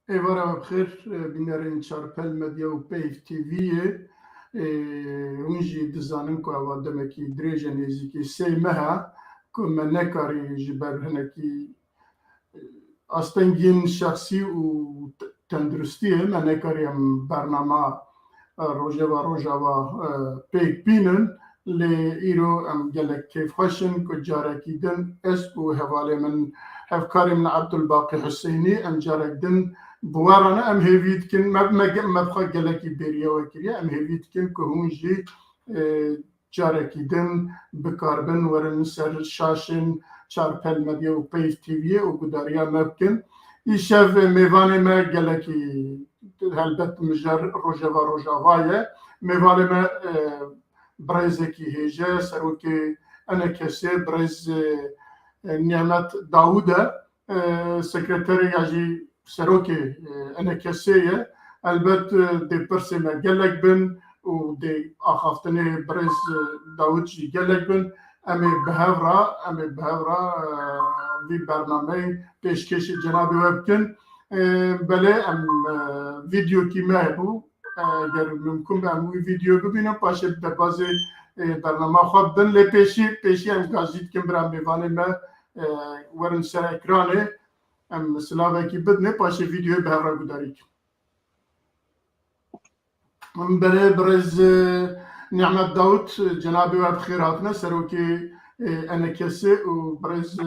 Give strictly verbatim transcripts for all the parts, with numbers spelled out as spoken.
Êvara we bi xêr, e, bînerên Çarpel Medya û Peyv T V'yê. E, hûn jî dizanin ku eva demekî dirêj e, nêzîkî sê meh e ku me nekarî ji ber hinekî, e, astengiyên şexsî û te-, tenduristiyê me nekarî em bernama, e, Rojeva Rojava, e, pêk bînin. Lê îro em gelek kêfxweş in ku carekî din ez û hevalê min, hevkarê min Abdulbaqî Huseynî, em carek din bi we re ne, em hêvî dikin, me, me, me bi xwe gelekî bêriya we kiriye, em hêvî dikin ku hûn jî, e, carekî din bikaribin werin ser şaşên Çarpel Medya û Peyv T V'yê û gudariya me bikin. Îşev mêvanê me gelekî helbet mijar Rojeva Rojava ye. Mêvanê me, e, birêzekî hêje, serokê E N K S'ê, birêz, e, e, Nîmet Dawûd e, e, sekreterê ya jî serokê, e, E N K S'ê ye. Elbet, e, dê pirsê me gelek bin û dê axaftinê birêz, e, Dawûd jî gelek bin. Em ê bi hev re, em ê bi hev re, e, vî bernameyê pêşkêşî cenabê we bikin. E, belê em, e, vîdeokî me hebû. E, eger mimkun be em wî vîdeoyê bibînin, paşê bi derbazê, e, bernama xwe bidin. Lê pêşî, pêşî em gazî dikin bira mêvanê me, e, werin ser ekranê. Em silavekî bidinê, paşê vîdeoyê bi hev re gudarî bikin. Em berê birêz, e, Nîmet Dawûd, e, cenabê we bi xêr hatine, serokê, e, E N K S'ê û birêz, e,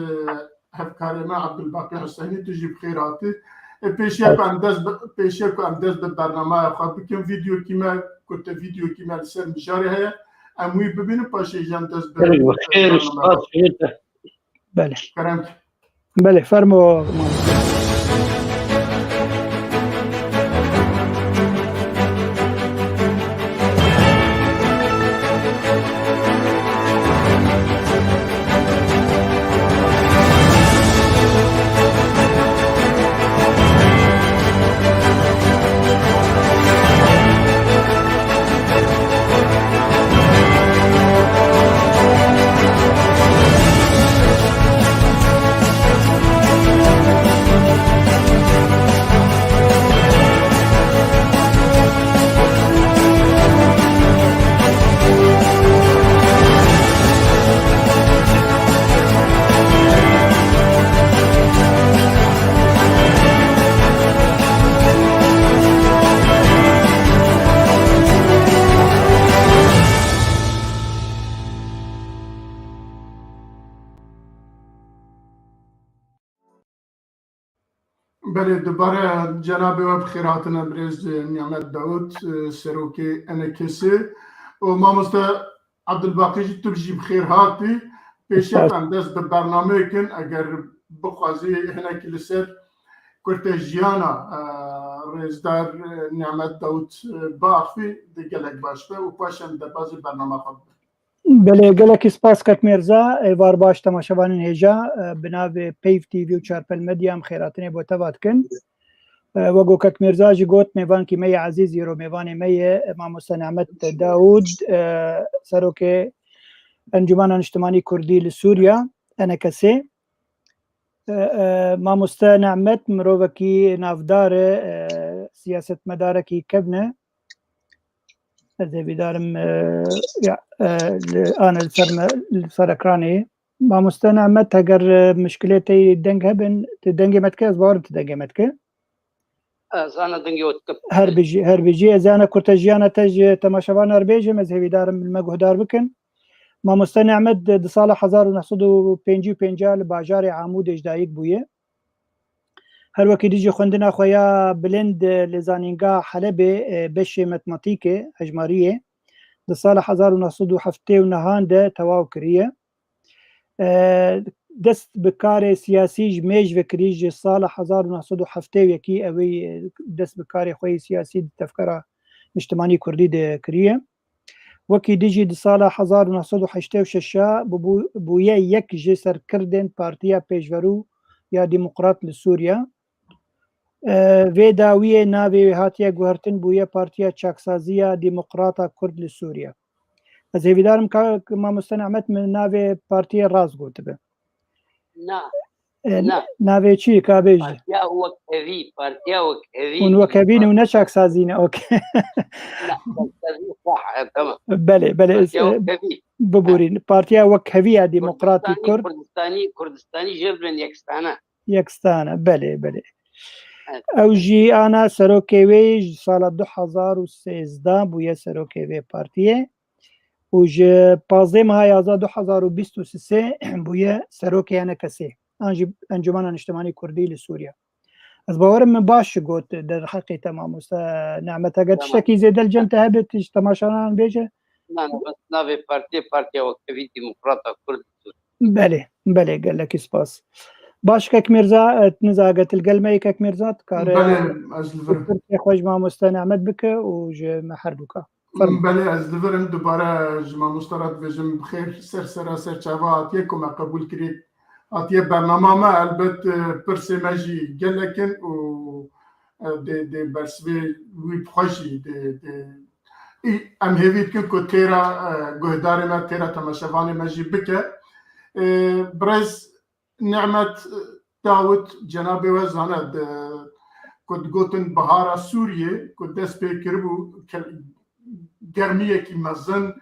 hevkarê me Abdulbaqî Huseynî, tu jî bi xêr hatî. E, pêşiya ku em dest bi, pêşiya ku em dest bi bernamaya xwe bikin, vîdeokî me, kurte vîdeokî me li ser mijarê heye. Em wî bibînin, paşê jî em dest bi Gelek bi xêr, bernamaya spas, xwe. Belê. Kerem. Belê, fermo, mamoste. Belê, dubare cenabê we bi xêr hatine birêz Nîmet Dawûd, e, serokê E N K S'ê û mamoste Abdulbaqî jî, tu jî bi xêr hatî. Pêşiya ku em dest bi bernameyê kin, eger bixwazî hinekî li ser kurte jiyana, e, rêzdar, e, Nîmet Dawûd, e, biaxivî, di gelek baş be û paşê em derbazî bernama xwe bibin. Belê, gelekî spas kek Mêrza. Êvar baş temaşevanên hêja, e, bi navê Peyv T V û Çarpel Medya em xêrhatinê bo te va dikin. E, wek ku kek Mêrza jî got, mêvankî me yê ezîz, îro mêvanê me ye, e, mamoste Nîmet Dawûd, e, serokê Encûmena Niştimanî Kurdî li Sûriya, E N K S'ê. E, e, mamoste Nîmet mirovekî navdar e, e, siyasetmedarekî kevn e. Ez hêvîdar im, e, ya, e, li, ane li ser me, li ser ekranê. Mamoste Nîmet, heger, e, mişkilê te yê deng hebin, tu dengê me dike, ez bawerim tu dengê me dike. Ez ana dengê we dikim. Her bijî, her bijî. Ez ana kurte jiyana te ji temaşevanan re bêjim, ez hêvîdar im li me guhdar bikin. Mamoste Nîmet di, di sala hezar û neh sed û pêncî û pênc li bajarê Amûdê ji dayik bûye. Her wekî dî jî xwendina xwe ya bilind, e, li Zanîngeha Helebê, e, beşê matematîkê, hejmariyê, di sala hezar û neh sed û heftê û nehan de tewaw kiriye. E, dest bi karê siyasî ji mêj ve kirî, ji sala hezar û neh sed û heftê û yekî ewê, e, dest bi karê xwe yê siyasî di tevgera niştimanî kurdî de kiriye. Wekî dî jî di sala hezar û neh sed û heştê û şeş bûbû-, bûye yek ji serkirdên Partiya Pêşverû ya Demokrat li Sûriye. E, vê dawiyê navê wê hatiye guhertin, bûye Partiya Çaksaziya Demokrata Kurd li Sûriye. Ez hêvîdar im ka, ka mamoste Nîmet min navê partiyê rast gotibe. Na. E, Na. Navê çi ye, ka bêjî? Partiya Wekhevî, Partiya Wekhevî. Hûn Wekhevî ne û ne çaksazî ne, okey. Na, çaksazî, sah, e, tamam. Belê, belê. Partiya e, Wekhevî. Biborîn. Partiya Wekhevî ya Demokratî Kurdistanî, Kurd. Kurdistanî, Kurdistanî jê birin yekstane. Yekstane, belê, belê. Evet. Ew jî ana serokê wê ji sala du hezar û sêzdeh bûye serokê vê partiyê. Û ji pazdeh meha yazdeh du hezar û bîst û sê bûye serokê E N K S'ê. An jî Encûmena Niştimanî Kurdî li Sûriye. Ez bawerim min baş got derheqê te mamoste Nehmet. Eger Tamam. tiştekî zêde li cem te hebe, tu ji temaşevanan bêje. Na, na, bes navê partiyê, Partiya Wekhevî Demokrata Kurd. Belê, belê, gelekî spas. Baş kek Mirza, e, niza eger tu li gel me yî kek Mirza, tu kare Belê, ez li vir im. Tirkiyê xwe ji mamoste Nehmet bike û ji me her du ka. Fermo. Belê, ez li vir im, dubare ji mamoste re dibêjim, bi xêr ser sera ser çava hatiye ku me qebûl kirî, hatiye bernama me, elbet, e, pirsê me jî gelek in û, e, dê, dê bersivê wî bi xwe jî dê, dê, î, em hêvî dikin ku têra, e, guhdarê me, têra temaşevanê me jî bike. E, birêz Nehmet Dawid cenabê we zane, di, ku digotin bihara Sûriyê ku dest pê kiribû, ke-, germiyekî mezin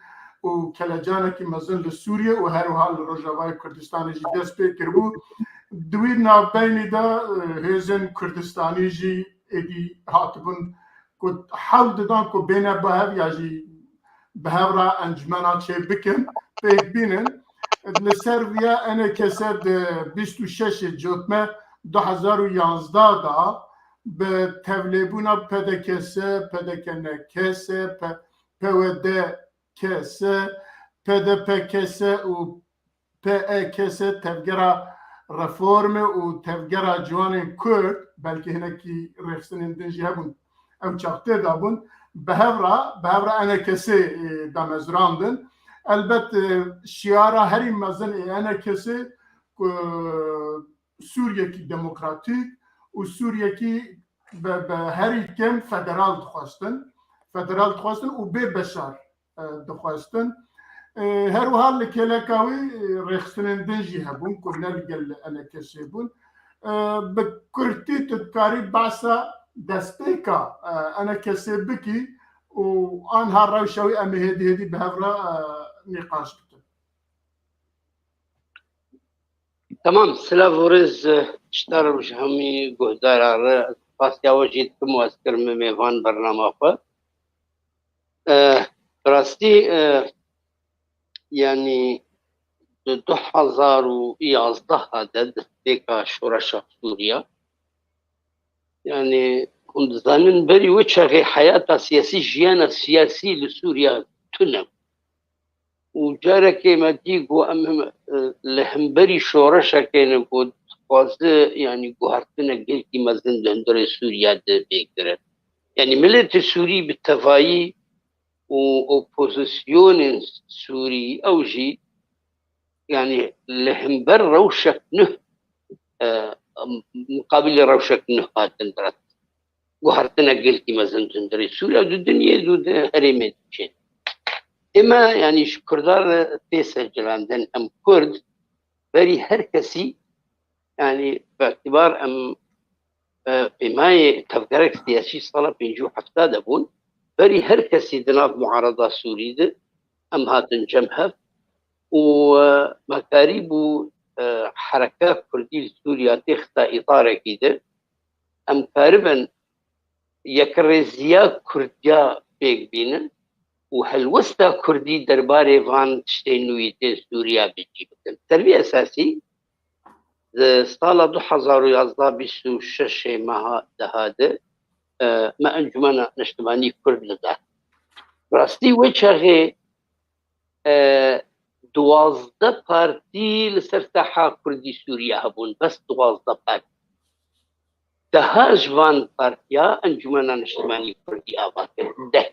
û kelecanekî mezin li Sûriyê û her wiha li Rojavayê Kurdistanê jî dest pê kiribû. Di wî navbeynî de, e, hêzên Kurdistanî jî êdî hatibûn ku hewl didan ku bêne bi hev ya jî bi hev re encûmena çêbikin, pêk bînin. Li ser viya E N K S di bîst û şeş Cotme du hezar û yazdeh de bi tevlêbûna P D K S, P D K N K S, P-, P W D K S, P D P K S û P E K S, Tevgera Reformê û Tevgera Ciwanên Kurd, belkî hinekî rêxistinên din jî hebûn, ew çax tê de bûn, bi hev re, bi hev re E N K S'ê, e, damezrandin. Elbet, e, şiara herî mezin ê E N K S'ê ku Sûriyekî demokratîk û Sûriyekî bi, bi herî kêm federal dixwestin, federal dixwestin û bê Beşar e, dixwestin. E, her wiha li kêleka wî, e, rêxistinên din jî hebûn ku ne li gel E N K S'ê bûn. E, bi kurtî tu dikarî behsa destpêka, e, E N K S'ê bikî û anha rewşa wî em ê hêdî hêdî bi hev re, e, nîqaş bikin. Tamam, silav û rêz, e, ji te re û ji hemî guhdara re, ez spasiya we jî dikim û ez kirime mêvan bernama xwe. E, bi rastî, e, yanî di du hezar û yazdeh de destpêka şoreşa Sûriya, yanî hûn dizanin berî wê çaxê heyata siyasî, jiyana siyasî li Sûriya tune bû. Û carekê me dî ku em him, e, li hemberî şoreşekê ne ku dixwaze, yanî guhertinek gelkî mezin di hundirê Sûriya de bigire. Yanî miletê Sûrî bi tevayî û opozisyonên Sûrî ew jî, yanî li hember rewşek nuh, e, muqabilê rewşek nuh hatin diret. Guhertinek gelkî mezin di hundirê Sûriya û di dinyê û di herêmê diçin. Ême, yanî ji Kurdan re tê sencirandin, em Kurd berî her kesî, yanî bi îtîbar em, e, pêmayê tevgerek siyasî sala pêncî û hefta de bûn, berî her kesî di nav muarada Sûrî de em hatin cem hev û, e, me karîbû, e, hereka Kurdî li Sûriya têxista îtarekî de, em karibin yekrêziya Kurdiya pêk bînin û helwesta Kurdî derbarê van tiştên nû yê tê Sûriya bi cî bikin. Ser vî esasî, di sala du hezar û yazdeh bîst û şeş meha deha de, e, me Encûmena Niştimanî Kurd li dar. Rastî wê çaxê, e, duwazdeh partî li ser saha Kurdî Sûriye hebûn, bes duwazdeh partî. Deha ji van partiya Encûmena Niştimanî Kurdî ava kir. Deh.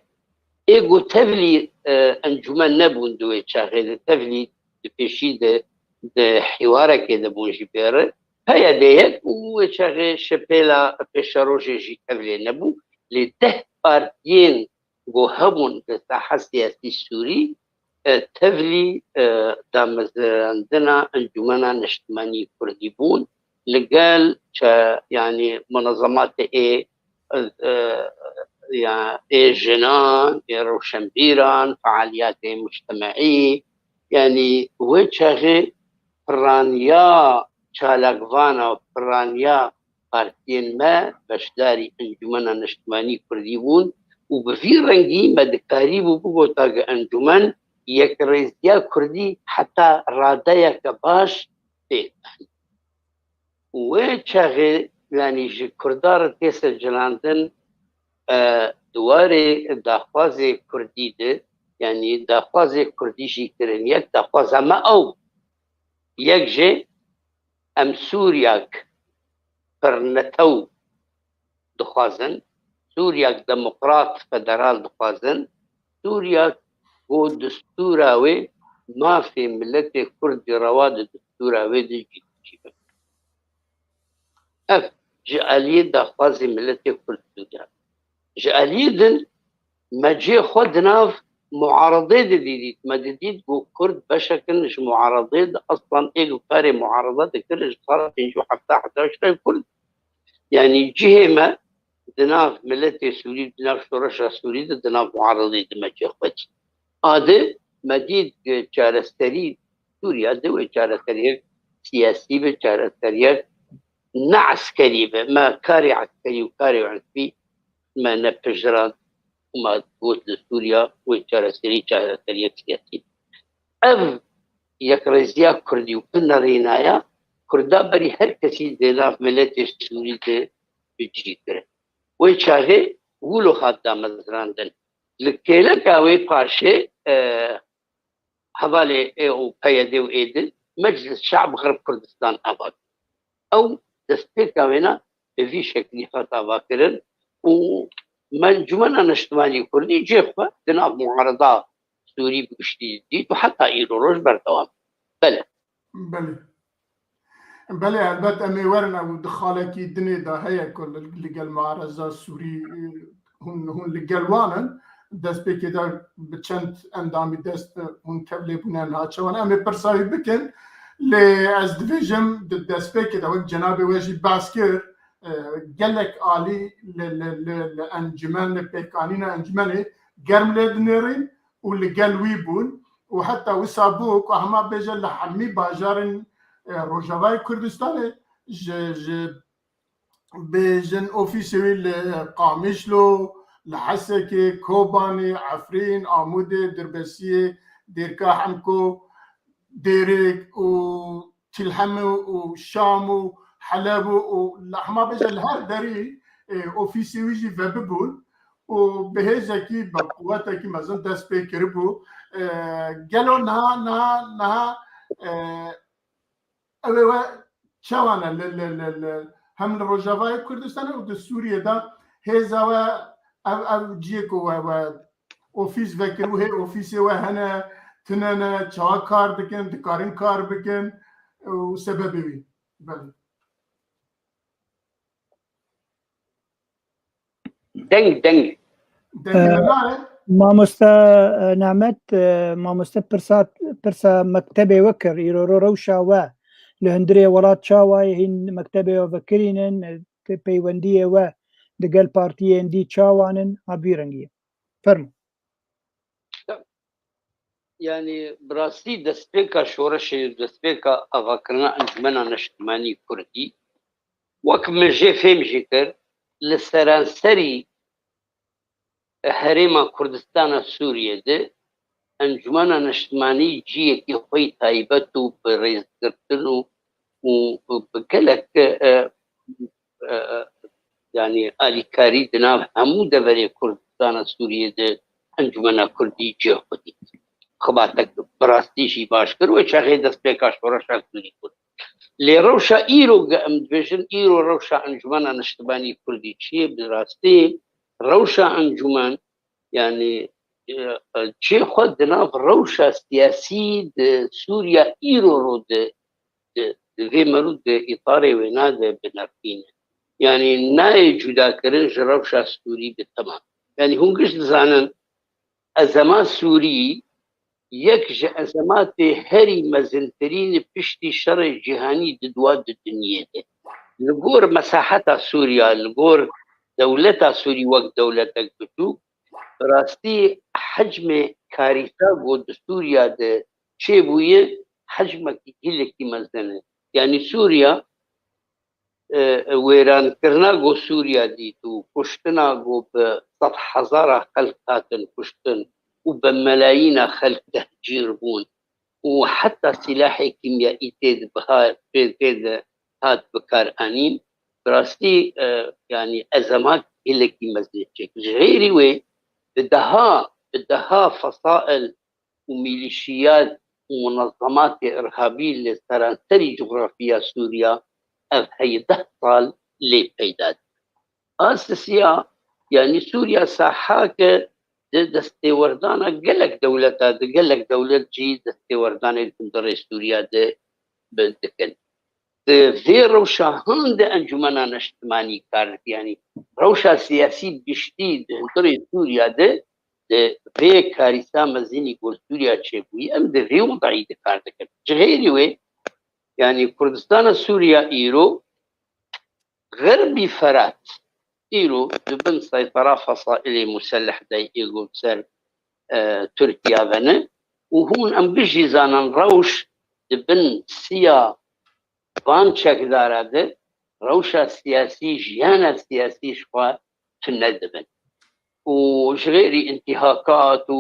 Ê ku tevlî, e, encûmen nebûn di wê çaxê de, tevlî di pêşî de, di hîwarekê de bûn jî pê re. P Y D yek û wê çaxê Şepêla Pêşerojê jî tevlê nebû. Lê deh partiyên ku hebûn di saha siyasî Sûrî, e, tevlî, e, damezrandina Encûmena Niştimanî Kurdî bûn. li gel çe, yanî munezematê ê, e, ya, ê jinan, ê rewşenbîran, fealiyetê mujtemeî, yanî wê çaxê piraniya çalakvana, piraniya partiyên me beşdarî Encûmena Niştimanî Kurdî bûn û bi vî rengî me dikarîbû bigota ku encûmen yekrêziya Kurdî heta radeyeke baş pêk û wê çaxê, yanî ji Kurda re tê secinandin, e, di warê daxwazê Kurdî de, yanî daxwazê Kurdî jî kirin. Yek daxwaza me ew, yek jê em Sûriyak pirnetew dixwazin, Sûriyak demokrat federal dixwazin, Sûriyak ku distûra wê mafê miletê Kurd jî rewa di distûra wê de cî, cî bin. Ev ji aliyê daxwazê miletê Kurd Sûriya. Ji aliyê din me cihê xwe di nav muaredê de didît. Me didît ku Kurd beşek in ji muaredê de, eslan ê ku karê muarede dikirin ji sala pêncî û heft heta şeş Kurd. Yanî cihê me di nav miletê Sûrî, di nav şoreşa Sûrî de, di nav muaredê de me cihê xwe dît. A di me dît ku çareserî Sûriya de wê çareseriyek siyasî be, çareseriyek ne eskerî be. Me karê eskerî û karê urbî me nepijirand û me got li Sûriya wê çareserî çareseriyek siyasî. Ev yekrêziya Kurdî û bi nerînaya Kurda berî her kesî di nav miletê Sûrî de bi cî kirin. Wê çaxê wilo hat damezrandin. Li kêleka wê paşê, e, hevalê ê û P Y D û ê din Meclis Şe'b Xerb Kurdistan ava kir. Ew destpêka wêna bi vî şeklî hat avakirin û Encûmena Niştimanî Kurdî cihê xwe di nav muareda Sûrî bi giştî dît û heta îro roj berdewam. Belê. Belê. Belê, helbet em ê werin, ew di xalekî dinê de heye ku li, li gel muareza Sûrî, e, hûn, hûn li gel wan in. Destpêkê de bi çend endamî dest, e, hûn tevlê bûne niha çawan. Em ê pirsa wî bikin. Lê ez dibêjim di destpêkê de wek cenabê we jî behs kir, e, gelek alî li, li, li, li encûmen, li pêkanîna encûmenê germ lê dinêrîn û li gel wî bûn û heta wisa bû ku hema bêje li hemî bajarên, e, Rojavayê Kurdistanê ji, ji bêjin ofîsê wî li Qamişlo, li Hesekê, Kobanê, Efrîn, Amûdê, Dirbesiyê, Dêrka Hemko, Dêrêk û Tilhemê û Şam û Heleb û, û li hema bêje li her derî, e, ofîsê wî jî vebibûn û bi hêzekî, bi quwetekî mezin dest pê kiribû. E, gelo niha, niha, niha, e, ew ê we çawa ne li, li, li, li, hem li Rojavayê Kurdistanê û di Sûriyê de hêza we ev, ev ciyê ku we, we ofîs vekir û hê ofîsê we hene, tune ne, çawa kar dikin, dikarin kar bikin û sebebê wî. Belê. Deng, deng. Dengê me nayê. Mamoste, e, Nehmet, e, mamoste pirsa, pirsa mektebê we kir, îro ro rewşa we li hundirê welat çawa ye, hîn mektebê we vekirînin, e, peywendiyê we digel partiyên dî çawan in, ha vî rengî ye. Fermo. Yanî bi rastî destpêka şoreşê, destpêka avakirina Encûmena Neştimanî Kurdî, wek min jê fêm jî kir, li seranserî herêma Kurdistana Sûriyê de Encûmena Neştimanî ciyekî xwe yî taybet û bi rêzgirtin û, û bi gelek, e, e, e, yanî alîkarî di nav hemû deverê Kurdistana Sûriyê de Encûmena Kurdî cihê xwe dît. Xebatek bi rastî jî baş kir. Wê çaxê destpêka şoreşa Kurdî kir. Lê rewşa îro ge em dibêjin, îro rewşa Encûmena Niştimanî Kurdî çi ye? Bi rastî rewşa encûmen, yanî, e, e, cihê xwe di nav rewşa siyasî di Sûriya îro ro de, di, di vê merû di îtarê wêna de binirxîne. Yanî nayê cudakirin ji rewşa Sûrî bi temam. Yanî hûn giş dizanin, ezema Sûrî yek ji ezematê herî mezintirîn piştî şerê cîhanî di dua di dinyê de. Li gor mesaheta Sûriya, li gor dewleta Sûrî wek dewletek biçûk, bi rastî hecmê karîsa ku di Sûriya de çêbûye, hecmekî gelekî mezin e. Yanî Sûriya, e, wêrankirina ku Sûriya dît û kuştina ku bi sed hezara xelk hatin kuştin û bi melayîna xelk tehcîr bûn û heta sîlahê kîmyayî tê de biha-, tê, tê de hat bikaranîn, bi rastî, e, yanî ezemat gelekî mezin çêkir. Ji xêrî wê bi deha, bi deha fesail û mîlîşiyat û munezematê irhabî li seranserî cografiya Sûriya ev heyî deh sal lê peyda dike. A sisiya, yanî Sûriya sahake di destêwerdana gelek dewleta, di gelek dewlet jî destêwerdanê di hundirê Sûriya de bi-, dikin. Di vê rewşa han de Encûmena Neştimanî kar dike. Yanî rewşa siyasî giştî di hundirê Sûriya de, di vê karîsa mezinî ku li Sûriya çêbûyî, em di vê wedayî de kar dikin. Ji xêrî wê, yanî Kurdistana Sûriya îro Xerbî Ferat îro di bin seytera fesailê muselleh de yê ku bi ser, e, Tirkiya ve ne û hûn em giş jî zanin rewş di bin siya van çekdara de rewşa siyasî, jiyana siyasî ji xwe tune dibin. Û ji xêrî întihakat û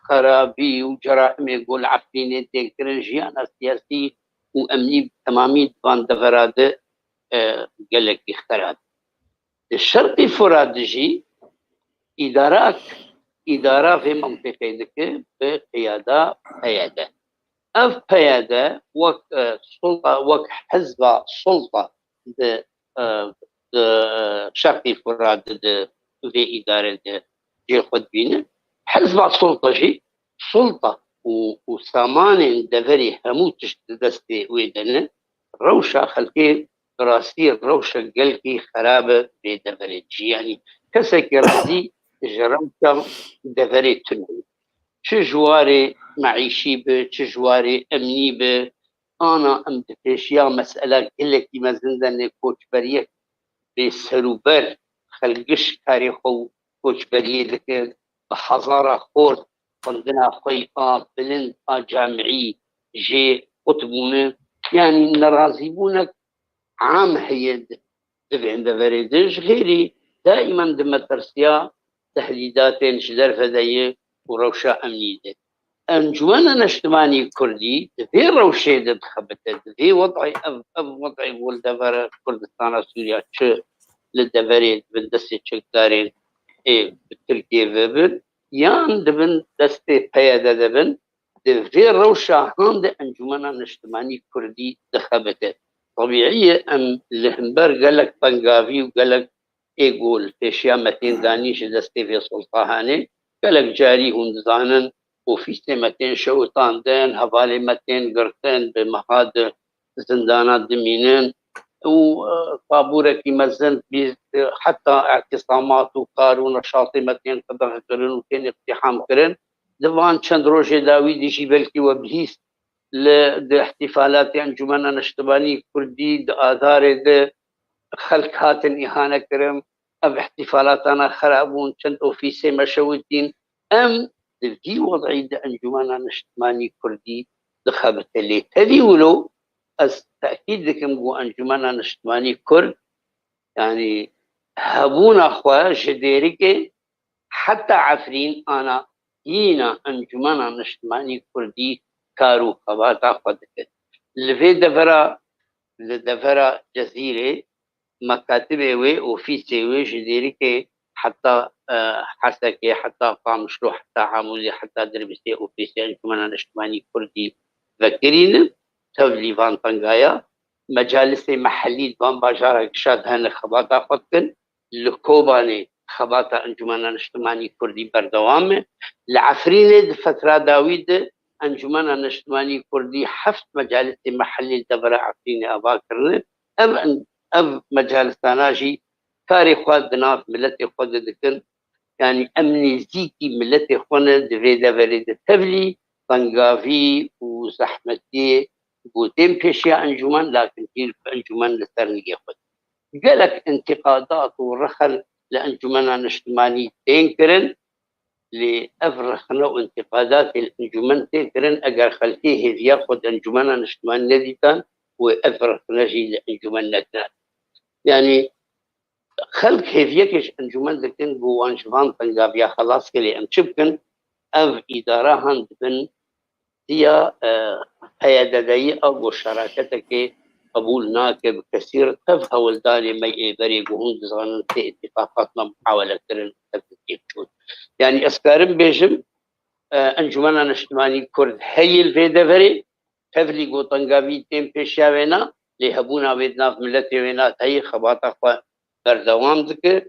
xerabî û ceraimê ku li Efrînê tê kirin, jiyana siyasî û emnî bi temamî di van devera de, e, gelekî xerab. Di Şerqî Furat de jî îdarak, îdara vê mintîqê dike bi qiyada P Y D. Ev P Y D wek, e, sulta, wek hizba sulta di, e, di Şerqî Furat de, di vê îdare de cihê xwe dibîne. Hizba sulta jî, sulta û, û samanên deverê hemû tişt di destê wê de ne. Rewşa xelkê bi rastî rewşek gelkî xerab e vê deverê de jî. Yanî kesekî razî ji rewşa deverê tune ye. Çi ji warê meîşî be, çi ji warê emnî be, ana em di pêşiya mesela gelekî mezin de ne, koçberiyek bê serûber, xelk giş karê xwe û koçberiyê dike, bi hezara xort xwendina xwe yê a bilind a camî jê qut bûne. Yanî nerazîbûnek am heye di, di vê deverê de. Ji xêrî daimen di metirsiya tehdîdatên ji derve de ye û rewşa emnî de. Encûmena Neştimanî Kurdî di vê rewşê de dixebite, di vê wed'ê, ev, ev wed'ê ku li devera Kurdistana Sûriya çi li deverê di bin destê çekdarên ê bi Tirkiyê ve bin, yan di bin destê P Y D de bin, di vê rewşa han de Encûmena Neştimanî Kurdî dixebite. Tebîî ye em li hember gelek tengavî û gelek ê ku li pêşiya me tên danîn ji destê vê sultahanê, gelek carî hûn dizanin, ofîsê me tên şewitandin, hevalê me tên girtin, bi meha di zindana dimînin û, e, tabûrekî mezin bî, e, heta îtisamat û kar û neşatê me tên qedexekirin û tên îqtîham kirin. Di van çend rojê dawî de jî belkî we bihîst li, di îhtîfalatê Encûmena Neştimanî Kurdî di Adarê de xelk hatin îhane kirin. Ev îhtîfalatana xera bûn, çend ofîsê me şewitîn. Em di vî wed'î de Encûmena Neştimanî Kurdî dixebite. Lê tevî wilo ez tekîd dikim ku Encûmena Neştimanî Kurd, yanî hebûna xwe ji Dêrikê heta Efrîn ana hîna Encûmena Neştimanî Kurdî kar û xebata xwe dike. Li vê devera, li devera Cezîrê mekatibê wê, ofîsê wê ji Dêrikê heta, e, Hesekê, heta Qamişlo, heta Amûzê, heta Dirbisê ofîsê Encûmena Neştimanî Kurdî vekirî ne. Tevlî van tengaya, mecalisê mehellî di van bajara gişa de hene xebata xwe dikin. Li Kobanê xebata Encûmena Neştimanî Kurdî berdewam e. Li Efrînê di fetra dawî de Encûmena Neştimanî Kurdî heft mecalisê mehellî li devera Efrînê ava kirine. Ev, ev mecalisana jî karê xwe di nav miletê xwe de dikin. Yanî em nêzîkî miletê xwe ne di vê deverê de. Tevlî tengavî û zehmetiyê ku tên pêşiya encûmen, lakin hîn bi encûmen li ser nigê xwe. Gelek intîqadat û rixin li Encûmena Niştimanî tên kirin, lê ev rixine û intîqadatê li encûmen tê kirin, eger xelkê hêviya xwe di Encûmena Niştimanî nedîtan, wê ev rixine jî li encûmen nekirin. Yanî xelk hêviyekê ji encûmen dikin, ku wan ji van tengaviya xelas ke, lê em çi bikin? Ev îdara han dibin diya, e, P Y D dayî a ku şeraketekê qebûl nake bi kesî re. Tev hewldanê me yê berê ku hûn dizanin tê îtîfaq hatina muhawele kirin, tev têk çûn. Yanî ez karim bêjim, e, Encûmena Niştimanî Kurd heye li vê deverê, tevlî ku tengavî tên pêşiya wêna, lê hebûna wê di nav miletê wêna heye, xebata xwe berdewam dike.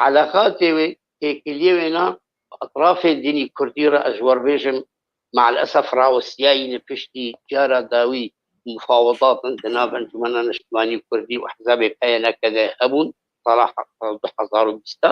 Eleqatê wê, têkiliyê wêna bi etrafê dînî kurdî re, ez ji we re bêjim, me'el esef rawestiyayî ne piştî cara dawî mufawedatin di nav Encûmena Niştimanî Kurdî û Hizabê P Y N K de hebûn sala du hezar û bîst.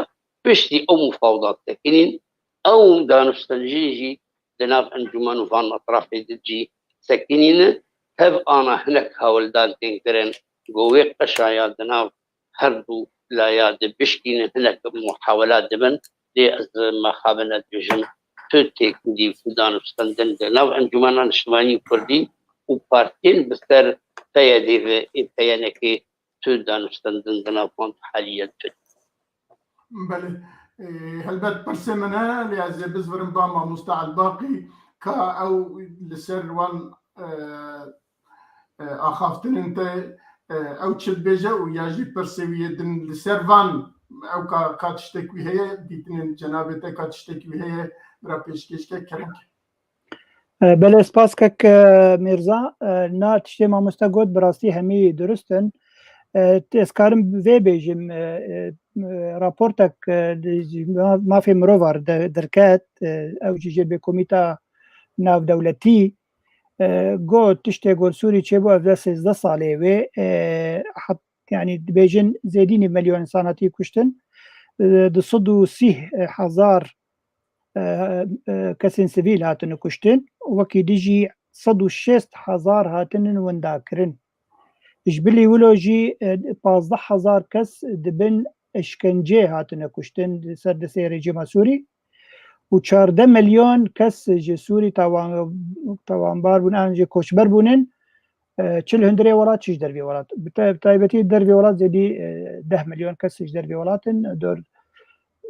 Piştî ew mufawedat sekinîn, ew danûstendinê jî di nav encûmen û van etrafê di jî sekinîne. Tev ana hinek hawldan tên kirin, ku wê qeşaya di nav her du laya de bişkîne, hinek muhawela dibin, lê ez mexabin ez dibêjim, tu têkindî û danûstendin di nav Encûmena Niştimanî Kurdî û partiyên bi ser P Y D ve ê P Y N K tu danûstendin di nav wan haliye tu. Belê. E, helbet pirsê min e, lê ez ê bizvirim ba mamoste Elbaqî ka ew li ser wan, e, e, axaftinên te, e, ew çi dibêje û ya jî pirsê wî yê din li ser van ew ka, ka tiştek wî heye, dîtinên cenabê te ka tiştek wî heye, bira pêşkêş ke, kerem ke. E, belê, spas kek, e, Mîrza. E, na tiştê mamoste got bi rastî hemî durist in. E, ez karim vê bêjim, e, e, e, raportek, e, di, ji ma-, mafê mirova re de-, derket, e, ew jî jê bê komîta navdewletî, e, got tiştê ku li Sûrî çêbû ev de sêzdeh salê wê, e, hat-, yanî dibêjin zêdînî milyon însan hatî kuştin, e, du sed û sî hezar e, e, kesên sivîl hatine kuştin û wekî dî jî sed û şêst hezar hatinin windakirin. Ji bilî wilo jî, e, pazdeh hezar kes di bin işkencê hatine kuştin li ser destê rejîma Sûrî û çardeh milyon kes ji Sûrî tawan-, tawanbar bûn, an jî koçber bûnin. E, çi li hundirê welat, çi ji dervê welat. Bi te-, bi taybetî dervê welat zêdî, e, deh milyon kes ji dervê welat in. Dor,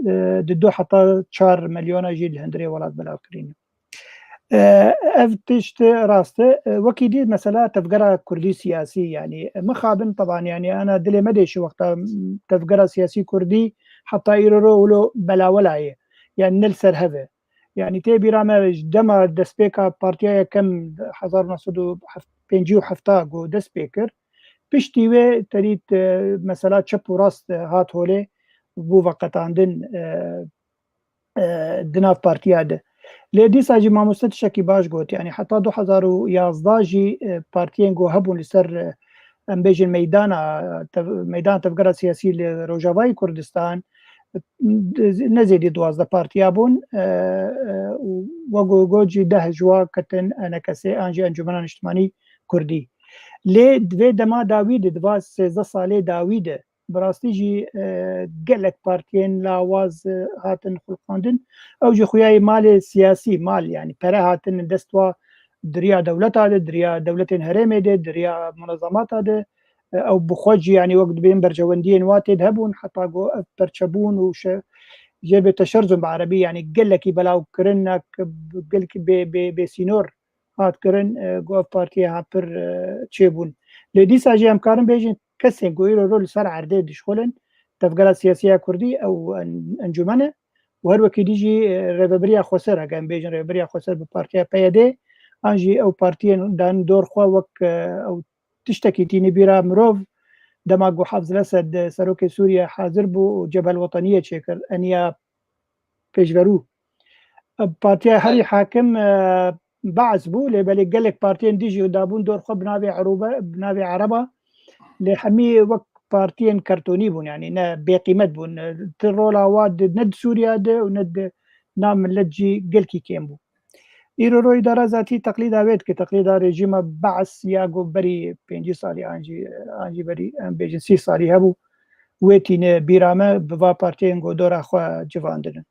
e, di du heta çar milyona jî li hundirê welat belav kirîn. E, ev tişt rast e. E, wekî dî mesela tevgera kurdî siyasî, yanî, e, mixabin teban, yanî, ana dilê me dêşi wexta, m, tevgera siyasî kurdî heta îro ro wilo belawela ye. Yanî ne li ser hev e. Yanî tê bîra me ji dema destpêka partiya yekem hezar neh sed û pêncî û heft ku dest pê kir. Piştî wê terît, e, mesela çep û rast, e, hat holê, bû veqetandin, e, e, di nav partiya de. Lê dîsa jî mamoste tiştekî baş got, yanî heta du hezar û yazdeh jî, e, partiyên ku hebûn li ser, e, em bêjin meydana, tev-, meydana tevgera siyasî li Rojavayê Kurdistan, ne zêdî duwazdeh partiya bûn, e, e, û wek got jî deh ji wan ketin E N K S an jî Encûmena Niştimanî Kurdî. Lê di vê dema dawî de, di va sêzdeh salê dawî de, bi rastî jî, e, gelek partiyên lawaz, e, hatin xulqandin. Ew jî xuyayê malê siyasî, mal, yanî pere hatine dest wa, di riya dewleta de, di riya dewletên herêmê de, di riya munezemata de, e, ew bi xwe jî, yanî wek dibên berjewendiyên wa tê de hebûn, heta ku ev perçebûn û şe-, jê bê teşerzun bi erebî, yanî gelekî belawkirinek, gelekî bê, bê, bê sînor hat kirin, e, ku ev partiyê ha pir, e, çêbûn. Lê dîsa jî em karin bêjin kesên ku îro ro li ser erdê dişxulin, tevgera siyasî ya Kurdî ew en-, encûmen e û her wekî dî jî, e, Rêvebiriya Xweser, heke em bêjin Rêvebiriya Xweser bi partiya P Y D, an jî ew partiyên dan dor xwe wek, e, ew tiştekî tînî bîra mirov, dema ku Hafiz el-Esed, e, serokê Sûriye hazir bû û Cebhe el-Weteniyê çêkir, eniya pêşverû. E, partiya herî hakim, e, Be'es bû, lê belê gelek partiyên dî jî dabûn dor xwe bi navê Erûbe, bi navê Ereba. Lê hemî wek partiyên kertonî bûn, yanî ne bêqîmet bûn. Ti rola wa di, ne di Sûriya de û ne di nav milet jî gelkî kêm bû. Îro ro îdara zatî teqlîda wê dike, teqlîda rejîma Be'es ya ku berî pêncî salî an jî, an jî berî, em bêjin sî salî hebû. wê tîne bîra me bi va partiyên ku dora xwe civandin.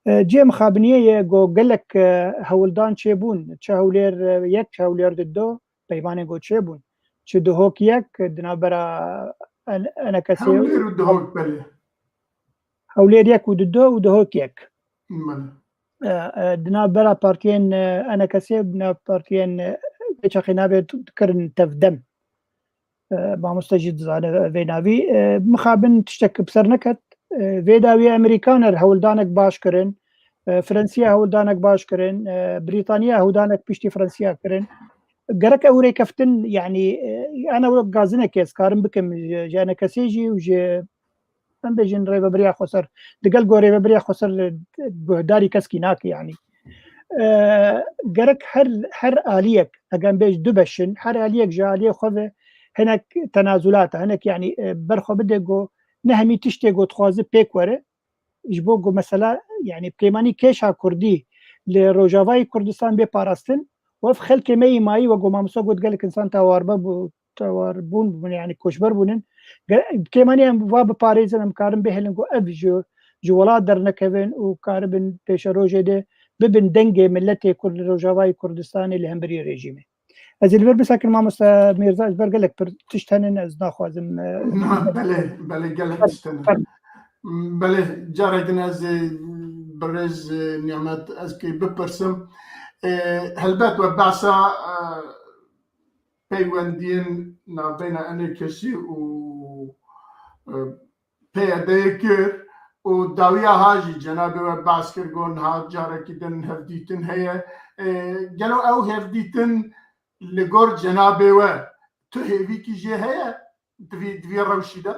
E, cihê mixabiniyê ye ku gelek, e, hewldan çêbûn, çi Hewlêr, e, yek, çi Hewlêr dido, peymanên ku çêbûn, çi Duhok yek, di navbera en-, enekesê Hewlêr û Duhok, belê. Hewlêr yek û dido û Duhok yek. Belê. E, e, di navbera partiyên, e, enekesê, di nav partiyên, e, vê çaxê navê dikirin tevdem. E, mamoste jî dizane vê navî. E, mixabin tiştek bi ser neket. E, vê dawî Amerîkan her hewldanek baş kirin. E, Fransiya hewldanek baş kirin. E, Brîtaniya hewldanek piştî Fransiya kirin. Gerek ew rêkeftin, yanî, e, ana wek gazinek ez karim bikim ji, ji enekesê jî û ji, em bêjin, rêvebiriya xweser. Digel ku rêvebiriya xweser li guhdarî keskî nake, yanî. E, gerek her, her aliyek, eger em bêj du beş in, her aliyek ji aliyê xwe ve hinek tenazulata, hinek, yanî, e, berxwe bide ku ne hemî tiştê ku dixwaze pêk were, ji bo ku mesela, yanî, peymanî kêşa Kurdî li Rojavayê Kurdistan bê parastin, û ev xelkê me yî mayî, wek ku mamosta got, gelek insan tewarbe bû, tewarbûn bûn, yanî koçber bûnin. Ge-, peymanî em va biparêzin, em karin bihêlin ku ev ji, ji welat dernekevin û karibin pêşerojê de bibin dengê miletê Kurd li Rojavayê Kurdistanê li hemberî rejîmê. Ez ê li vir bisekin, mamoste Mîrza, ji ber gelek pir tişt henin, ez naxwazim, e, Na, belê, belê, gelek tişt henin. Belê, carek din ez ê birêz, e, Nimet, ez pê bipirsim. E, helbet we behsa, e, peywendiyên navbeyna enê kesî û, e, P Y D'yê kir û dawiya ha jî cenabê we behs kir, got niha carekî din hevdîtin heye. E, gelo ew hevdîtin li gor cenabê we tu hêvîkî jê heye di vî, di vî rewşî de?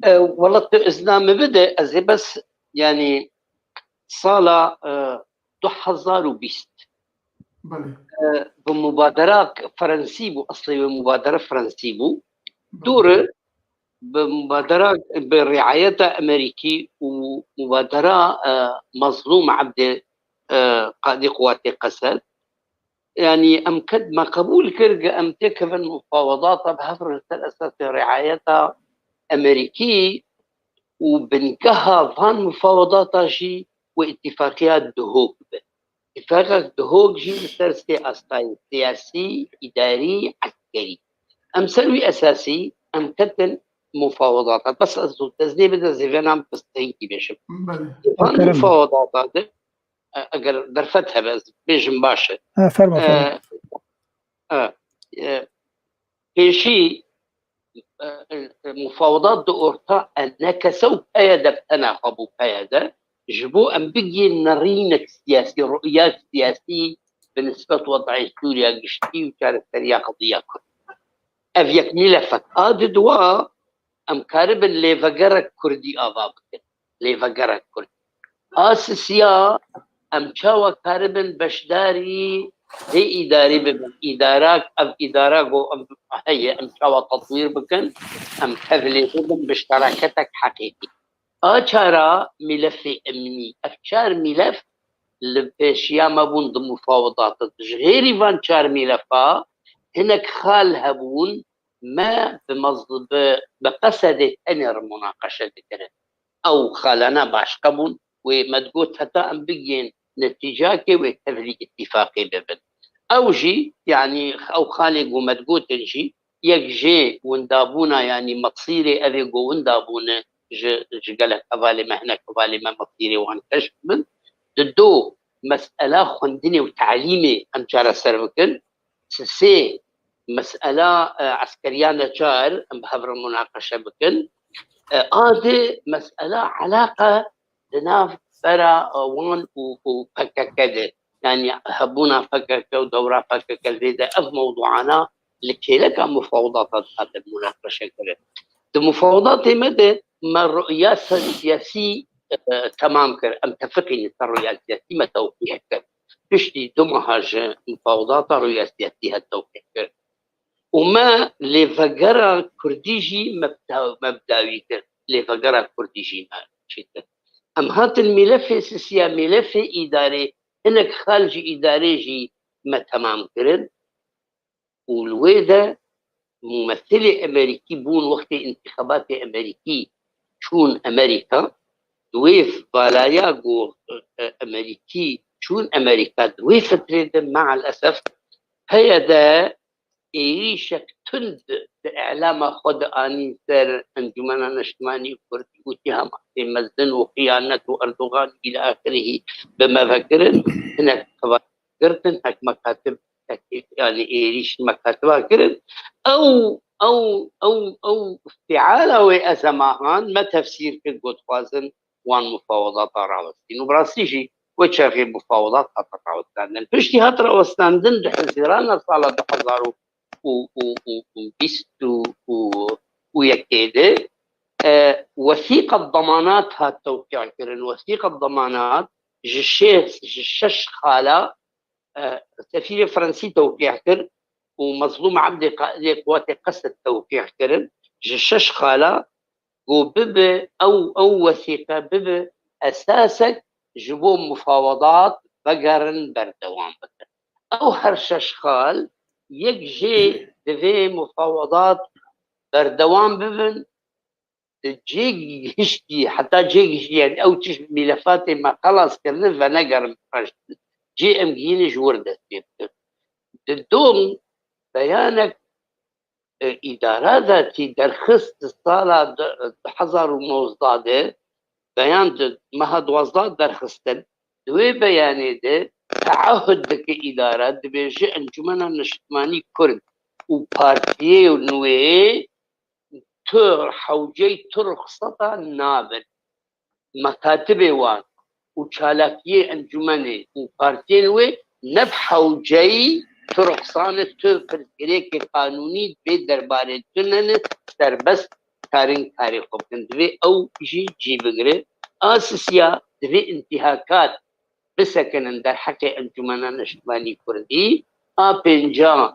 E, wela tu izna min bide, ez ê bes, yanî, sala, e, du hezar û bîst, Belê. E, bi mubadera Fransî bû, eslê wê mubadere Fransî bû. Belê. Dûre bi mubadera, bi riayeta Amerîkî û mubadera, e, Mazlûm Ebdê, e, Qadî Quwatê Qesed. Yanî em ket, me qebûl kir ku em têkevin mufawedata bi hev re li ser esasê riayeta Amerîkî û bingeha van mufawedata jî wê îtîfaqiya Duhok be. Îtîfaqek Duhok jî li ser sê astayê, siyasî, îdarî, eskerî. Em ser wî esasî em ketin mufawedata. Bes ez û teznê bide zêvenan bi stengî bêjim. Belê. Van Kerem. Mufawedata de, e, eger derfet hebe, ez bêjim baş e. Ha, fermo, E, fermo. e, e, pêşî, e, e, e, mufawedat di orta enekese û P Y D bi tena xwe bû, P Y D, ji bo em bigihên nerînek siyasî, ru'yat siyasî bi nisbet wedayê Sûriya giştî û çareseriya qediya Kurd. Ev yek mîlefek. A di dua, em karibin lêvegerek Kurdî ava bikin. Lêvegerek Kurdî. A sisiya, em çawa karibin beşdarî vê îdarî bibin? Îdarak, ev îdara ku em heye, em çawa tetwîr bikin? Em tevlê bibin bi şteraketek heqîqî. A çara, mîlefê emnî. Ev çar mîlef li pêşiya me bûn di mufawedata de. Ji xêrî van çar mîlefa hinek xal hebûn, me bi mez-, bi, bi Qesedê tenê re munaqeşe dikirin. Ew xalana başqe bûn, wê me digot heta em bigihên netîcakê wê tevlî îtîfaqê bibin. Ew jî, yanî ew xalên ku me digotin jî, yek jê windabûna, yanî mesîrê evê ku windabûne ji, ji gelek hevalê me, hinek hevalê me mesîrê wan keşf bin. Di do, mesela xwendinê û telîmê em çareser bikin. Sê, mesela, e, eskeriya neçar, em bi hev re munaqeşe bikin. E, a di, mesela, elaqe di nav bera, e, wan û, û P K K de. Yanî hebûna P K K û dewra P K K vê de ev mewduana li kêleka mufawedata dihatin munaqeşe kirin. Di mufawedatê me de me ru'ya se-, siyasî, e, temam kir. Em tefiqîn li ser ru'ya siyasî me tewqîf kir. Piştî du meha ji mufawedata ru'ya siyasî hat tewqîf kir. Û me lêvegera Kurdî jî me bi daw-, me bi dawî kir. Lêvegera Kurdî jî me çêkir. Em hatin mîlefê sisiya, mîlefê îdarê, hinek xal ji îdarê jî me temam kirin. Û li wê de mumesilê Amerîkî bûn wextê întîxabatê Amerîkî çûn Amerîka, di wê valaya ku, e, Amerîkî çûn Amerîka, di wê fitrê de me'el esef P Y D êrîşek tund di îlama xwe de anîn ser Encûmena Neştimanî Kurdî û îtihamatê mezin û xiyanet û Erdogan îlâ axirihî bi me vekirin, hinek xebat girtin, hek mekatib, hek, yanî êrîş mekatiba kirin. Ew, ew, ew, ew îftiala wê ezemahan me tefsîr kir, got, dixwazin wan mufawedata rawestîn. Û bi rastî jî wê çaxê mufawedat hate rawestandin. Piştî hat rawestandin di Hezîrana sala du hezar û, û, û, û, û bîst û, û, û yekê de, e, wesîqa damanat hat tewqî kirin. Wesîqa damanat ji şêst, ji şeş xala, e, sefîrê Fransî tewqî kir û Mezlûm Ebdê qaîdê quwatê Qesid tewqî kirin. Ji şeş xala ku bibe ew, ew wesîqe bibe esasek ji bo mufawedat vegerin berdewam bikin. Ew her şeş xal yek jê divê mufawedat berdewam bibin, cê gihiştî, heta cê gihiştî, yani ew çi mîlefatê me xelas kirine venegerin paş. Cê em gihîne ji wir dest pê bikin. Di dom beyanek, e, îdara dertî derxist di sala du hezar û nozdeh de, beyan di meha duwazdeh derxistin. Di wê beyanê de teahud dike îdara, dibêje Encûmena Niştimanî Kurd û partiyê nûê tu hewceyî tu ruxseta nabin. Mekatibê wan û çalakiyê encûmenê û partiyên wê ne bi hewceyî tu ruxsane, tu pirsgirêkê qanûnî di vê derbarê tu nene serbest karin karê xwe bikin. Divê ew jî cî bigire. A sisiya divê întîhakat bisekinin derheqê Encûmena Neştimanî Kurdî. A pênca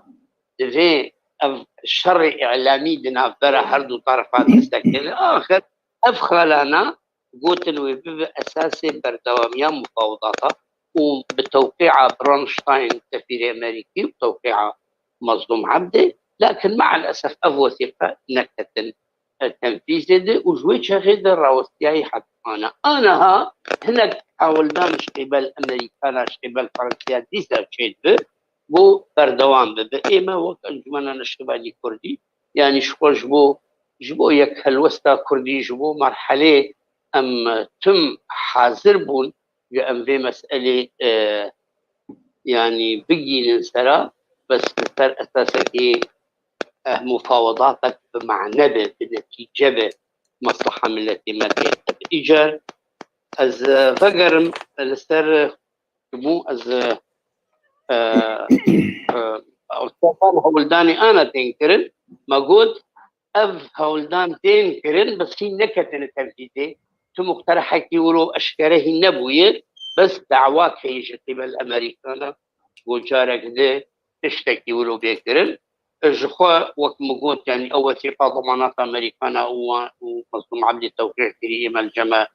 divê ev şerê îlamî di navbera her du tarafan bisekinin. Axir ev xalana gotin wê bibe esasê berdewamiya mufawedata û bi tewqîa Bronstein sefîrê Amerîkî û tewqîa Mezlûm Ebdê, lakin me'el esef ev wesîqe neketin, e, tenfîzê de û ji wê çaxê de rawestiyayî heta ana. Aniha hinek hewldan ji qîbel Amerîkana, ji qîbel Fransiya dîsa çêdibe, bo berdewam bibe. Ême wek Encûmena Neştimanî Kurdî, yanî ji xwe ji bo, ji bo yek helwesta Kurdî, ji bo merhelê em tim hazir bûn, ji em vê meselê, e, yanî bigînin sera, bes li ser esasekî, e, mufawedatek bi mane be, bi netîce be, mesleha miletê me tê. Îcar ez, e, vegerim li ser, e, hemû ez, e, e, e, hewldanê ana tên kirin, me got, ev hewldan tên kirin, bi sî neketine tenfîzê. Tu muqterehekî wilo eşkere hîn nebûye, bes dawak heye ji qîbel Amerîkana, ku carek di tiştekî wilo bê kirin. Ji xwe, wek min got, yanî ew wesîqa damanata Amerîkana û wan û Mezlûm Ebdî tewqî kirî, ême li cem me,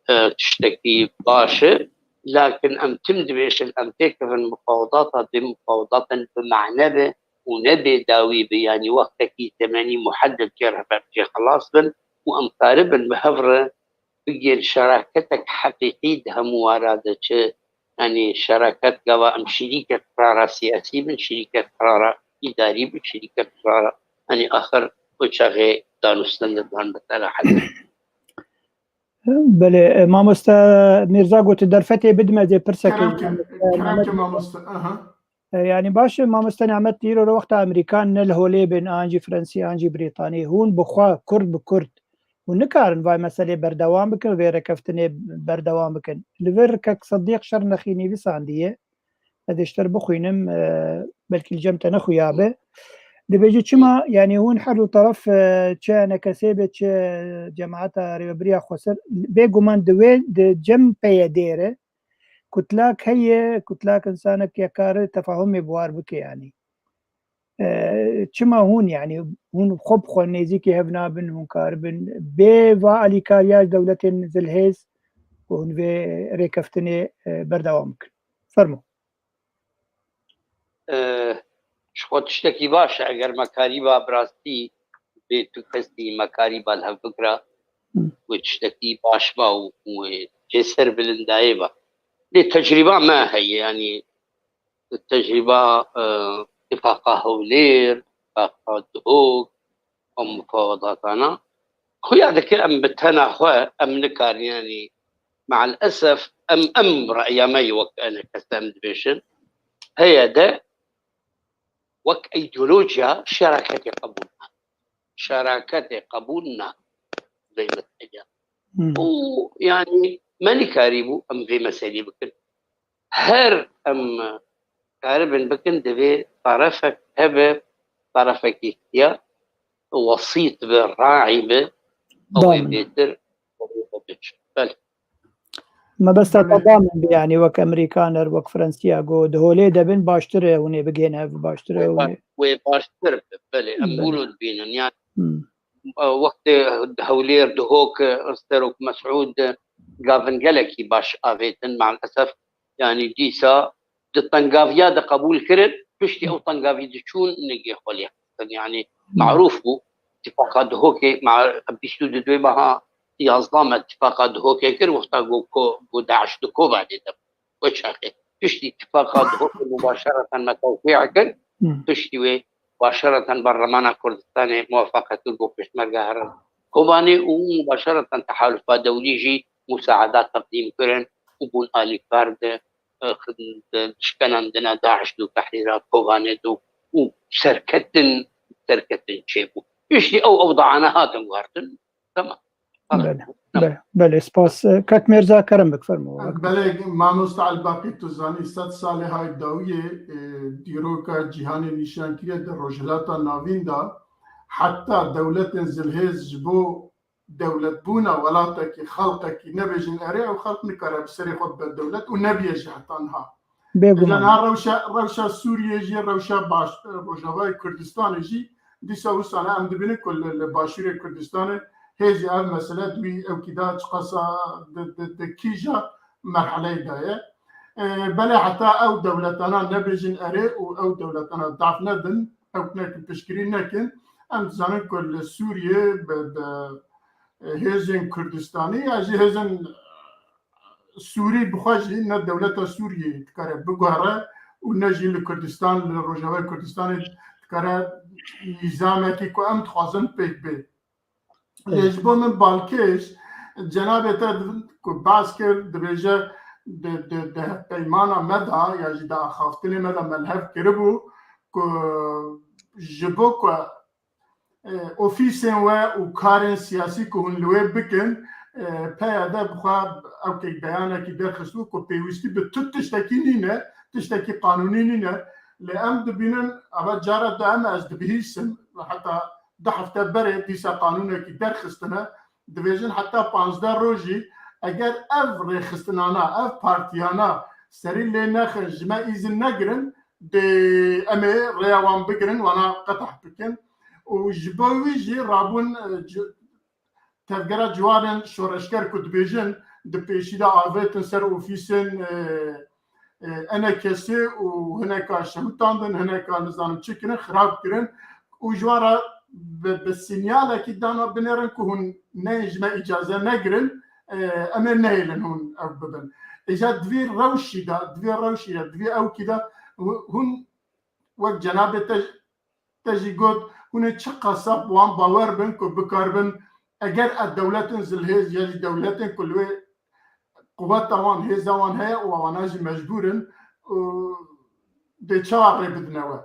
e, tiştekî baş e. Lakin em tim dibêjin, em têkevin mufawedata, dê mufawedatan bi mane be û ne bê dawî be, yanî wextekî zemenî muhedded jê re be, jê xelas bin û em karibin bi hev re bigihên şeraketek heqîqî di hemû wara de, çi, yanî şeraket gava em şirîkek qirara siyasî bin, şirîkek qirara îdarî bin, şirîkek qirara, yanî axir wê çaxê danûstin didan bi terahet. Belê, e, mamoste Mîrza got, derfetê bidime ez ê pirsek. Kerem ke, kerem ke mamoste. Aha. E, yanî baş e, mamoste Nehmet, îro re wexta Amerîkan ne li holê bin, an jî Fransî, an jî Brîtanî, hûn bi xwe, Kurd bi Kurd, hûn nikarin vay meselê berdewam bikin, vê rêkeftinê berdewam bikin. Li vir kek Sedîq Şernexî nivîsandiye, ez ê ji te re bixwînim, e, belkî li cem te nexuyabe. Dibêje çima, yanî hûn her du teref, e, çi enekesê be, çi cemaeta Rêvebiriya Xweser, bêguman di wê, di cem P Y D re, kutlak heye, kutlak însanek ya kare tefahumê bi war bike yanî. E, çima hûn, yanî hûn xwe bi xwe nêzîkî hev nabin, hûn karibin bê va alîkariya ji dewletên zilhêz û hûn vê rêkeftinê, e, berdewam bikin? Fermo. E, Ji xwe tiştekî baş e, eger me karîba bi rastî bê tu kesî me karîba li hev bikira, Hı. wê tiştekî baş ba û, û wê cê ser bilindayê ba. Lê tecrîba me heye, yanî tecrîba, e, tifaqa Hewlêr, tifaqa Duhok, ew mufawedatana. Xuya dike em bi tena xwe em nikarin, yanî me'el esef em, em re'ya me yê wek enekese em dibêjin. Heye de wek îdeolojiya şeraketê qebûl na. Şeraketê qebûl na vê meselê. Hmm. Û yanî me nikarîbû em vê meselê bikin. Her em karibin bikin, divê tarefek hebe, tarefekî ya wesît bi, raî bi, ew ê Damîne. bêtir, ew ê biç. Belê. Mebesta te Belê. damîn bi, yanî wek Amerîkaner, wek Fransiya got, di holê de bin, baştir e hûn ê bigihên hev, baştir e Wê hûn ba-, ê. wê baştir bi, belê, em Belê. wilo dibînin. Yani, Hmm. e, wextê Hewlêr, Duhok, e, Serok Mesûd, e, gavin gelekî baş avêtin, maalesef. Yani dîsa di tengaviya de qebûl kirin, piştî ew tengavî diçûn nigê xwe lê xistin. Yani Hmm. marûf bû, tifaqa Duhokê, ma-, bîst û du meha yazdeh me tifaqa Duhokê kir, wexta got ku, got DAIŞ di Kobanê de bû. Wê çaxê. Piştî tifaqa Duhokê mubaşereten me tewqî kir, Hmm. piştî wê mubaşereten Berlemana Kurdistanê muwefaqet kir, got pêşmerge herin Kobanê û mubaşereten tehalufa dewlî jî musaedat teqdîm kirin û bûn alîkar di, e, xid-, di şkenandina DAIŞ û tehrîra Kobanê de û serketin, serketin çêbû. Piştî ew ewdaana hatin guhertin. Tamam. Belê, Tamam. belê, belê, spas. E, Kak Mêrza, kerem bik, fermo. Belê, mamosta Elbaqî, tu zanî, sed salê hay dawiyê, e, dîroka cîhanê nîşan kiriye di Rojhilata Navîn de, heta dewletên zilhêz ji bo dewletbûna welatekî, xelqekî nebêjin erê, ew xelq nikare bi serê xwe bibe dewlet û nebiye jî heta niha. Bêguman. Niha rewşa, rewşa Sûriyê jî, rewşa baş, Rojavayê Kurdistanê jî dîsa wisa ne. Em dibînin ku li, li Başûrê Kurdistanê hêzî ev mesele di wî ewkî de çiqasa di, di, di kîja merheleyê de ye. E, belê heta ew dewletana nebêjin erê û ew dewletana dav nedin, ew nekin piştgirî nekin. Em dizanin ku li Sûriyê bi, bi, e, hêzên Kurdistanî ya jî hêzên Sûrî bi xwe jî ne dewleta Sûriyê dikare biguhere û ne jî li Kurdistan, li Rojavayê Kurdistanê dikare nîzamekî ku em dixwazin pêk bê. Lê Evet. ji bo min balkêş, cenabê te di-, ku behs kir, dibêje di, di, di peymana me de ya jî di axaftinê me de me li hev kiribû ku ji bo ku e, ofîsên we û karên siyasî ku hûn li wê bikin, e, P Y D bi xwe ew kek beyanekî derxistibû ku pêwîstî bi tu tiştekî nîne, tiştekî qanûnî nîne. Lê em dibînin, eva cara du em e ez dibihîsim, heta du hefte berê dîsa qanûnekî derxistine, dibêjin heta panzdeh rojî, eger ev rêxistinana, ev partiyana serî lê nexin, ji me îzin negirin, dê em ê rêya wan bigirin, wana qeteh bikin. Û ji bo wî jî rabûn, e, ci-, tevgera ciwanên şoreşger ku dibêjin, di pêşî de avêtin ser ofîsên, e, e, enekesê û hineka şewitandin, hineka nizanim çi kirin, xirab kirin û ji wan re bi, bi sinyalekî dana binêrin ku hûn neyên ji me îcaze negirin, e, em ê nehêlin hûn ew bibin. Îca di vî rewşî de, di vî rewşî de, di vî ewkî de hû-, hûn wek cenabê te, te jî got, hûn ê çi qasab wan bawer bin ku bikaribin, eger e dewletin zilhêz ya jî dewletin ku li wê quweta wan, hêza wan heye û wana jî mecbûr in, û dê çawa rê bidine we?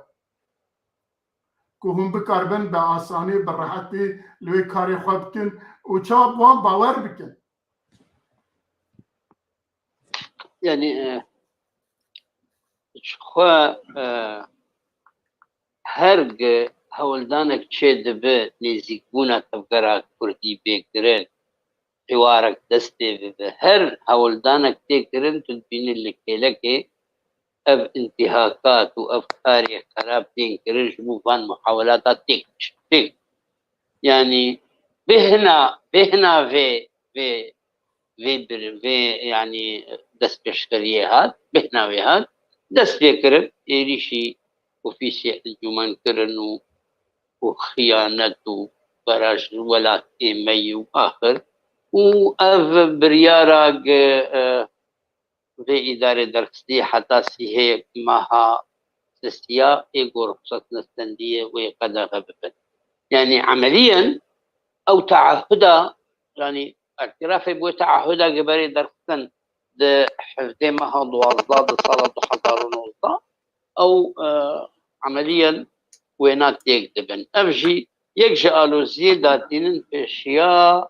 Ku hûn bikaribin bi asanî, bi rehetî li wê karê xwe bikin û çawa bi wan bawer bikin? Yani, e, ji xwe, e, her gi hewldanek çê dibe, nêzîkbûna tevgera kurdî bê kirin, hiwarek dest pê bibe. Her hewldanek tê kirin, tu dibînî li kêlekê ev întihakat û ev karê xerab tên kirin, ji bo van muhawelata têk, têk. Yani bêhna, bêhna vê, vê, vê bir, vê, yani destpêşxeriyê hat, bêhna wê hat, dest pê kirin, êrîşî ofîsê encûmen kirin û, û xiyanet û baraj welatê me yî û axir. Û ev biryara ge, e, vê îdarê derxistî heta sîhê meha sisiya ê ku ruxsat nestendiyê wê qedexe bibin. Yanî emeliyen ew teahuda, yanî îtirafê bi wê teahuda ge berê derxistin di hevdê meha duwazdeh di sala du hezar û nozdeh, ew, e, emeliyen wêna têk dibin. Ev jî yek ji aloziyê datînin pêşiya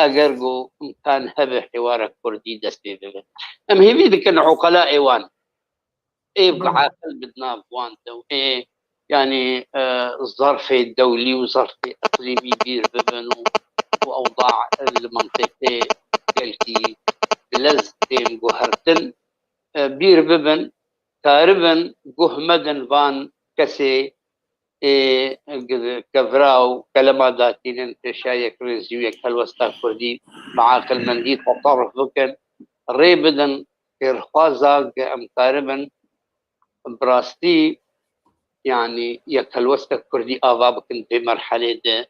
eger ku imkan hebe hêwara kurdî dest pê bibe. Em hêvî dikin uqela ê wan ê bi aqil bi nav wan de û ê, yanî, e, zerfê dewlî û zerfê iqlîmî bîr bibin û, û ewda li mintîqê gelkî bilez tên guhertin, e, bîr bibin, karibin guh medin van kesê ê kevra û kelema datînin pêşiya yekrêzî û yekhelwesta kurdî bi aqilmendî teserruf bikin, rê bidin xêrxwaza ge em karibin bi rastî, yanî yekhelwesta kurdî ava bikin vê merhelê de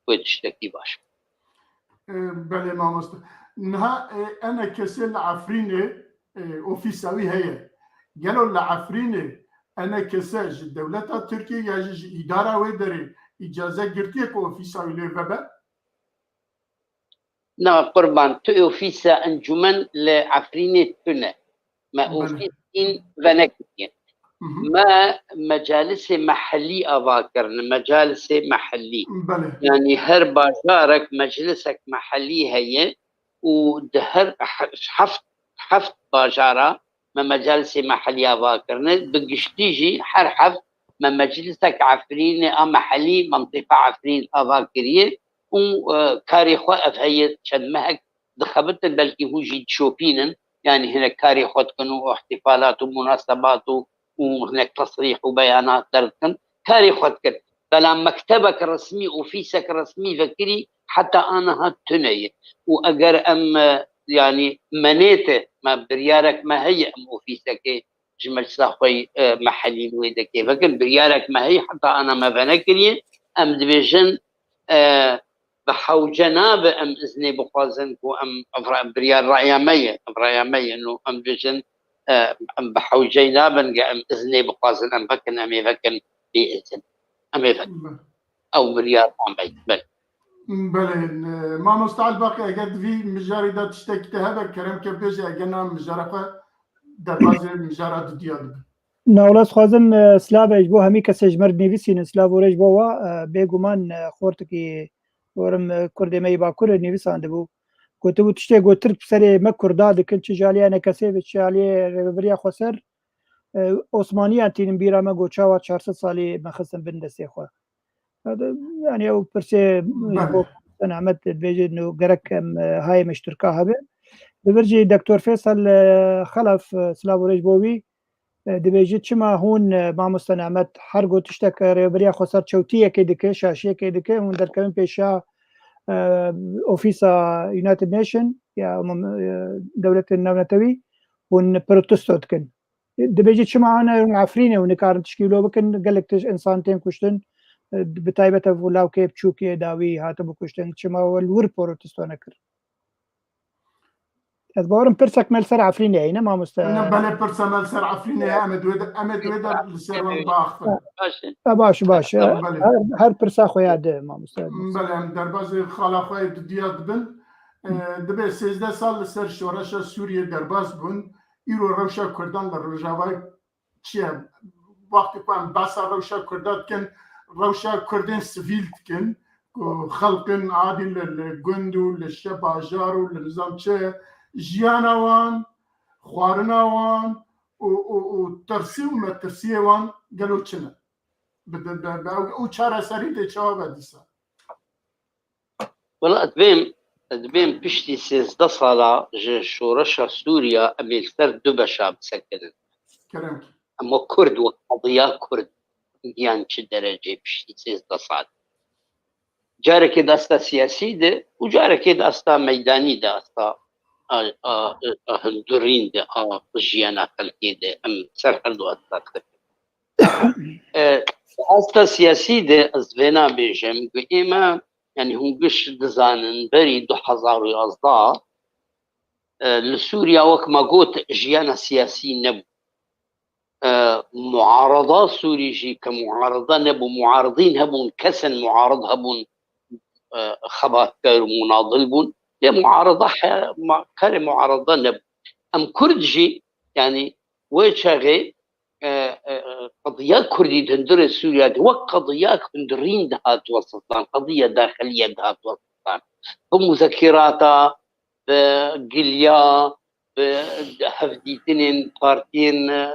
wê tiştekî baş. E, belê mamoste. Niha, e, ene kesê li Efrînê, e, ofîsa wî heye. Gelo li Efrînê ene kese ji dewleta Tirkiyê ya jî ji îdara wê derê îcaze girtiye ku ofîsa wî lê vebe? Na qurban, tu ofîsa encûmen li Efrînê tune. Me ofîs hîn venekiriye. Me mecalisê mehellî ava kirine, mecalisê mehellî. Yanî her bajarek meclisek mehellî heye û di her he-, heft, heft bajara me mecalisê mehellî ava kirine. Bi giştî jî her heft me meclisek Efrînê a mehellî, mintîqa Efrîn ava kiriye û, e, karê xwe ev heye çend mehek dixebitin, belkî hûn jî dişopînin. Yanî hinek karê xwe dikin û îhtîfalat û munasebat û, û hinek tesrîh û beyanat derdikin. Karê xwe dikin. Belam mektebek resmî, ofîsek resmî vekirî heta aniha tune ye. Û eger em, e, yanî menête, me biryarek me heye, em ofîsekê ji meclisa xwe yî, e, mehellî li wê dekê vekin. Biryarek me heye, heta ana me venekiriye. Em dibêjin, e, bi hewce nabe em iznê bixwazin ku em, ev re-, biryar raya me ye, ev raya me ye. No em dibêjin, e, em bi hewceyî nabin ge em iznê bixwazin, em vekin, em ê vekin bê izin. Em ê vekin. Ew biryar me ye. Belê. Belê, e, mamoste Elbaqî, eger di vî mijarê de tiştekî te hebe, kerem ke bêje, eger na mijara xwe derbazê mijara dudiya dibe. Newla, dixwazim, e, silavê ji bo hemî kesê ji me re nivîsînin, silav û rê ji bo wa, e, bêguman, e, xortikî, werim, e, kurdê me yê Bakur nivîsandibû. Gotibû, tiştê ku Tirk bi serê me Kurda dikin, çi ji aliyê enekesê be, çi aliyê rêvebiriya xweser, e, Osmaniyan tînin bîra me, got, çawa çar sed salî me xistin bin destê xwe. Yanî ew pirsê ji bo Nehmet dibêje, no gerek em, e, hayê me ji Tirka hebe. Li vir jî Doktor Feysel, e, Xelef, e, silav û rêj bo wî, e, dibêje, çima hûn, e, mamoste Nehmet, her got tiştek, e, rêvebiriya xweser çewtiyekê dike, şaşiyekê dike, hûn derkevin pêşiya, e, ofîsa United Nation ya, e, Dewletên Navnetewî, hûn protesto dikin. Dibêjî çima hûn Efrînê û nikarin tişkî wilo bikin, gelek tişt, însan tên kuştin, e, bi taybet ev lawkê biçûkê dawî hatibû kuştin, çima we li wir protesto nekir? Ez bawerim pirsek me li ser Efrînê heye, ne mamoste? Ne, belê, pirsa me li ser Efrînê heye, em ê di wê de, em ê di wê de li ser wan biaxivin. Baş e. Ha, baş, baş. Belê. Her, her pirsa xwe ya de, mamoste. Belê, em derbasî xala xwe yê dudiya dibin. E, dibê sêzdeh sal li ser şoreşa Sûriyê derbas bûn. Îro rewşa Kurdan li Rojavayê çi ye? Wextê ku em behsa rewşa Kurda dikin, rewşa Kurdên sivîl dikin, ku xelqên adî li, li gund û li şe-, bajar û li nizam çi jiyana wan, xwarina wan û, û, û tirsî û metirsiyê wan gelo çi ne? Bi, bi, bi, bi, ew, ew çareserî dê çawa be dîsa? Wela, ez dibêm, ez dibêm piştî sêzdeh sala ji şoreşa Sûriya em ê li ser du beşa bisekinin. Kerem ki. Em wek Kurd, wek qediya Kurd giyan çi derecê piştî sêzdeh sal. Carekê dasta siyasî de û carekê dasta meydanî de, asta a, a, a hundurîn de, a jiyana xelkê de em ser her du asta disekinin. E, asta siyasî de ez vêna bêjim, ku ême, yani hûn giş dizanin, berî du hezar û yazdeh, e, li Sûriya wek me got jiyana siyasî nebû. E, muarada Sûrî jî ke muarada nebû, muaridîn hebûn, kesên muarid hebûn, e, xebatkar û munadil bûn. Lê muarada he-, ma-, karê muarada nebû. Em Kurd jî, yani wê çaxê, e, e, e, qediya Kurdî di hundirê Sûriya de wek qediyek hundirîn dihat wesiftan, qediya daxiliye dihat wesiftan. Bi muzakirata, bi giliya, bi hevdîtinên partiyên, e,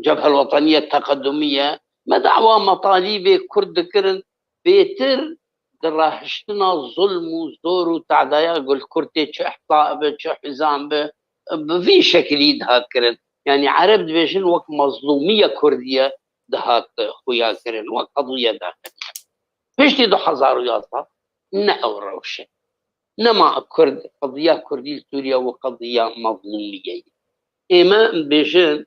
Cebhe Weteniye Teqedumî ye. Me dawa metalîbê Kurd dikirin, bêtir di rahiştina zulm û zor û tadaya ku li Kurd tê çi ihsa bi, çi hizam bi, bi vî şekilî dihat kirin. Yani Ereb dibêjin wek mezlûmiye Kurdiye dihat xuya kirin, wek qediye daxiliye. Piştî du hezar û yazdeh ne ew rewş e. Nema Kurd, qediya Kurdî li Sûriye wek qediya mezlûmiyê ye. Ême bêjin,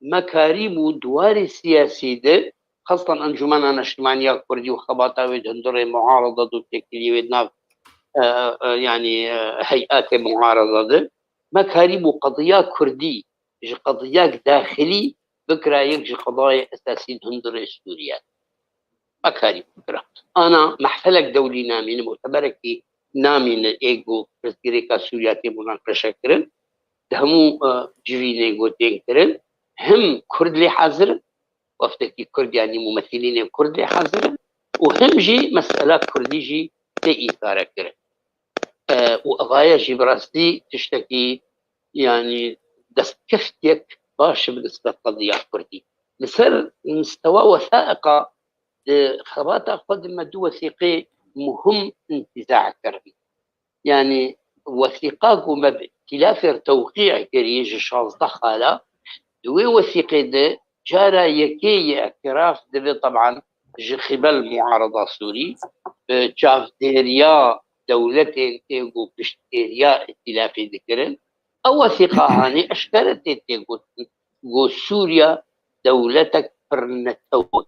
me karîbû di warê siyasî de, xastan Encûmena Neştimaniya Kurdî û xebata wê di hundirê muarada de û têkiliyê wê di nav, e, e, yanî, e, heyetê muarada de, me karîbû qediya Kurdî ji qediyek daxilî bikira yek ji qedayê esasî di hundirê Sûriye. Me karî bikira. Ana mehfelek dewlî namîne, muteberekî namîne ê ku pirsgirêka Sûriya tê munaqeşe kirin. Di hemû, e, civînê ku tên kirin, him Kurd lê hazir in, wefdekî Kurd, yanî mumethilînên Kurd lê hazir in û him jî mesela Kurdî jî tê îsare kirin. E, û evaya jî bi rastî tiştekî, yanî destkeftiyek baş bi nisbet qediya Kurdî. Li ser mistewa wesaiqa di xebata xwe de me du wesîqê muhim întîza kirin. Yanî wesîqa ku me bi îtîlafê re tewqî kirî ji şazdeh xala, di wê wesîqê de cara yekê yê îtîraf dibe, teban ji qîbel muarada Sûrî, bi çavdêriya dewletên ê ku piştgiriya îtîlafê dikirin. Ew wesîqa hanê eşkere tê tê gotin ku Sûriya dewletek pirnetew e.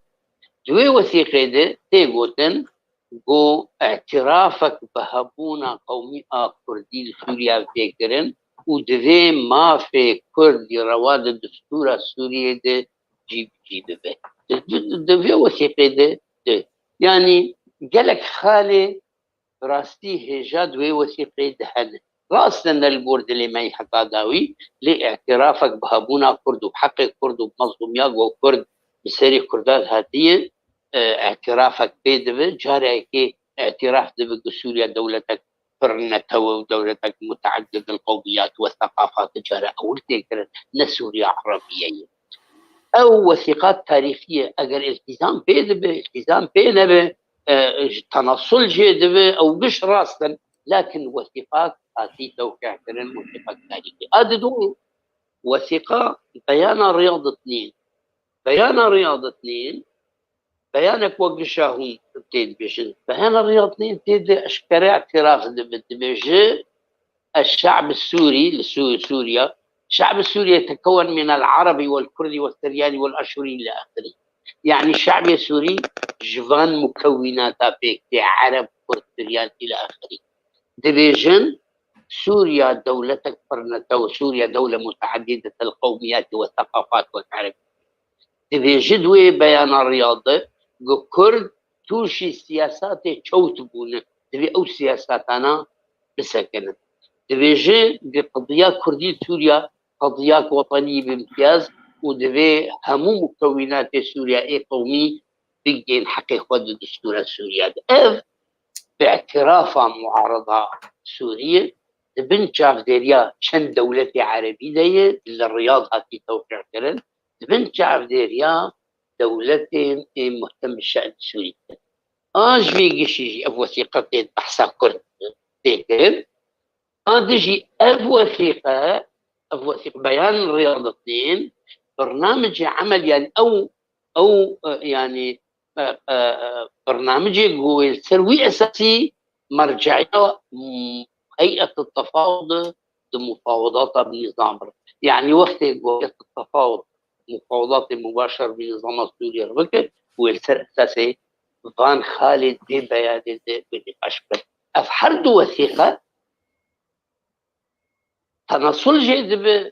Di wê wesîqê de tê gotin ku îtîrafek bi hebûna qewmî a Kurdî li Sûriya tê kirin û divê mafê Kurd yê rewa di destûra Sûriyê de cîbicî bibe. Di, di, di vê wesîqê de, de, yanî gelek xalê bi rastî hêja di wê wesîqê de hene. Rast e ne li gor dilê me yî heta dawî, lê îtîrafek bi hebûna Kurd û bi heqê Kurd û bi mezlûmiya ku Kurd bi serê Kurda hatiye, e, îtîrafek pê dibe, cara yekê îtîraf dibe ku Sûriya dewletek pirnetew û dewletek muteeddid el-qewmiyat ve seqafat, cara ewil tê kirin, ne Sûriya Erebiye ye. Ew wesîqat tarîxî ye. Eger îltîzam pê dibe, îltîzam pê nebe, e, ji tenasul jê dibe, ew giş rast in. Lakin wesîqat hatî tewqî kirin, wesîqat tarîxî. A didu wesîqa beyana Riyad itnîn. Beyana Riyad itnîn, beyanek wek gişa hûn tê dibêjin. Beyana Riyad itnîn tê de eşkere îtîraf dibe, dibêje, الشعب السوري، li Sû-، Sûriya، الشعب السوري يتكون من العربي والكردي والسرياني والآشوري إلى آخره. Yani şe'bê Sûrî ji van mukewînata pêk tê, Ereb, Kurd, Siryan îlâ axirî. Dibêjin Sûriya dewletek pirnetew, Sûriya dewle muteedîdetel qewmiyatî ve seqafat ve Ereb. Dibêje di wê beyana Riyad de ku Kurd tûşî siyasatê çewt bûne. Divê ew siyasatana bisekinin. Dibêje ku qediya Kurdî Sûriya qediyek wetenî bi îmtiyaz û divê hemû mukewînatê Sûriya ê qewmî bigihên heqê xwe di destûra Sûriya de. Ev bi îtirafa muarada Sûriyê di bin çavdêriya çend dewletê erebî de ye, li Riyad hatî tewqî kirin, di bin çavdêriya dewletên ê muhtem bi şe'n Sûrî de. A ji vê gişî jî ev wesîqe tê behsa Kurd tê kirin. A dijî ev wesîqe, ev wesîqe beyan Riyad itnîn, bernamicê emel, yani ew, ew, e, yani, e, e, e, bernamicê ku wê li ser wî esasî merceya, m-, heyet tefawud di mufawedata bi nîzam re. Yani wextê ku heyet tefawud mufawedatê mubaşer bi nizama Sûriyê re bike û li ser esasê van xalê dê beyanê de wê nîqaş bikin. Ev her du wesîqe tenasul jê dibe,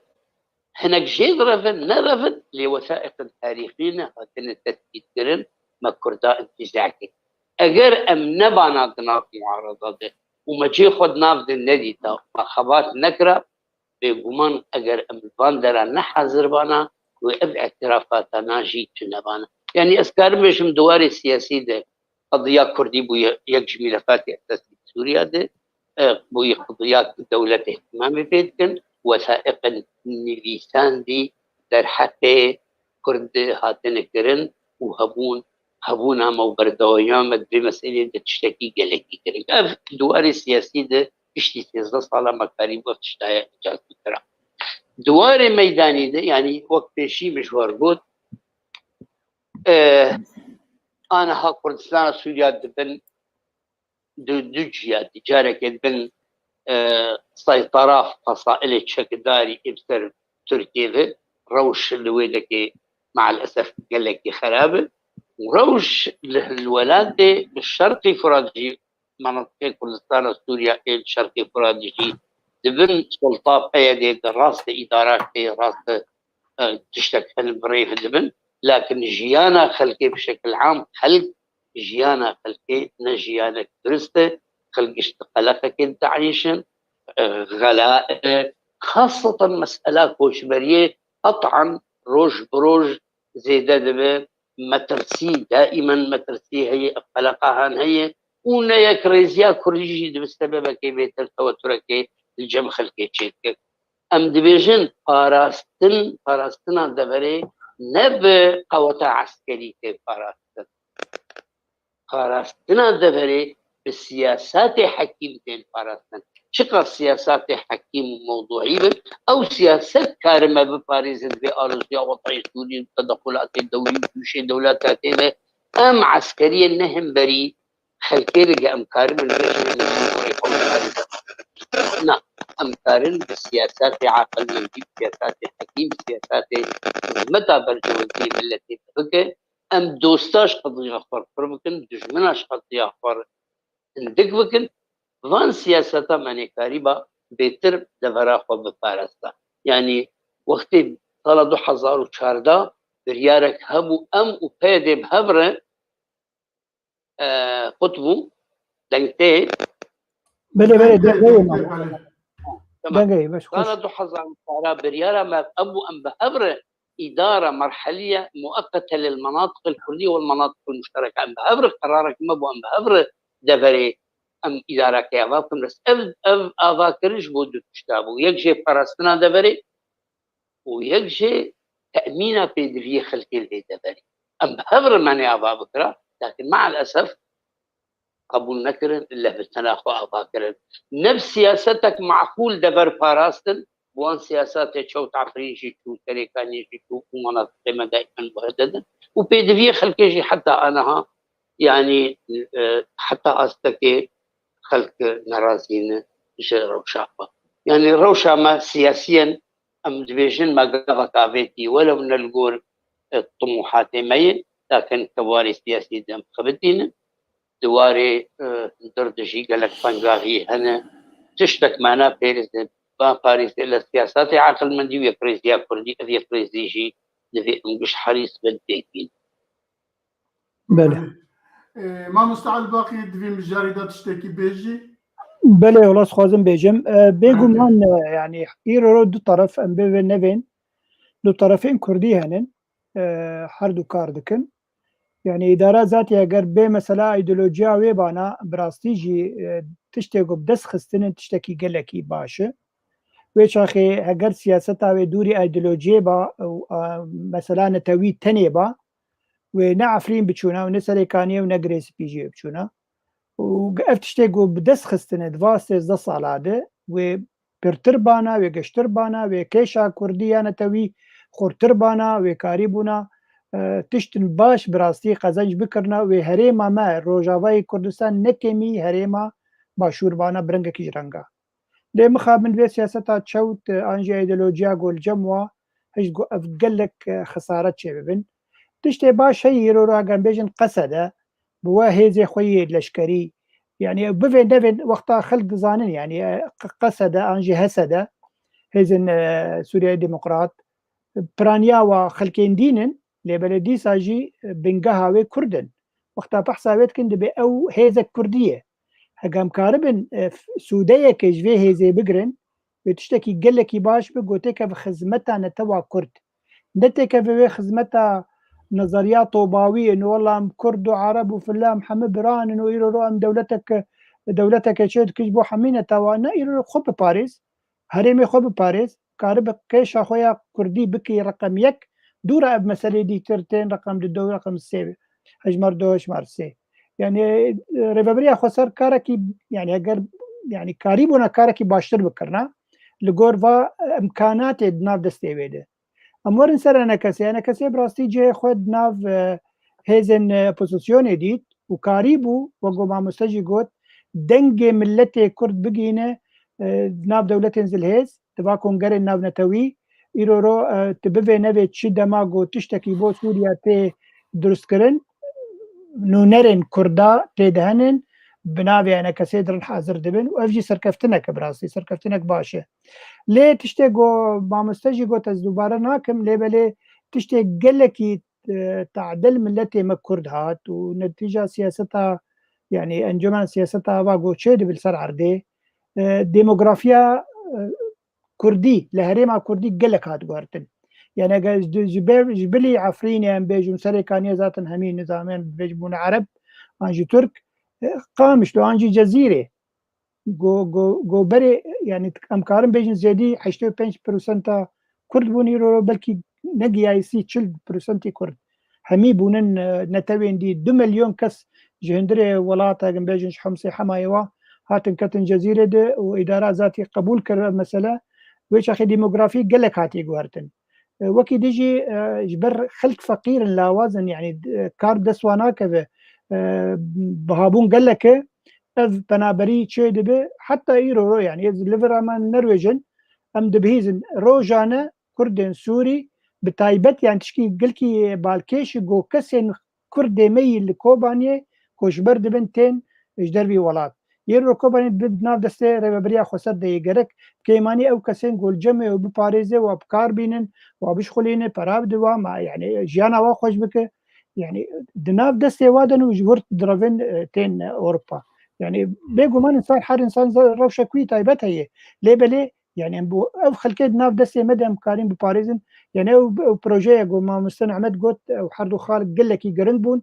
hinek jê direvin, nerevin, lê wesaiqin tarîxî ne hatine tespîtkirin, me Kurda intîza kir. Eger em nebana di nav muarada de û me cê xwe di nav de nedîta, me xebat nekira, bêguman eger em li van dera nehazir bana, wê ev îtirafatana jî tune bana. Yanî ez karim bêjim di warê siyasî de qediya Kurdî bûye yek ji mîlefatê esasî Sûriya de, e, bûye qediya ku dewlet îhtimamê pê dikin, wesaiqin nivîsandî derheqê Kurd hatine kirin û hebûn, hebûna me û berdewamiya me di vê meseleyê de tiştekî gelekî giring. Ev di warê siyasî de piştî sêzdeh sala me karîbû ev tiştaya îcad bikira. Di warê meydanî de, yanî wek pêşî min ji we re got, e, aniha Kurdistana Sûriya dibin du, du ciya, di carekê dibin, e, seytara fesailê çekdarî ê bi ser Tirkiyê ve, rewş li wê dekê maalesef gelekî xerab e. Rewş li, li welatê bi şerqî Furat jî, menatiqê Kurdistana Sûriya ê li şerqê Furat jî dibin sulta P Y D'ê de rast e, îdara tê, rast e, e, tiştek hene bi rê ve dibin. Lakin jiyana xelkê bi şekil am, xelk, jiyana xelkê ne jiyanek durist e. Xelk ji qeleqekê diayîşin, e, xela, e, xaseten mesela koçberiyê qetan roj bi roj zêde dibe. Metirsî, daîmen metirsî heye, ev qeleqahan heye û neyekrêziya Kurdî jî dibe sebebekê bêtir teweturekê li cem xelkê çêdike. Em dibêjin parastin, parastina deverê ne bi qeweta eskerî tê parastin. Parastina deverê bi siyasatê hekîm tên parastin. Çiqas siyasatê hekîm û mewduî bin, ew siyaset karime biparêzin vê aloziya wetayê Sûrî û tedexulatê dewlî û tûşê dewleta tê de. Em eskeriyên ne hemberî xelkê dike, em karin bi vê şêwê de ji bo rêxewşanê de. Na, em karin bi siyasatê aqilmendî, bi siyasatê hekîm, bi siyasatê xizmeta berjewendiyê miletê de bike. Em dosta ji qediya xwe re pir bikin, dijmina ji qediya xwe re hindik bikin. Van siyaseta me nêkarîba bêtir devera xwe biparasta. Yanî wextê sala du hezar û çardeh biryarek hebû, em û P Y D bi hev re, e, qut bû, deng tê. Belê, belê, deng tê, deng tê, belê. Tamam. Dengê, baş, xweş. Sala du hezar û çardeh biryara me ev bû, em bi hev re îdara merheliye mueqete lil menatiqil kurdî wal menatiqil muştereke. Em bi hev re qerarek me bû, em bi hev re deverê em îdarekê ava bikin. Bes ev, ev avakirin ji bo du tişta bû. Yek jê parastina deverê û yek jê temîna pêdiviyê xelkê li vê deverê. Em bi hev re me nê ava bikira, lakin maalesef qebûl nekirin, leh bi tena xwe ava kirin. Ne bi siyasetek meqûl dever parastin, bi wan siyasatê çewt Efrîn jî çû, Serêkaniyê jî çû û menatiqê me daîmen guhededin. Û pêdiviyê xelkê jî heta aniha, yanî, e, heta astekê xelk nerazî ne ji rewşa xwe. Yanî rewşa me siyasiyen em dibêjin me gavek avêtî, welew ne li gor, e, timûhatê me ye, lakin kewarê siyasî de em xebitînin. Di warê, e, hundir de jî gelek bengavî hene. Tiştek me naparêze, naparêze li siyasatê aqilmendî û yekrêziya kurdî, ev yekrêzî jî divê em giş herîs bin têkîn. Belê. Ee, Mamoste Elbaqî, divê mijarê de tiştekî bêjî? Belê, wela dixwazim bêjim. Ee, bêguman, e, yanî îro du teref em bê ve nevên, du terefên kurdî henin, e, her du kar dikin. Yanî îdara zatî eger bê mesela îdeolojiya wê bana, bi rastî jî, e, tiştê ku bi dest xistinin tiştekî gelekî baş e. Wê çaxê heger siyaseta wê dûrî îdeolojiyê ba û, a, mesela netewî tenê ba, wê ne Efrîn biçûna û ne Serêkaniyê û ne Girê Spî jî biçûna. Û ev tiştê ku bi dest xistine di va sêzdeh sala de, wê pirtir bana, wê geştir bana, wê kêşa kurdî ya netewî xurtir bana, wê karî bûna, e, tiştin baş bi rastî qezenc bikirina, wê herêma me, Rojavayê Kurdistan ne kêmî herêma Başûr bana bi rengekî ji renga. Lê mixabin vê siyaseta çewt, e, an jî îdeolojiya ku li cem wa, Hej got ev gelek, e, xesaret çêbibin. Tiştê baş heye îro ra, gem bêjin Qesede, bi we hêzê xwe yê leşkerî, yani bivê nevê wexta xelk dizanin, yani, e, Qesede an jî Hesede, hêzên, e, Sûriye Demokrat, piraniya wa xelkên dîn in, lê belê dîsa jî, e, bingeha wê Kurd in. Wexta behsa wê dikin, dibê ew hêzek Kurdî ye. Hegam karibin, e, f-, sûdeyeke ji vê hêzê bigirin, wê tiştekî gelekî baş bi, gotêke bi xizmeta netewa Kurd. Ne têkeve wê xizmeta nezeriya tobawiyê, no wela em Kurd û Ereb û filan, em hemî biran in û îro ro em dewleteke, dewleteke çê dikin ji bo hemî netewa. Ne, îro ro xwe biparêz, herêmê xwe biparêz, karibe kêşa xwe ya Kurdî bikî reqem yek, dûra ev meselê dîtir tên reqem du, reqem sê, hejmar du, hejmar sê. Yani, e, Rêveberiya Xweser karekî, yani eger, yani karîbûna karekî baştir bikirina, li gor va, e, imkanatê di nav destê wê de. Em werin ser enekesê. Enekesê bi rastî cihê xwe di nav, e, hêzên, e, opozisyonê dît û karîbû, wek ku mamoste jî got, dengê miletê Kurd bigihîne, e, di nav dewletên zilhêz, di va kongerên navnetewî, îro ro, e, tu bivê nevê çi dema ku tiştekî bo Sûriye tê durustkirin, nûnerên Kurda tê dihenin, bi navê enekesê dirin hazir dibin û ev jî serkeftinek e, bi rastî serkeftinek baş e. Lê tiştê ku mamoste jî got, ez dubare nakim, lê belê tiştê gelekî, e, tadil miletê me Kurd hat û netîca siyaseta, yani encûmen siyaseta ava ku çêdibe li ser erdê, e, demografiya, e, Kurdî, li herêma Kurdî gelek hat guhertin. Yani eger ji, ji ber, ji bilî Efrînê em bêjin, Serêkaniyê zaten hemî nizamên bêjin bûne Ereb, an jî Tirk, e, Qamişlo, an jî Cezîrê. Go, go, go berê, yani em karin bêjin zêdî heştê û pênc prosenta Kurd bûn, îro belkî negihiyayî sî çil prosentî Kurd. Hemî bûnin, e, netewên dî. Du milyon kes ji hundirê welata, em bêjin ji Himsê Hemayê wa, hatin ketin Cezîrê de û îdara zatî qebûl kir ev mesele. Wê çaxê demografî gelek hatiye guhertin. E, wekî din jî, e, ji ber xelk feqîr in, lawaz in, yani, e, kar dest wan nakeve, e, bihabûn gelek e, ev penaberî çê dibe, heta îro ro, yani, ez li vir me nerwêjin, em dibihîzin. Rojane Kurdên Sûrî, bi taybet, yani, tişkî gelkî balkêş e, ku kesên Kurdê me yî li Kobaniyê koçber dibin, tên ji dervî welat. Yê ro Kobanî di nav destê Rêveberiya Xweser de yê, gerek kêmanî ew kesên ku li cem e û biparêze, wa bi kar bînin, wa bişxulîne, pera bide wa, ma, yani, jiyana wa xweş bike. Yani, di nav destê wa de û ji wir direvin, e, tên Ewropa. Yani, bêguman insan, her insan ze-, rewşek wî taybet heye. Lê belê, yani, em bo ev xelkê di nav destê me de em karîn biparêzin. Yani, ew, ew projeye ku mamoste Ehmed got, ew her du xal gelekî giring bûn,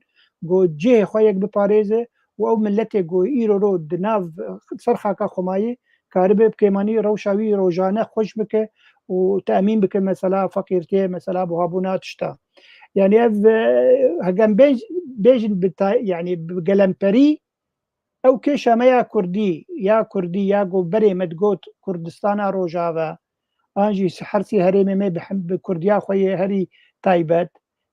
ku cihê xwe yek biparêze û ew miletê ku îro ro di nav, e, ser xaka xwe mayî, karibe bi kêmanî rewşa wî rojane xweş bike û temîn bike mesela feqîrtiyê, mesela buhabûna tişta. Yani ev, e, hegem bêj-, bêjin bi ta-, yani bi gelemperî ew kêşa me ya Kurdî, ya Kurdî, ya ku berê me digot Kurdistana Rojava, an jî her sî herêmê me bi hem-, bi Kurdiya xwe yê herî taybet,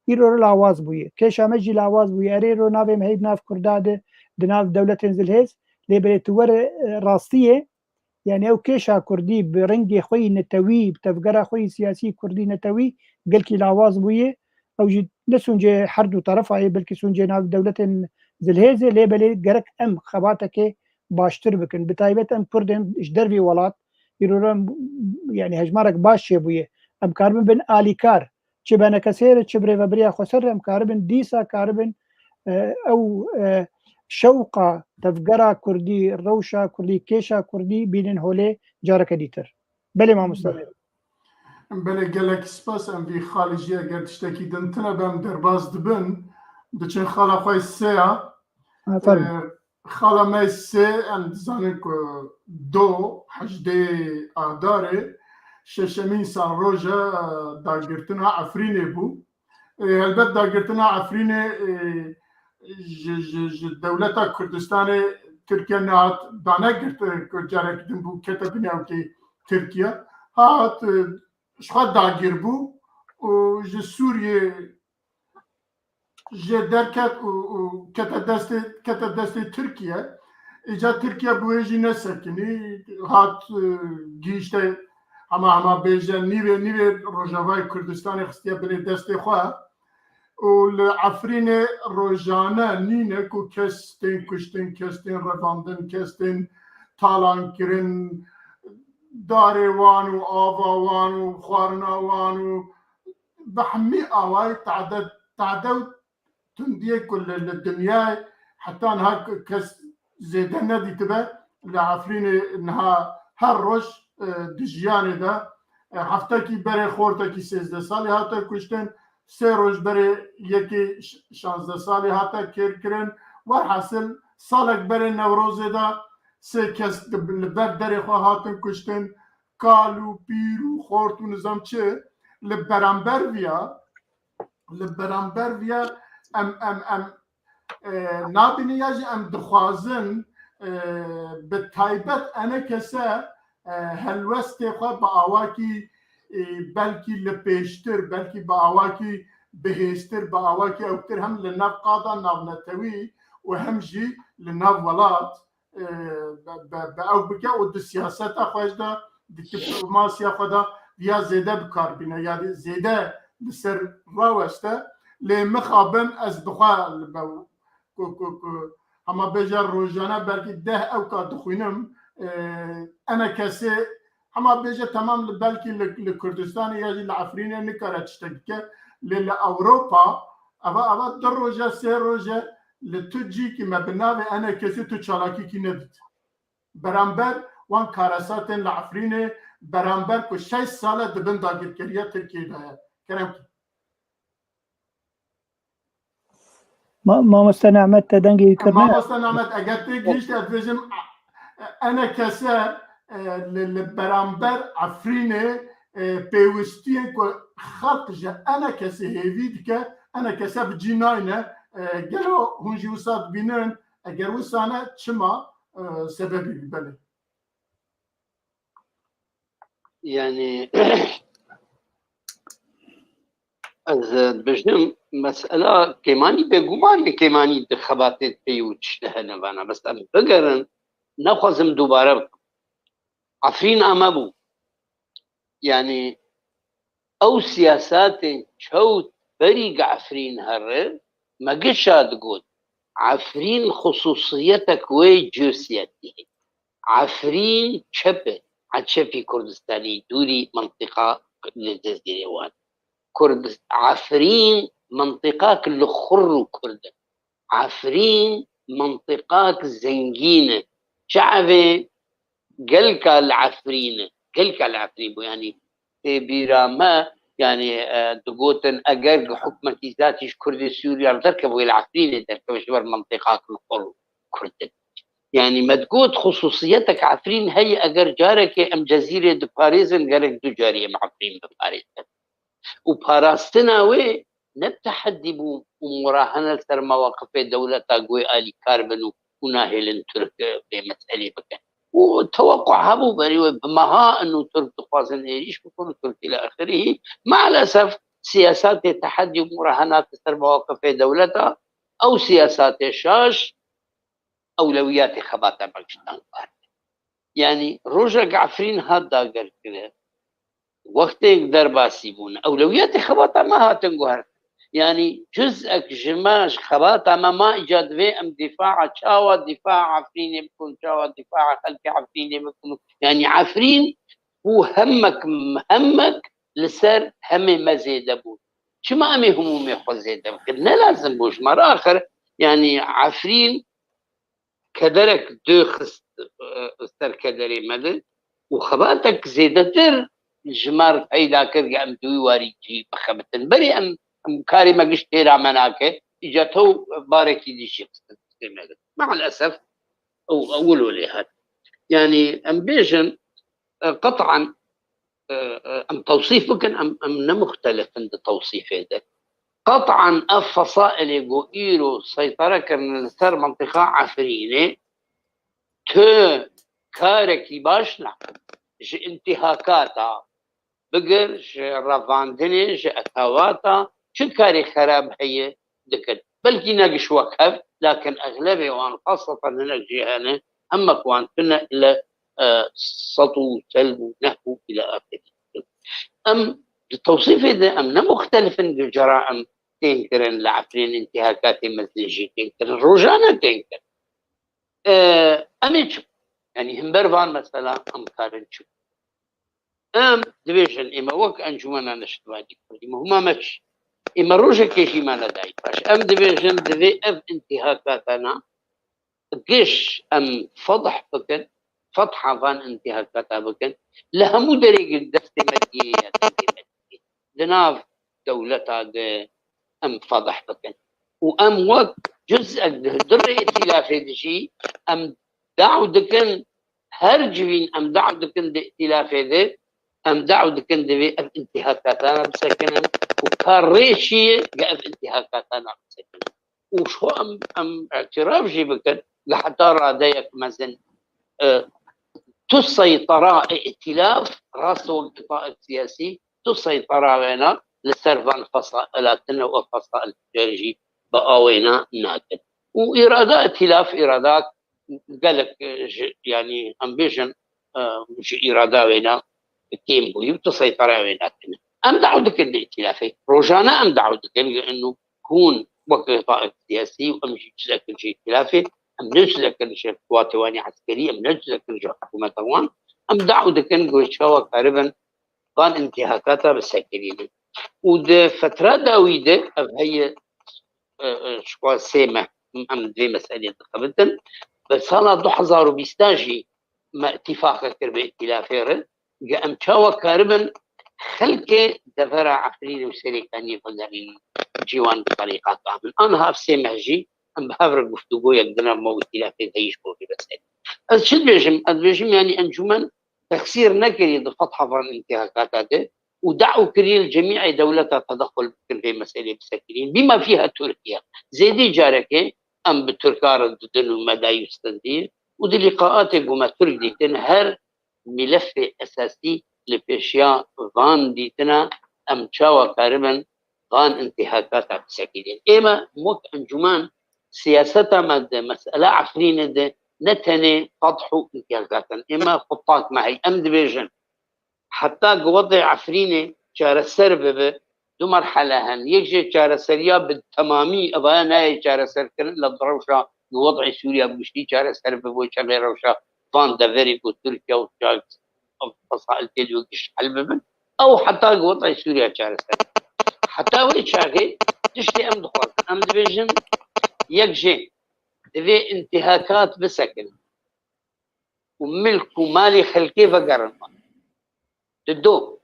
îro lawaz bûye. Kêşa me jî lawaz bûye. Erê ro navê me heyî di nav Kurda de, di nav dewletên zilhêz, lê belê tu were, e, rastiyê, yani ew kêşa Kurdî bi rengê xwe yî netewî, bi tevgera xwe yî siyasî Kurdî netewî gelkî lawaz bûye. Ew jî ne sûncê her du terefa ye, belkî sûncê nav dewletên zilhêzê, lê belê gerek em xebatekê baştir bikin. Bi taybet em Kurdên ji dervî welat, îro em, yani hejmarek baş çêbûye. Em karibin bin alîkar. Çi bi enekesê re, çi bi Rêveberiya Xweser re em karibin, dîsa karibin, e, ew, e, şewqa tevgera Kurdî, rewşa Kurdî, kêşa Kurdî bînin holê careke dîtir. Belê mamoste. Belê. Belê, gelek spas. Em vî xalê jî eger tiştekî din tune be em derbas dibin, diçin xala xwe sê ya. Ha, fermo. E, Xala me sê, em dizanin ku do hejdê Adarê, şeşemîn salroja dagirtina Efrînê bû. E, helbet dagirtina Efrînê, e, ji, ji, ji dewleta Kurdistanê Tirkiye nehat danegirtin, e, ku carek din bû kete binewkê Tirkiye. Hat, e, ji xwe dagir bû û ji Sûriyê jê derket û, û kete destê, kete destê Tirkiye. Îca Tirkiye bi wê jî nesekinî, hat, e, gihîşte hema hema bêje nîvê nîvê Rojavayê Kurdistanê xistiye binê destê xwe. Û li Efrînê rojane nîne ku kes tên kuştin, kes tên revandin, kes tên talan kirin, darê wan û ava wan û xwarina wan û bi hemî awayî tade, tade û tundiyê ku li, li dinyayê heta niha kes zêde nedîtibe, li Efrînê niha her roj, e, di jiyanê de, e, heftekî berê xortekî sêzdeh salî hate kuştin, sê roj berê yekê ş-, şazdeh salî hate kêrkirin. Werhasil salek berê Newrozê de sê kes di, li ber derê xwe hatin kuştin, kal û pîr û xort û nizam çi. Li beramber viya, li beramber viya em, em, em, e, nabînin ya jî em dixwazin, e, bi taybet enekese, e, helwestê xwe bi awakî, e, belkî li pêştir, belkî bi awakî bihêztir, bi awakî ewktir hem li nav qada navnetewî û hem jî li nav welat, e, be, be, be ew bike û di siyaseta xwe de, di diplomasiya xwe de viya zêde bi kar bîne, yanî zêde li ser raweste. Lê mixabin ez bi xwe li be ku, ku, ku, hema bêje rojane belkî deh ewka dixwînim, e, enekesê hema bêje temam li, belkî li, li Kurdistanê ya jî li Efrînê nikare tiştek bike, lê li Ewropa eva, eva du roje, sê roje li tu cîkî me bi navê enekesê tu çalakîkî nedît. Beramber wan karesa tên li Efrînê, beramber ku şeş sal e di bin dagirkeriya Tirkiyê de ye. Kerem ki. Ma-, mamoste Nehmet, te dengê wî kir ne? Mamoste Nehmet, eger tê gihîşt, ez dibêjim, enekese, e, li, li beramber Efrînê, e, pêwistiyên ku xelq ji enekesê hêvî dike, enekese bi cî nayne. E, gelo hûn jî wisa dibînin? Eger wisa ne, çima, e, sebebî bî? Belê. Yani ez dibêjim, mesela kêmanî bêguman e, kêmanî di xebatê pey û tiştê hene vana. Bes em bigerin, nexwazim dubare bikim. Efrîn amebû. Yani ew siyasatên çewt berî gi Efrîn here, me gişa digot, Efrîn xususîyetek wê cusiyetî heye. Efrîn çep e, a çepî Kurdistanî, dûrî mentiqa li Cezîrê wan. Kurd-, Efrîn mentiqak li xur û kurd e. Efrîn mentiqak zengîn e. Çavê gelka li Efrîn e. Gelka li Efrîn bû, yanî tê bîra me, yanî, e, digotin eger hikûmetî zatî ji Kurdê Sûriya derkeve, wê li Efrînê derkeve, ji ber mentiqak li xur û kurd e. Yanî me digot, xususiyetek Efrîn heye, eger carekê em Cezîrê diparêzin, gerek du carî em Efrîn biparêzin. Û parastina wê ne bi tehedî bû û murahene li ser mewaqifê dewleta ku wê alîkar bin û, û nahêlin Tirk, e, vê meselê bikin. Û teweqû hebû berî wê bi meha in û Tirk dixwazin êrîş bikin û Tirk îlâ axirî. Maalesef siyasatê tehedî û murahenat li ser mewaqifê dewleta, ew siyasatê şaş, ewlewiyatê xebata me giştan guhertin. Yanî rojek Efrîn hat dagirkirin, wextê derbasî bûn, ewlewiyatê xebata me hatin guhertin. Yanî cuzek ji me, ji xebata me ma îca divê em dîfaa çawa dîfaa Efrînê bikin, çawa dîfaa xelkê Efrînê bikin. Yanî Efrîn bû hemek, hemek li ser hemê me zêde bû. Çima em ê himûmê xwe zêde bikin? Ne lazim bû ji me re. Axir, yanî Efrîn kederek dû xist, e, ser kederê me de û xebatek zêdetir ji me re peyda kir, em di wî warî cî bixebitin. Berê em, em karê me giş têra me nake, îca tew barekî dî jî xistin destê me de. Maalesef ew, ew wilo lê hat. Yanî em bêjin, e, qet'an, e, e, em tewsîf bikin, em, em ne muxtelif in di tewsîfê de. Qet'an ev fesailê ku îro seytere kirin li ser mentiqa Efrînê, tu karekî baş nakin. Ji intîhakata bigir, ji revandinê, ji etawata, çi karê xerab heye dikin. Belkî ne giş wek hev, lakin exlebê wan, xaseten hinek jî hene, hemek wan tune li e, sed û telb û nehb û ila axirî. Em di tewsîfê de em ne muxtelif in, gilcera em tên kirin li Efrîn, întîhakatê mezin jî tên kirin, rojane tên kirin. E, em ê çi? Yanî himber van mesela em karin çi? Em dibêjin, ême wek Encûmena Neştimanî Kurdî, muhima me çi? Ême rojekê jî me nedayî paş. Em dibêjin, divê ev întîhakatana giş em fedh bikin, fetha van întîhakata bikin, li hemû derê destê me diyê ya dengê me diyê. Di nav dewleta de em fedh bikin. Û em wek cuzek di, di rê îtîlafê de jî em daw dikin, her civîn em daw dikin di îtîlafê de, em daw dikin divê ev întîhakatana bisekinin û ka rê çi ye ge ev întîhakatana bisekinin. Û ji xwe em, em îtiraf jî bikin, li heta radeyek mezin, e, tu seytera îtîlaf, rast wek taif siyasî, tu seytera wêna li ser van fesaila tune û fesail tune jî bi awêna nakin. Û îrada îtîlaf, îrada gelek, e, ji, yanî em bêjin, e, ji îrada wêna kêm bûyî û tu seytera wêna tune. Em daw dikin di îtîlafê. Rojane em daw dikin, inu hûn wek taif siyasî û em jî çi dikin ji îtîlafê, em ne çi dikin ji quwatê wan ê eskerî, em ne çi dikin ji hikûmeta wan. Em daw dikin ku çawa karibin van întîhakata bisekirînin. Û di fetra dawî de ev heye, e, e, ji xwe sê meh em di vê meselê dixebitin. Bi sala du hezar û bîst jî me îtîfaqek kir bi îtîlafê re. Ge em çawa karibin xelkê devera Efrînê û Serêkaniyê vegerînin cîwan bi terîqata min. Aniha ev sê meh jî em bi hev re guftûgoyek di nav me û îtîlafê de heye ji bo vê meselê. Ez çi dibêjim? Ez dibêjim, yanî encûmen teqsîr nekiriye di fetha van întîhakata de û daw kiriye li cemîê dewleta tedexul bikin vê meselê bisekirîn. Bima fîha Tirkiye. Zêdî carekê em bi Tirka re didin û me dayî stendî û di lîqaatê ku me Tirk dîtin her mîlefê esasî li pêşiya van dîtina em çawa karibin van întîhakata bisekirîn. Ême wek encûmen siyaseta me de, mesela Efrînê de ne tenê fethu întîhakatan. Ême xwe pak me heye. Em dibêjin, heta ku wedê Efrînê çareser bibe, du merhele hene. Yek jê çareseriya bi temamî, evaya nayê çareserkirin, lê di rewşa ku wedê Sûriya bi giştî çareser bibe, çemê rewşa van deverê ku Tirkiye û çak fesail tê de giş hel bibin. Ew heta ku wedê Sûriya çareser bibe. Heta wê çaxê tiştê em dixwazin. Em dibêjin, yek jê divê întîhakat bisekinin û milk û malê xelkê vegerin. Di do,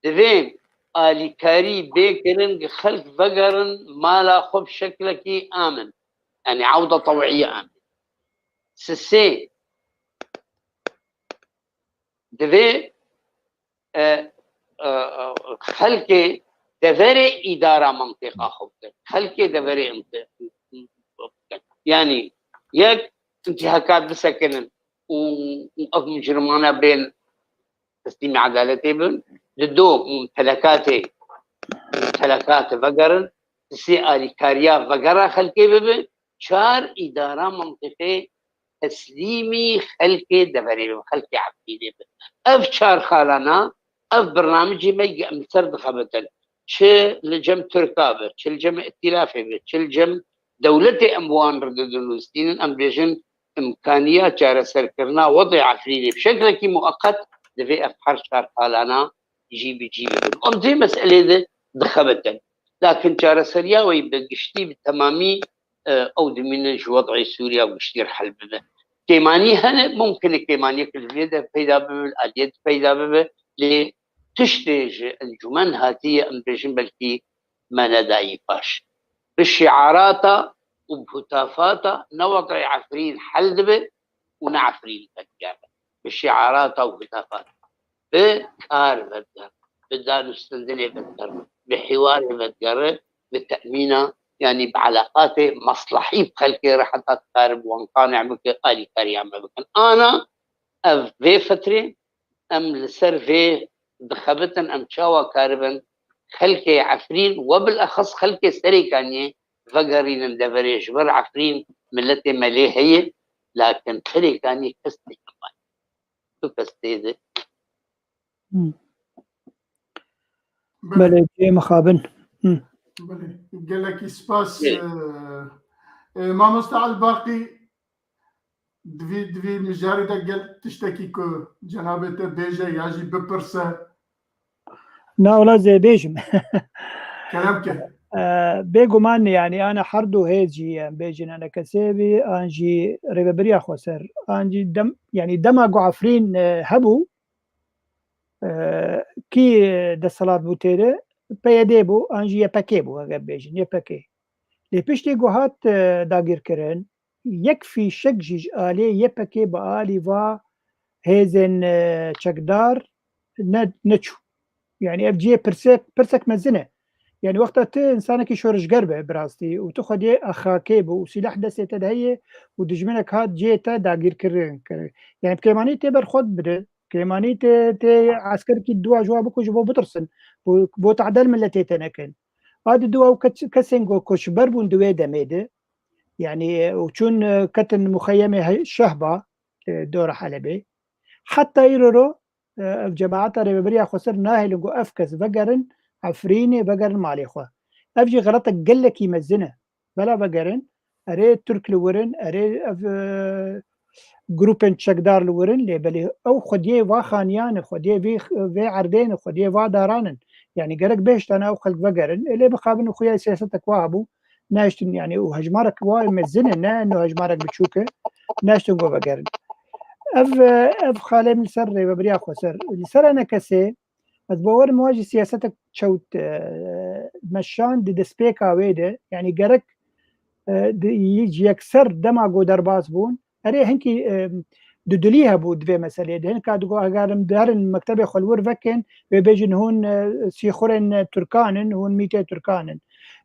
divê alîkarî bê kirin ku xelk vegerin mala xwe bi şeklekî amin. Yanî ewda tewîye amin. Sisê, divê, e, e, e, xelkê deverê îdara mintîqa xwe bikin. Xelkê deverê mintîqa bikin. Yanî yek, întîhakat bisekinin û, û ev micrimane bên teslîmî edaletê bin. Di do, mumtelekatê, mumtelekatê vegerin. Di sê, alîkariya vegera xelkê bibe. Çar, îdara mintîqê teslîmî xelkê deverê bibe, xelkê Efrînê bibe. Ev çar xalana, ev birnamicê me ye em li ser dixebitin. Çi li cem Tirka be, çi li cem îtîlafê be, çi li cem dewletê em bi wan re didin û distînin, em dibêjin îmkaniya çareserkirina wedê Efrînê bi şeklekî mueqet divê ev her çar xalana cî bi cî bibin. Em di vê meselê de dixebitin. Lakin çareseriya wê bi giştî, bi temamî, e, ew dimîne ji wedê Sûriya bi giştî re hel bibe. Kêmanî hene, mumkin e kêmaniyek li vê de peyda bibe, li aliyê de peyda bibe, lê tiştê ji encûmen hatiye, em dibêjin belkî me nedayî paş. Bi şiarata û bi hutafata ne wedê Efrîn hel dibe û ne Efrîn vedgere. Bi şiarata û hutafata. Bi kar vedgere, bi danûstendinê vedgere, bi hiwarê vedgere, bi temîna, yanî bi eleqatê meslehî bi xelkê re heta dikare bi wan qane bike, alîkariya me bikin. Ana ev vê fitrê em li ser vê dixebitin, em çawa karibin xelkê Efrîn, we bilexis xelkê Serêkaniyê vegerînin deverê, ji ber Efrîn miletê me lê heye, lakin Serêkaniyê kes têkildanî. tu kes tê de. Hmm. Belê, cihê mixabin. Hmm. Belê. Gelekî spas. Belê. E, e, Mamoste Elbaqî, divî, divî mijarê de gel tiştekî ku cenabê te bêje ya jî bipirse. Na wela zê bêjim. Kerem ke. E, bêguman, yani, ana her du hêz jî, em bêjin, ana kesê bî, an jî rêvebiriya xweser, an jî dem, yani, dema ku Efrîn, e, hebû, e, kî desthilat bû têre, P Y D bû, an jî Y P G bû, eger bêjin, Y P G. Lê piştî ku hat, e, dagîrkirin, yek fîşek jî ji aliyê Y P G bi alî va hêzên, e, çekdar ne, neçû. Yani ev cihê pirsek, pirsek mezin e. Yani wexta tu insanekî şorişger be bi rastî û tu xwediyê axakê bû û sîlah destê te de heye û dijminek hat cihê te dagîrkirin kir. Yani bi kêmanî tê berxwed bide. Kêmanî tê, tê eskerekî dua ji wa bikuje bo bitirsin. Bo, bo tadel miletê te nekin. A di dua û kes-, kesên ku koçber bûn di wê demê de. Yani, e, û çûn, e, ketin muxeyemê he-, Şehba, e, dora Helebê. Heta îro ro, e, ev cemaeta rêvebiriya xweser nahêlin ku ev kes vegerin Efrînê, vegerin malê xwe. Ev jî xeletek gelekî mezin e. Bela vegerin, erê Tirk li wir in, erê ev, e, grûpên çekdar li wir in, lê belê ew xwediyê va xaniyan in, xwediyê vî, vê erdê ne, xwediyê va daran in. Yani gerek bihiştane ew xelk vegerin, e, lê bixabin û xuya siyasetek wa hebû, nehiştin, yani, û hejmarek wa mezin e, ne eno hejmarek biçûk e, nehiştin ku vegerin. Ev, e, ev xalê min li ser rêvebiriya xweser. Li ser enekesê, ez bawerim wa jî siyasetek çewt, e, meşan di destpêka wê de, yani gerek, e, di, ji yekser dema ku derbas bûn, erê hinkî, e, dudilî hebû di vê meseleyê de. Hinka digot, eger em derin mektebê xwe li wir vekin, wê bêjin hûn, e, sîxurên, e, Tirkan in, hûn mîtê Tirkan in.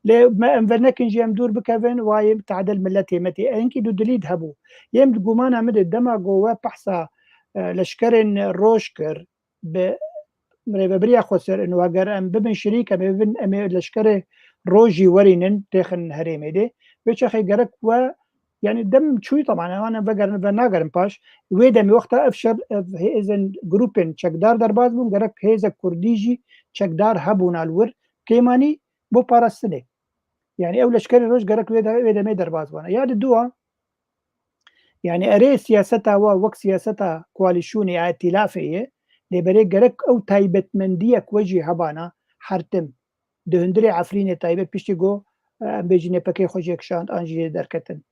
Lê me em venekin jî em dûr bikevin, wayê tadel miletê me tê. Hinkî dudilî hebû. Yê min di gumana min de dema ku we behsa, e, leşkerên roj kir, bi rêvebiriya xweser û eger em bibin şirîk, em ê bibin, em ê leşkerê rojî werînin, têxin herêmê de. Vê çaxê gerek we, yani dem çûyî teban, wan em vegerin, venagerin paş. Wê demê wexta ev şer, ev hêzên grûpên çekdar derbas bûn, gerek hêzek kurdî jî çekdar hebûna li wir. Kêmanî bo parastinê. Yani ew leşkerê roj gerek wê de, wê demê derbas bana. Ya di dua, yani erê siyaseta wa wek siyaseta koalîsyonê ya îtîlafê ye, lê berê gerek ew taybetmendiyek we jî hebana her tim. Di hundirê Efrînê taybet piştî ku, e, em bêjin Y P G xwe jê kişand an jî jê derketin.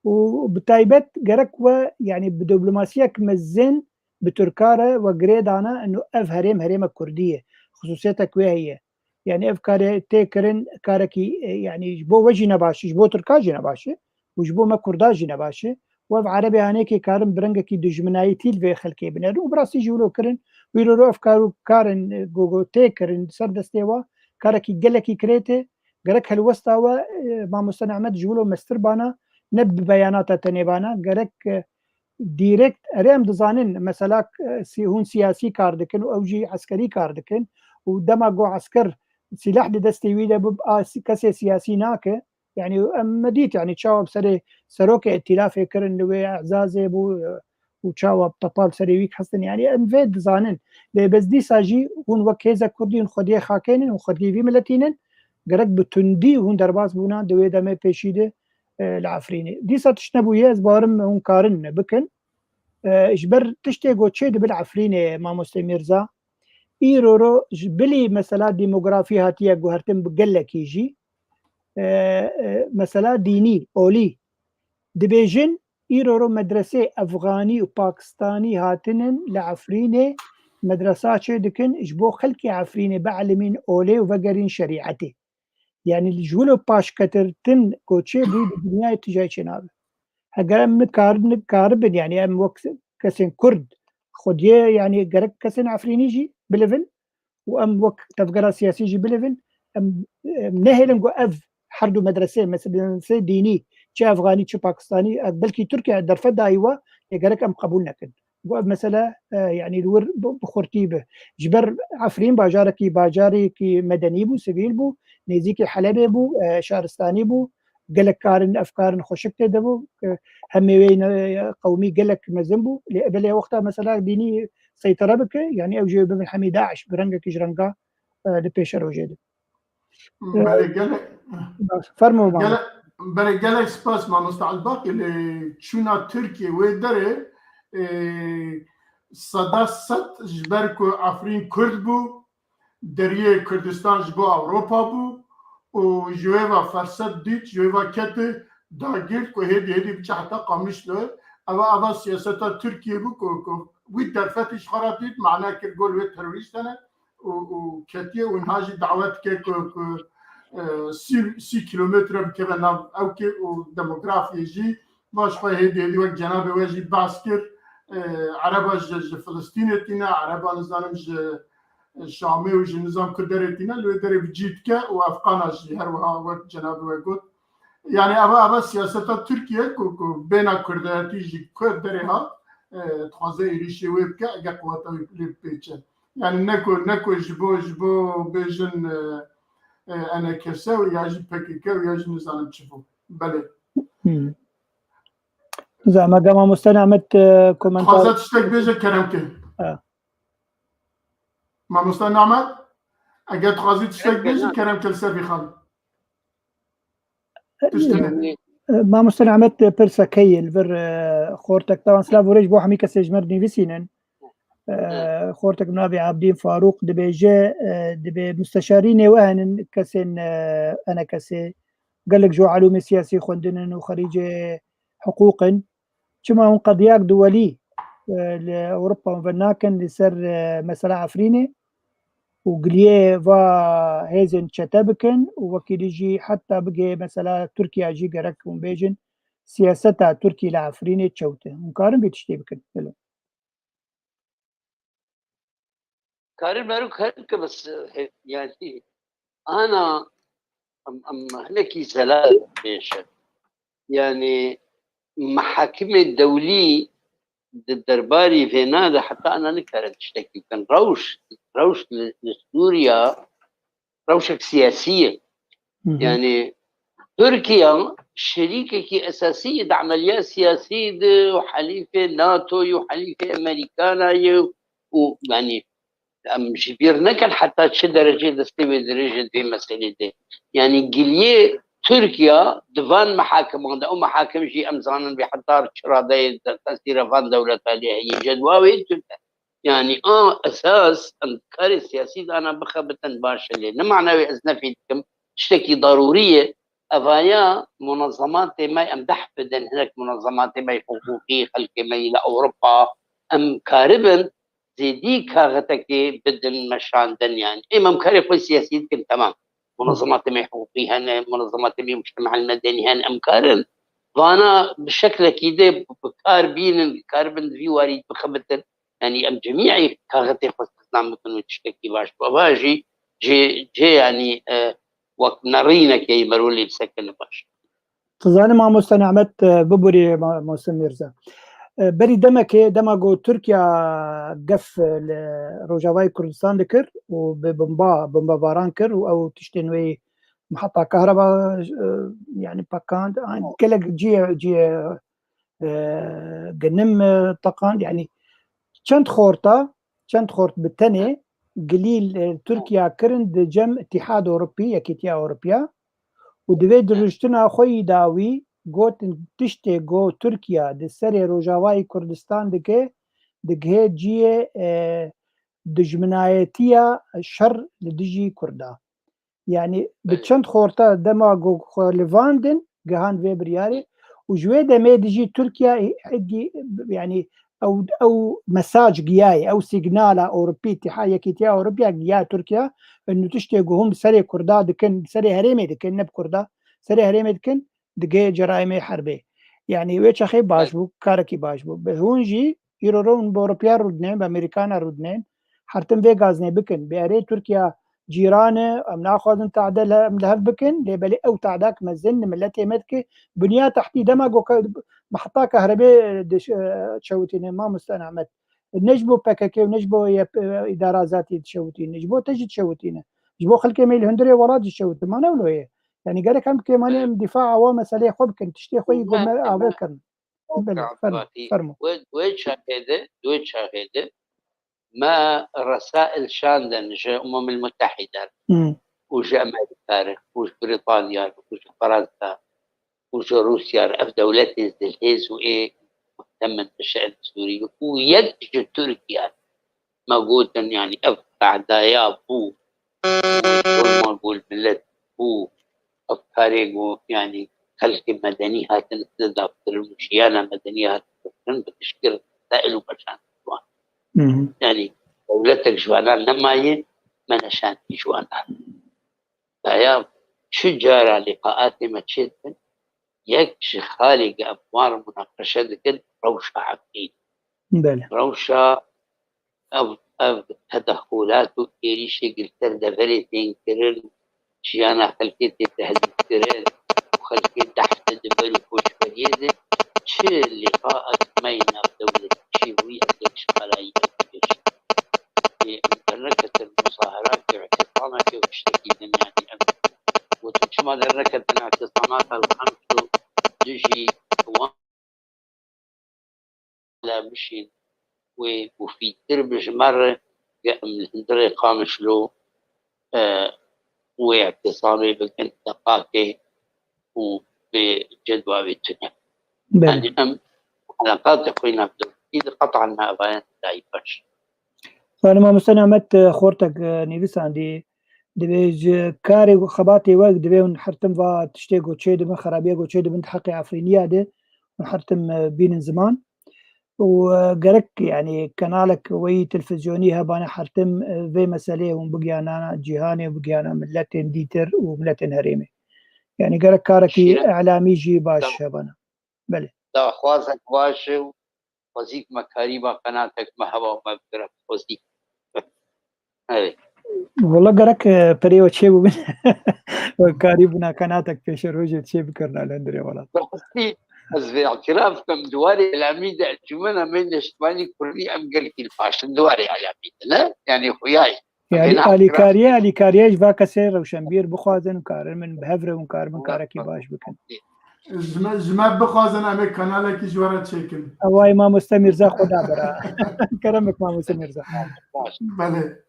Û bi taybet gerek we, yani bi diplomasiyek mezin bi Tirka re we girê dana, ino ev herêm herêmek kurdî ye. Xisûsiyetek wê heye. Yani ev kare tê kirin, karekî, e, yani ji bo we jî ne baş e, ji bo Tirka jî ne baş e û ji bo me Kurda jî ne baş e. Û ev Erebê hanêkê karin bi rengekî dijminayîtî li vê xelkê binerin û bi rastî jî wilo kirin. Wî roro ev kar û karên, e, ku, ku tê kirin ser destê wa, karekî gelekî kirêt e. Gerek helwesta we, e, mamoste Nehmet ji wilo mestir bana, ne bi beyanata tenê bana, gerek, e, direkt, erê em dizanin, mesela, e, si-, hûn siyasî kar dikin û ew jî eskerî kar dikin û dema ku esker sîleh di destê wî de bib, a si-, kesê siyasî nake. Yani em me dît, yani çawa bi serê serokê îtîlafê kirin li wê Ezazê bû, e, û çawa bi tepa bi serê wî kestin. Yani em vê dizanin. Lê bes dîsa jî hûn wek hêzek kurdî hûn xwediyê xakê nin, hûn xwediyê vî miletî nin. Gerek bi tundî hûn derbas bûna di wê demê pêşî de, e, li Efrînê. Dîsa tişt nebûye, ez bawerim hûn karin bikin. E, ji ber tiştê ku çêdibe li Efrînê, mamoste Mîrza, îro ro ji bilî mesela demografî hatiye guhertin bi gelekî jî, e, e, mesela dînî, olî. Dibêjin, îro ro medresê efxanî û pakistanî hatinin li Efrînê medresa çêdikin, ji bo xelkê Efrînê bielimîn olê û vegerîn şerîetê. Yani ji wilo paşketirtin ku çêbû di dinyayê tu cayê çênabe. Heger em nikar-, nikaribin, yani em wek kesên Kurd xwediyê, yani gerek kesên Efrînî jî bilivin û em wek tevgera siyasî jî bilivin, em, em nehêlin ku ev her du medresê, mesela medresê dînî, çi efxanî, çi pakistanî, ev belkî Tirkiye derfet dayî we, lê gerek em qebûl nekin. Ku ev mesele, e, yani li wir bi, bi xurtî be. Ji ber Efrîn bajarekî, bajarekî medenî bû, sivîl bû, nêzîkî Helebê bû, e, şaristanî bû, gelek karin, ev karin xweşik tê de bû, e, hemê wê ne, qewmî gelek mezin bû. Lê belê wexta mesela dînî seytere bike, yanî ew jê bibin hemî DAIŞ, bi rengekî ji renga, e, li pêşerojê de. Belê gelek, Baş, fermo bana. Gelek, belê gelek spas mamosta Elbaqî, lê çûna Tirkiye wê derê, e, seda sed ji ber ku Efrîn Kurd bû, deriyê Kurdistan ji bo Ewropa bû û ji wê ve ferset dît, ji wê ve kete dagirt ku hêdî hêdî biçe heta Qamişlo. Eva, eva siyaseta Tirkiye bû ku, ku wî derfetî ji xwe re dît, mane kir got wê terorîst hene û, û ketiye û niha jî dawet dike ku, ku, e, sî, sî kilometre bikeve nav ewkê û demografiyê jî va ji xwe hêdî hêdî wek cenabê we jî behs kir, e, Ereba ji, ji Filistînê tîne, Ereba nizanim ji Şamê û ji nizam ku derê tîne, li wê derê bi cî dike û Efqana jî her wiha wek cenabê we got. Yani eva, eva siyaseta Tirkiye ku, ku bêhna Kurdayetî ji ku derê hat, e, dixwaze êrîşê wê bike, ege quweta wî lê bipêçe. Yani ne ku, ne ku ji bo, ji bo bêjin, e, e, E N K S û ya jî P K K û ya jî nizanim çi bû. Belê. Hmm. Zama gama Musten Ahmet, e, komentar. Dixwaze tiştek bêje, kerem ke. Ha. Mamoste Namet, eger dixwazî tiştek bêjî, kerem ke li ser vî xal. Tiştine. E, Mamoste Namet, e, pirsa keyê li vir, e, xortek tawan silav û rêj bo hemî kesê ji me re nivîsînin. E, xortek bi navê Abdîn Farûq dibêje, e, dibê musteşarînê we henin kesên, e, E N K S'ê, gelek ji elûmê siyasî xwendinin û xerîcê hiqûq in. Çima hûn qediyak duwelî, e, li Ewropa ve nakin li ser, e, mesela Efrînê û giliyê va hêzên çete bikin û wekî dî jî heta bigihê mesela Tirkiye jî gerek hûn bêjin siyaseta Tirkiyê li Efrînê çewt e. Hûn karin vê tiştê bikin. Belê. Karin merû karin ke bes, e, yani, ana, em, em, hinekî zelal pêş e. Yani, mehakimê dewlî di derbarî vêna de heta ana nikarin tiştekî bikin. Rewş, rewş li, li Sûriya rewşek siyasî ye. Hı hı. Yani, Tirkiye şerîkekî esasî ye di emeliya siyasî de û helîfê NATO ye û helîfê Amerîkana ye û, yani, em ji bîr nekin heta çi derecê destê wê dirêj e di vê meselê de. Yani, giliyê Tirkiye di van mehakiman de, ew mehakim jî em zanin vê heta çi radeyê de tesîra van dewleta lê heye. Cedwa wê tune. Yani a esas em karê siyasî dana bixebitin baş e lê ne mana wê ez nefî dikim. Tiştekî darûrî ye. Evaya munezematê me em deh bidin, hinek munezematê me yê hiqûqî, xelkê me yî li Ewropa, em karibin zêdî kaxetekê bidin meşandin yani. Êm em karê xwe siyasî dikin, temam. Munezematê me hiqûqî hene, munezematê me mujtema medeni hene, em karin vana bi şeklekî de bi kar bînin, karibin di vî warî bixebitin. Yani em cemî kaxetê xwe istihdam bikin û tiştekî baş bû. Eva jî cê, cê yani, e, wek nerînekê merû lê bisekine baş. Tu zanî mamoste Nehmet, e, biborî ma-, mamoste Mîrza. E, berî demekê, dema ku Tirkiye gef, e, li Rojavayê Kurdistan dikir û bi bomba, bombebaran kir û ew tiştên wê miheta kahreba, e, yani pekand, an gelek cihê, cihê, e, ginim, e, teqand, yani çend xorta, çend xort bi tenê gilî, e, Tirkiye kirin di cem Îtîhad Ewropî, Yekîtiya Ewropiya û di vê dirûştina xwe yî dawî gotin tiştê ku Tirkiye di serê Rojavayê Kurdistan dike, digihê cihê, e, dijminayetiya şer li dijî Kurda. Yani bi çend xorta dema ku xwe livandin, gihand vê biryarê û ji wê demê dijî Tirkiye hêdî, yani ew, ew mesaj giyaye, ew signala Ewropî, Îtîha-, Yekîtiya Ewropiya giyaye Tirkiye, û tiştê ku hûn bi serê Kurda dikin, serê herêmê dikin, ne bi Kurda, serê herêmê dikin, digê ceraîmê herbê. Yani wê çaxê baş bû, karekî baş bû. Bi hûn jî îro ro hûn bi Ewropiya rûdinên, bi Amerîkana rûdinên, hertim vê gazinê bikin. Bi erê Tirkiye cîran e, em naxwazin tehde li, em li hev bikin, lê belê ew tehdak mezin li miletê me dike. Bunya tehtî dema ku ke-, bi heta kahrebê diş-, e, çewitîne, mamoste Nehmet. Ne ji bo P K K û ne ji bo Y P, e, îdara zatî dişewitîne. Ji bo te jî dişewitîne. Ji bo xelkê me li hundirê welat jî dişewitîne. Ma ne wilo ye? Yani gerek em kêmanî em dîfa awa meseleyê xwe bikin, tiştê xwe yî Me- gome me- ave kirin. Belê, fermo, Baqî, fermo. Wê, wê çaxê de, wê çaxê de me resail şandin ji Umemil Mutehîde Hmm. û ji Amerîka re û ji Brîtanya re û ji Fransa û ji Rûsya re, ev dewletên zilhêz û ê muhtemin bi şe'nê Sûrî û yek ji Tirkiye re. Me gotin, yanî ev qe'daya bû, zulma ku li milet bû, ev karê ku, yanî xelkê medenî hatin li dest da kirin û jiyana medenî hatin kirin, bi gişkir resail û meşan wan. Hı hı. Yanî dewletek ji wana nemaye, me neşandî ji wana. Daya çi cara lîqaatê me çêdikin, yek ji xalê ku em wan re munaqeşe dikin, rewşa Efrîn. Belê. Rewşa ev, ev tedexulat û êrîşê ku li ser deverê tên kirin, jiyana xelkê tê tehdîdkirin û xelkê dehf de di ber û koçberiyê de çi lîqaek me yê navdewletî çêbûyî, ez yek ji xalayî ev dibêjim. Ê, em derneketin muzaherakê û îtisamekê û tiştekî din, yanî em gotin çima derneketin îtisamata li Xemso dijî wan la bişîn wê mufîdtir bi ji me re, ge em li hundirê Qamişlo, e, wê îtisamê bikin deqakê û bi cedwa wê tune. Belê. Yanî em eleqatê xwe navdewletî di qet'an navayan dayî baş. Belê, mamoste Nehmet, e, Xortek, e, nivîsandî, divê ji karê û xebatê we divê hûn her tim va tiştê ku çêdibin, xerabiyê ku çêdibin di heqê Efrîniya de, hûn her tim, e, bînin ziman. Û, e, gerek, yanî, kanalek weyî televîzyonî hebane her tim, e, vê meseleyê hûn bigihana cîhanê û bigihana miletên dîtir û miletên herêmê. Yanî, gerek karekî Şîrîn. Îlamî jî baş Tamam. Hebana. Belê. Daxwazek baş e û xwezîk me karîba qenatek me heba û me bikira xwezîk. Evet. Wala gerek, e, perê we çê bûbin. Karî bûna qenatek pêşerojê çê bikirina li hundirê welat. Bi rastî ez vê îtiraf bikim, di warê îlamî de encûmena me neştimanî kurdî em gelkî li paş in di warê îlamî de, ne? Yanî xuyayê. Yanî Bêna alîkariyê, îtiraf alîkariyê ji va kesê rewşenbîr bixwazin û karin min bi hev re hûn karin min karekî baş bikin. Ji me, ji me bixwazin em ê kanalekî ji we re çêkin. Eway mamoste Mîrza xwe da bira. Keremek mamoste Mîrza. Belê.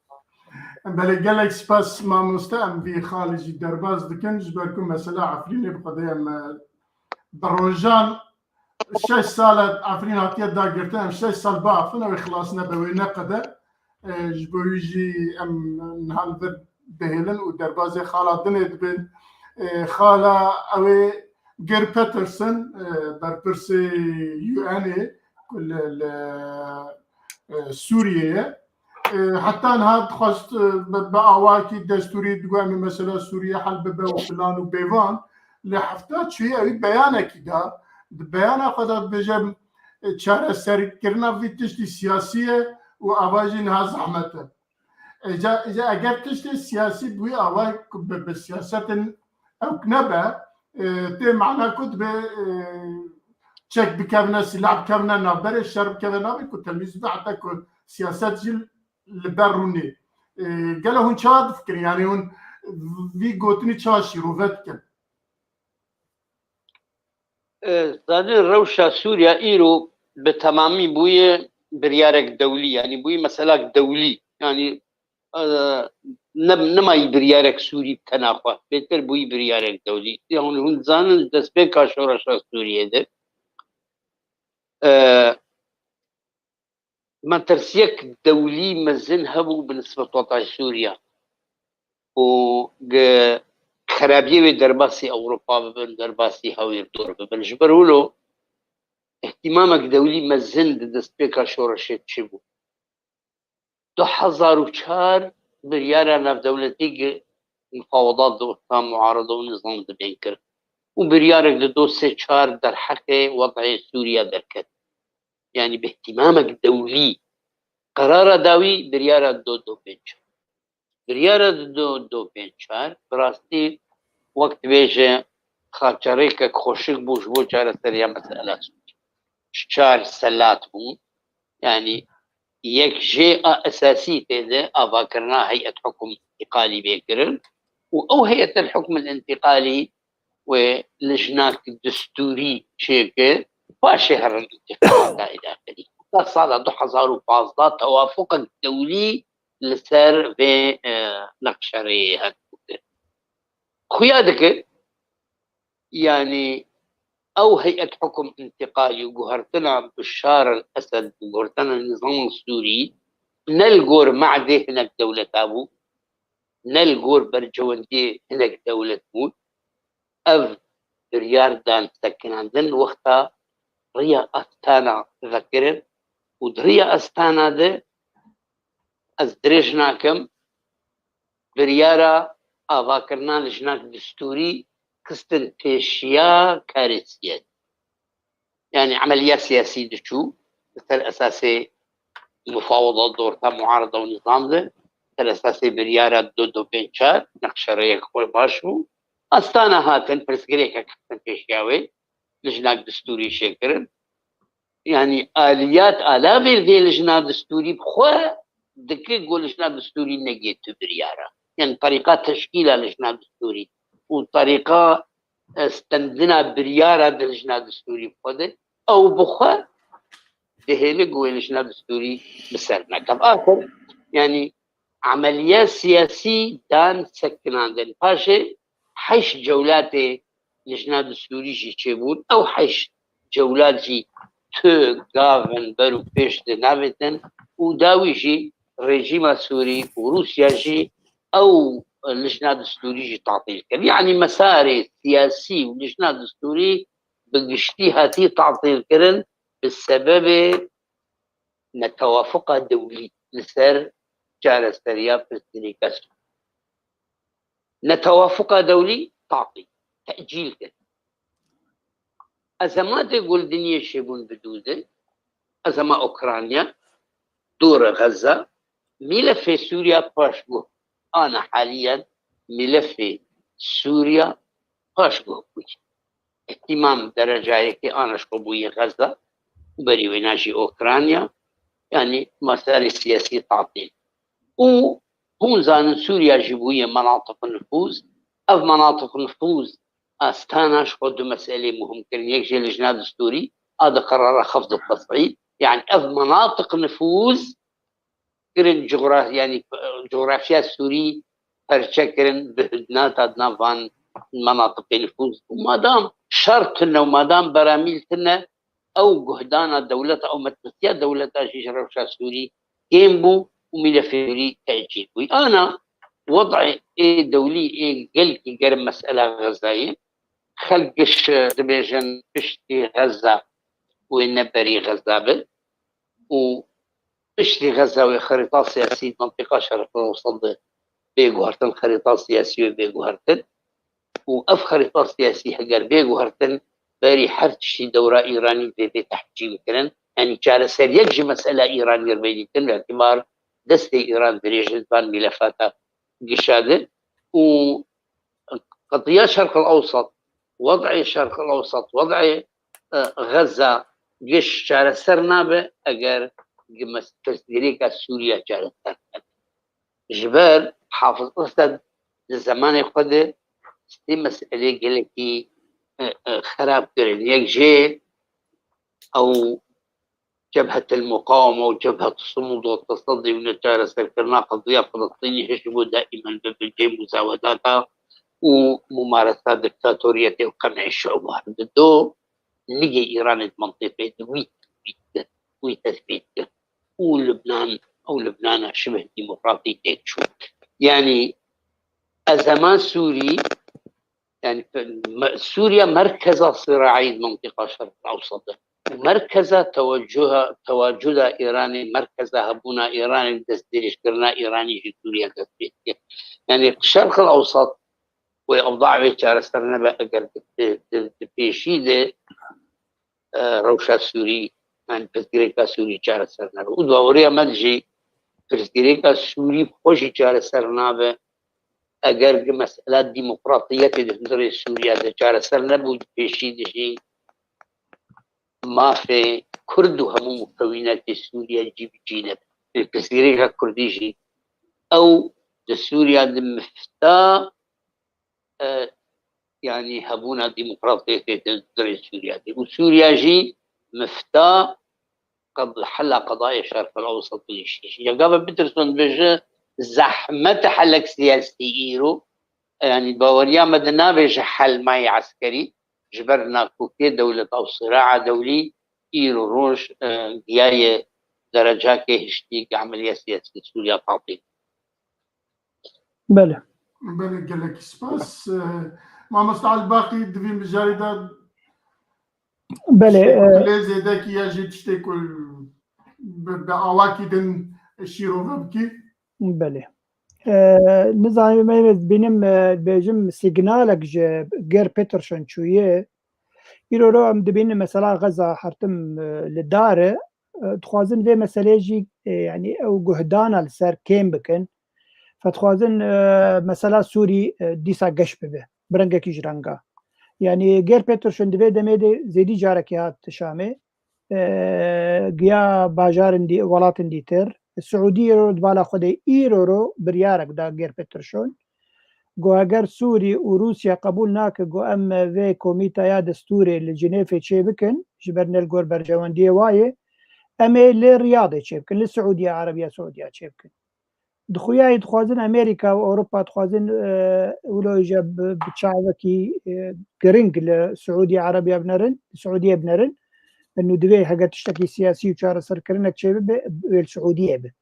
Belê, gelek spas mamoste, em vî xalî jî derbas dikin, ji ber ku mesela Efrînê bi xwedê em, e, bi rojan şeş sal e Efrîn hatiye dagirtin, em şeş sal biafin, ew ê xilas nebe, wê neqede. E, ji bo wî jî em niha li vir dihêlin û derbazê xala dinê dibin. E, xala ew ê Geir Pedersen, e, berpirsê U N ê ku li, li, e, Sûriyê ye. E, heta niha dixwest, e, bi, bi awakî destûrî digot, em ê mesela Sûriye hel bibe û filan û bêvan. Li hefta çûyî ewî beyanekî da. Di beyana xwe de dibêje, e, çareserkirina vî tiştî siyasî ye û ava jî niha zehmet e. Îca, îca eger tiştê siyasî bi wî ava ku bi, bi siyasetin ewk nebe, e, tê mana ku dibe, e, çek bikevine, silah bikevine navberê, şer bikeve navê ku temîz bibe, heta ku siyaset jî li ber rûnê. E, gelo hûn çawa difikirin? Yanî hûn vî gotinî çawa şîrove dikin? E, zanî rewşa Sûriya îro bi temamî bûye biryarek dewlî, yanî bûye meselak dewlî. Yanî, e, ne, nemayî biryarek Sûrî bi tena xwe, bêtir bûyî biryarek dewlî. Yanî hûn dizanin destpêka şoreşa Sûriyê de, e, metirsiyek dewlî mezin hebû bi nisbet watayê Sûriya û ge xerabiyê wê derbasî Ewropa bibin, derbasî hawîrdor bibin. Ji ber wilo îhtimamek dewlî mezin di destpêka şoreşê çêbû. Du hezar û çar biryara navdewletî ge mufawedat di orta muarede û nizam dibên kir û biryarek di do sê çar derheqê wed'ê Sûriya derket. Yanî bi îhtimamek dewlî qerara dawî biryara do do pênc. Biryara do do pênc çar bi rastî wek dibêje xaçerêkek xweşik bû ji bo çareseriya mesela Sûrî. Ji çar selat bû. Yanî yek jê a esasî tê de avakirina heyet hukum îqalî bê kirin. û ew heyet el-hukm el-întiqalî wê lijnak distûrî çêkir, paşê herin întiqalata îdaxilî. Heta sala du hezar û pazdeh tewafuqek dewlî li ser vê, e, neqşereyê hat kir. Xuya dike, yanî ew heyet hukum întiqalî û guhertina Bişar el-Esed û guhertina nîzama Sûrî ne li gor me'dê hinek dewleta bû, ne li gor berjewendiyê hinek dewlet bûn. Ev biryar dan sekinandin wexta riya Astana vekirin û di riya Astana de ez dirêj nakim, biryara avakirina lijnak distûrî xistin pêşiya karê siyasî. Yanî emeliya siyasî diçû, li ser esasê mufawada di orta muarada û nîzam de, ser esasê biryara du du pênc çar, neqşereyek xwe baş bû. Astana hatin, pirsgirêkek xistin pêşiya wê, lijnak distûrî çêkirin. Yanî aliyat, alavê vê lijna distûrî bi xwe dike ku lijna distûrî negê tu biryara. Yanî terîqa teşkîla lijna distûrî û terîqa, e, stendina biryara di lijna distûrî bi xwe de, ew bi xwe dihêle ku wê lijna distûrî bi ser neket. Axir, yanî emeliya siyasî dan sekinandin. Paşê heşt cewlatê lijna distûrî jî çêbûn. Ew heşt cewlat jî tu gav in ber û pêş de navêtin û dawî jî rejîma Sûrî û Rûsya jî ew lijna distûrî jî tatîl kir. Yanî mesarê siyasî û lijna distûrî bi giştî hatî tatîl kirin bi sebebê netewafuqa dewlî li ser çareseriya pirsgirêka Sûrî. Netewafuqa dewlî tatîl, tecîl kir. Ezematê ku li dinyê çêbûn bi dû de, ezema Ukrayna, dûre Xezza, mîlefê Sûriya paşguh. Ana haliyen mîlefê Sûriya paşguh bûye. Îhtîmam dereca yekê ana ji xwe bûye Xezza û berî wêna jî Ukrayna, yanî mesarê siyasî tatîl. Û hûn zanin Sûriya jî bûye menatiq nifûz. Ev menatiq nifûz Astana ji xwe du meselê muhim kirin. Yek jê lijna distûrî, a di qerara xefd û tes'îd. Yanî ev menatiq nifûz kirin coğra-, yanî, e, coğrafya Sûrî perçe kirin, bi hudnata di nav van menatiqê nifûz. Û madam şer tune û madam beramîl tune, ew guhdana dewleta, ew metrisiya dewleta jî ji rewşa Sûrî kêm bû û mîlefê Sûrî tecîl bû. Ana wed'ê dewlî ê gelkî germ mesela Xezayê. Xelk giş dibêjin piştî Xeza wê ne berî Xeza be û piştî Xeza wê xerîta siyasî di mintîqa Şerqil Ewsat de bê guhertin, xerîta siyasî wê bê guhertin. Û ev xerîta siyasî heger bê guhertin, berî her tiştî dewra Îranî dê bê tehcîm kirin. Yanî çareseriyek ji mesela Îranî re bê dîtin, bi îtîbar destê Îran dirêj in di van mîlefata gişa de. Û qediya Şerqil Ewsat, wed'ê Şerqil Ewsat, wed'ê, e, Xeza giş çareser nabe eger gi-, mes-, pirsgirêka Sûriya çareser nebe. Ji ber Hafiz Esed di zemanê xwe de sê meselê gelekî, e, e, xerab kirin. Yek jê ew Cebhetel Muqaweme û Cebhet Sumud û tesedî û neçareserkirina qediya Filistînê hişt bû daîmen bibin cihê muzawedata û mumaresa diktatoriyetê û qem'ê şewb. Her di do ligê Îranê di mintîqê de wî, wî, wî tesbît kir. Û Lubnan, ew Lubnana şibih demokratî têk çû. Yanî ezema Sûrî, yanî me-, Sûriya merkeza siraî di mintîqa Şerqil Ewsat e. Û merkeza tewecuha, tewacuda Îranê, merkeza hebûna Îranê, destdirêjkirina Îranê ji Sûriya dest pê dike. Yanî Şerqil Ewsat wê ewda wê çareser nebe eger di, di, di, di pêşî de, e, rewşa Sûrî, yanî pirsgirêka Sûrî çareser nebe. Û di baweriya me de jî pirsgirêka Sûrî bi xwe jî çareser nabe eger gi mesela demokratiyetê di hundirê Sûriya de çareser nebû, di pêşî de jî mafê Kurd û hemû mukewînetê Sûriya cî bi cî nebe. Pirsgirêka Kurdî jî ew di Sûriya de mifta e, yanî hebûna demokratiyetê di durê Sûriya de. Û Sûriya jî mifta qed-, hela qedayê Şerq el Ewsat û Şîş. Ya gava Peterson dibêje zehmet helek siyasî îro, yanî baweriya me de nabêje hel mayê eskerî, ji ber nakokê dewleta û sira'a dewlî îro roj, e, giyaye derecakê hiştî ke emeliya siyasî Sûriya tatîl. Belê. Belê, gelekî spas. E, Mamosta Elbaqî, divî mijarê de Belê, e, lê zêdekî ya jî tiştê ku bi, bi awakî din şîrove bikî. Belê. E, nizanî me bînim, e, bêjim signalek ji Ger Peterson çûye. Îro ro em dibînin mesela Xeza hertim, e, li dar e. E, dixwazin vê meseleyê jî, e, yanî ew guhdana li ser kêm bikin. Fe dixwazin, e, mesela Sûrî, e, dîsa geş bibe. Bi rengekî ji renga. Yanî Ger Peterson di vê demê de zêdî carekê hat Şamê. E, giya bajarin dî, welatin dîtir. Siûdî ro di bala xwe de îro ro biryarek da Ger Peterson. Got, eger Sûrî û Rûsya qebûl nake, got, em vê komîteya destûrê li Cinêfê çêbikin, ji ber ne li gor berjewendiyê wa ye, em ê li Riyadê çêbikin, li Siûdiya Erebiya Siûdiya çêbikin. Di xuyayê dixwazin Amerîka û Ewropa dixwazin, e, wilo ji bi, bi çavekî, e, giring li Siûdiya Erebiya binerin, li Siûdiyê binerin. Û divê hege tiştekî siyasî û çareserkirinek çêbibe, wê li Siûdiyê be.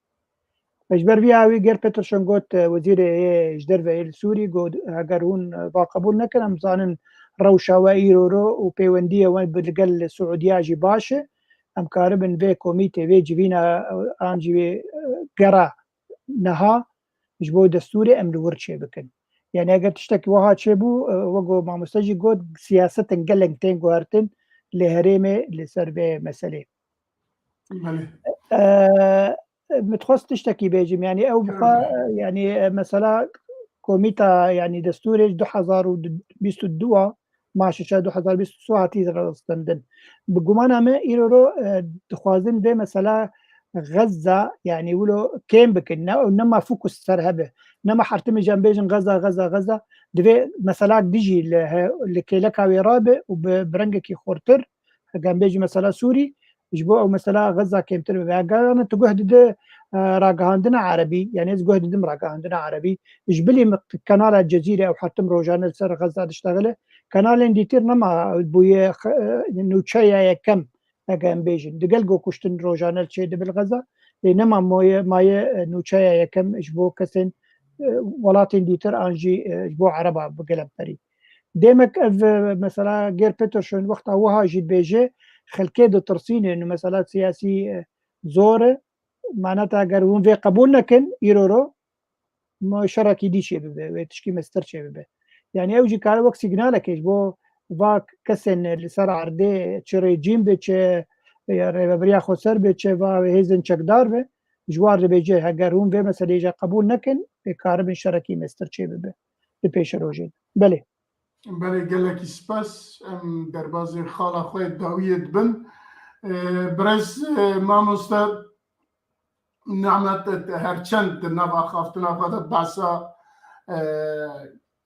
Ji ber vî awî Ger Peterson got, e, wezîrê yê ji derve yê li Sûrî got, heger hûn, e, va qebûl nekin, em zanin rewşa we îro ro û pêwendiyê we bi, li gel Siûdiya jî baş e. Em karibin vê komîtê, vê civîna, e, an jî vê, e, gera niha ji bo destûrê em li wir çêbikin. Yani eger tiştekî wiha çêbû, e, wek mamoste jî got, siyasetin gelek tên guhertin li herêmê li ser vê meselê. Belê. E, min dixwest tiştekî bêjim, yani ew bi xwe, e, yani, e, mesela komîta, yani destûrê du hezar û bîst û du a, maşê du hezar bîst û du hatî rastandin. Bi gumana me îro ro, e, dixwazin vê mesela Xezza, yani wilo kêm bikin, ne, nema fokus ser hebe. Nema hertimî jî em bêjin Xezza, Xezza, Xezza. Divê mesela dijî li, he, li kêleka wê rabe û bi, bi rengekî xurtir, hege em bêjin mesela Sûrî, ji bo ew mesela Xezza kêmtir bibe. Heger ne tu guh dide, e, ragihandina erebî, yani ez guh didim ragihandina erebî, ji bilî min kanala Cezîre ew hertim rojane li ser Xezza diştexile, kanalên dîtir nema bûye, e, nûçeya yekem, hege em bêjin. Digel go kuştin rojane çê dibe li Xezza, lê nema moye, maye, e, nûçeya yekem ji bo kesên, e, welatên dîtir an jî, e, ji bo ereba bi gelemperî. Demek ev, e, mesela Ger Peterson wexta wiha jî dibêje, xelkê ditirsînin, mesela siyasî, e, zor e. Maneta eger hûn vê qebûl nekin, îro ro, ma şerekî dî çêbibe, wê tişkî mestir çêbibe. Yani ew jî kare wek signalekê ji bo va kesên li ser erdê, çi rejîm be, çi, e, rêvebiriya xweser be, çi va hêzên çekdar be, ji war dibêje, heger hûn vê meseleyê jî qebûl nekin, ê karibin şerekî mestir çêbibe di pêşerojê de. Belê. Belê, gelekî spas. Em derbazê xala xwe yê dawiyê dibin. E, birêz, e, mamoste Nehmet, e, her çend di nav axaftina xwe de behsa, e,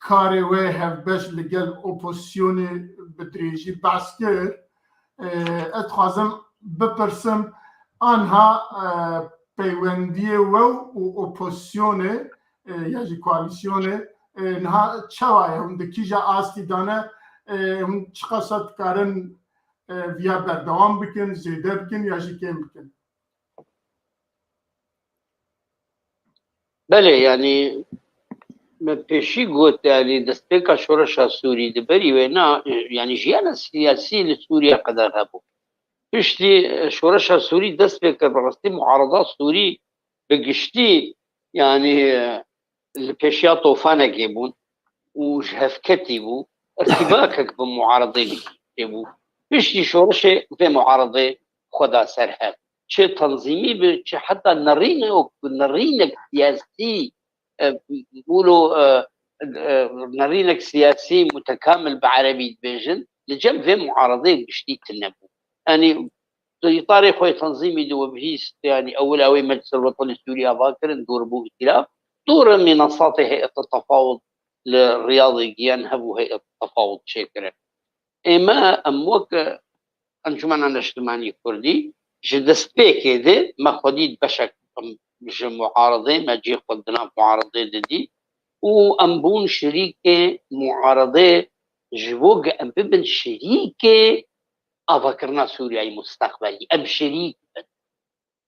karê wê hevbeş li gel opozisyonê bi dirêjî behs kir. E, ez dixwazim bipirsim, anha, e, peywendiyê we û opozisyonê, e, ya jî koalîsyonê, e, niha çawa ye? Hûn di kîja astî de ne? E, hûn çiqasa dikarin, e, viya berdewam bikin, zêde bikin ya jî kêm bikin? Belê, yanî me pêşî got, yanî destpêka şoreşa Sûrî di berî wê na, yanî jiyana siyasî li Sûriye qeder hebû. Piştî, e, şoreşa Sûrî dest pê kir, bi rastî muarada Sûrî bi giştî, yanî, e, li pêşiya tofanekê bûn û ji hevketî bû, irtîbakek bi muaredê çêbû. Piştî şoreşê vê muaredê xwe da ser hev. Çi tenzîmî bi, çi heta nerînek, nerînek siyasî, e, wilo, e, e, nerînek siyasî mutekamil bi erebî dibêjin, li cem vê muaredê giştî tune bû. Yanî di îtarê xwe yê tenzîmî de we bihîst, yanî ewil ew ê Meclis el Wetenî Sûriya va kirin, dûr bû îtîlaf. Dûr e mînasatê heyet tefawul li Riyadê giyan hebû heyet tefawut çêkirin. Ême em wek Encûmena Neştimanî Kurdî ji destpêkê de me xwedî beşek em ji muaredê me cî xwe di nav muaredê de dî û em bûn şirîkê muaredê ji bo ge em bibin şirîkê avakirina Sûriyeyê mustaqbelî. Em şirîk bin.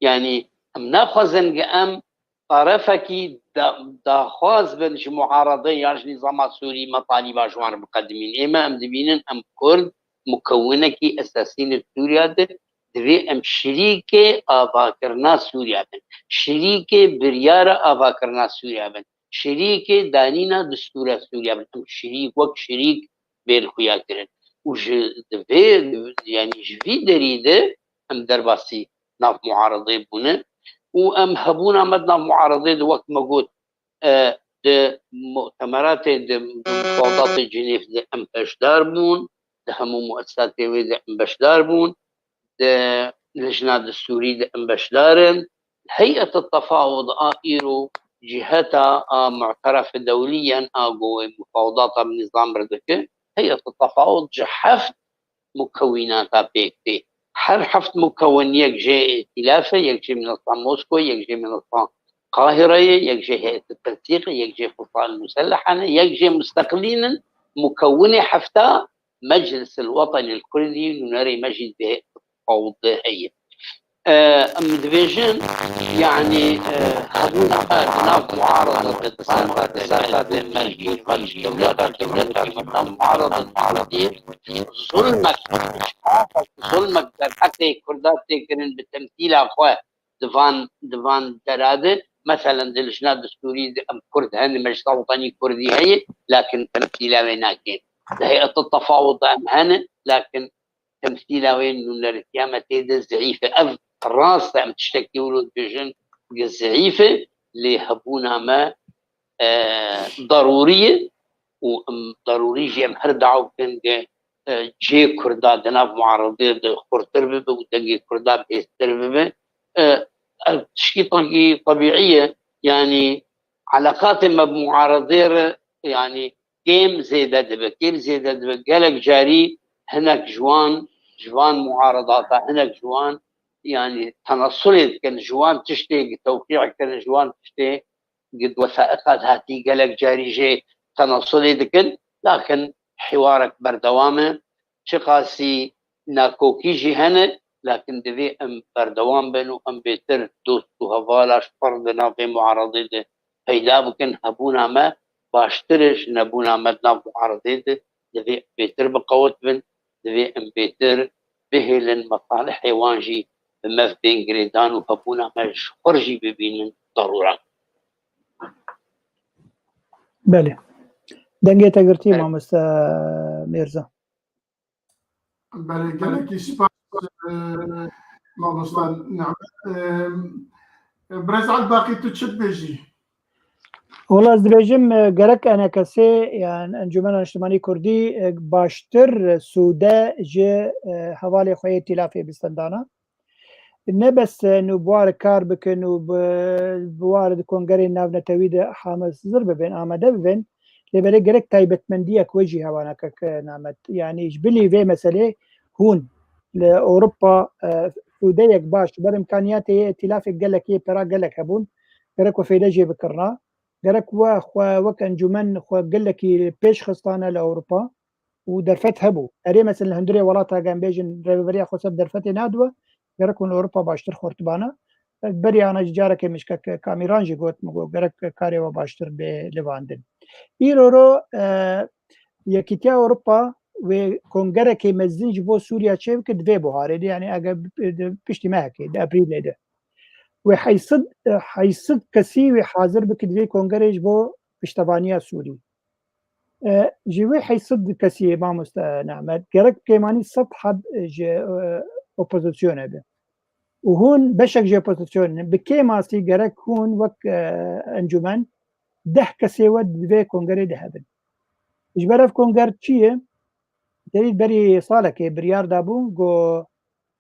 Yanî em naxwazin ge em tarefekî da-, daxwaz bin ji muaredê ya ji nîzama Sûrî me talîba ji wan re biqedimîn. Ême em dibînin em Kurd mukewinekî esasî ne Sûriya de, divê em şirîkê avakirina Sûriya bin. Şirîkê biryara avakirina Sûriya bin. Şirîkê danîna distûra Sûriya bin. Em şirîk wek şirîk bên xuya kirin. Û ji divê, yanî ji vî derî de em derbasî nav muaredê bûne û em hebûna me di nav muaredê de wek me got, e, di mutemeratê, di mufawedatê Cinêv de em beşdar bûn, di hemû muesesatê wê de em beşdar bûn, di lijna distûrî de em beşdar in. Heyet tefawud a îro ciheta a mu'teref dewliyen a go wê mufawedata bi nîzam re dike. Heyet tefawud ji heft mukewinata pêk tê. Her heft mukewin yek jê îtîlaf e, yek jê minesta Moskow, yek jê minesta Qahireyê, yek jê heyet tensiq e, yek jê Fusal Musellehan e, yek jê musteqlîn in. Mukewinê hefta Meclis el Wetenî el Kurdî nûnerê me jî dibê tefawut heye. E, em dibêjin, yanî, e, hebûna me di nav muarada de, di nav muarada de, me ji dewleta, dewleta, di nav muarada de, zulmek, zulmek derheqê Kurda tê kirin bi temsîla xwe di van, di van dera de, meselen di lijna distûrî de em Kurd hene, Meclisa Wetenî Kurdî heye, lakin temsîla wê nake. Di heyet tefawud de em hene, lakin temsîla wê nûnerîtiya me tê de zeîf e. Ev rast e, em tiştekî wilo dibêjin, gi zeîf e, lê hebûna me, e, darûrî ye û em darûrî jî em her dawa bikin, gi, e, cihê Kurda di nav muaredê de xurtir bibe û dengê Kurda bêhtir bibe. E, ev tişkî tevî-, tebîî ye, yanî eleqatê me bi muaredê re, yanî kêm zêde dibe, kêm zêde dibe. Gelek carî hinek ji wan, ji van muaredata, hinek ji wan, yanî tenesulê dikin, ji wan tiştê tewqî kirin, ji wan tiştê di wesaiqa de hatî gelek carî jê tenesulê dikin. Lakin hiwarek berdewam e. Çiqasî nakokî jî hene, lakin divê em berdewam bin û em bêtir dost û hevala ji pir di nav vê muaredê de peyda bikin. Hebûna me baştir e ji nebûna me di nav muaredê de. Divê em bêtir biqewit bin, divê em bêtir bihêlin, mesalihê wan jî bi me bên girêdan û hebûna me ji xwe re jî bibînin darûra. Belê. Dengê te girtî, Evet. Mamoste Mêrza. Belê, gelekî spas, e, mamosta Nehmet. E, Birêz Elbaqî, tu çi dibêjî? Wala ez dibêjim, e, gerek enekesê, yan Encûmena Niştimanî Kurdî, e, baştir sûde ji, e, hevalê xwe yê tîlafê bistendana. Ne bes, e, nû bi wa re kar bikin û bi, bi wa re di kongerên navnetewî de hamezir bibin, amade bibin, lê belê gerek taybetmendiyek we jî hewa nake, kek Nehmet. Yanî ji bilî vê meselê hûn li Ewropa, e, sûdeyek baş, ber îmkaniyatê yê îtîlafê gelek yê pera gelek hebûn, gerek we fêde jê bikirina. Gerek we xwe wek encûmen xwe gelekî pêş xistane li Ewropa û derfet hebû. Erê, mesela, li hundirê welata, gem bêjin, rêveberiya xwe ser derfetê nadibe, gerek hûn li Ewropa baştir xurtibana. Beriya ana jî carekê min ji kek Kamîran jî got, min got, gerek karê we baştir bê livandin. Îro ro, e, Yekîtiya Ewropa wê kongerekê mezin ji bo Sûriya çêbike di vê buharê de, yanî eger bi-, di piştî mehekê, di Ebrîlê de. Wê heyt sed, heyt sed kesî wê hazir bike di vê kongerê ji bo piştevaniya Sûrî. E, ji wê heyt sed kesî, mamoste Nehmet, gerek pêmanî sed heb ji, e, opozisyonê be. Û hûn beşek ji opozisyonê ne. Bi kêmasî gerek hûn wek, e, encûmen deh kesê we di vê kongerê de hebin. Ji ber ev konger çi ye? Tevî berî salekê biryar dabûn, got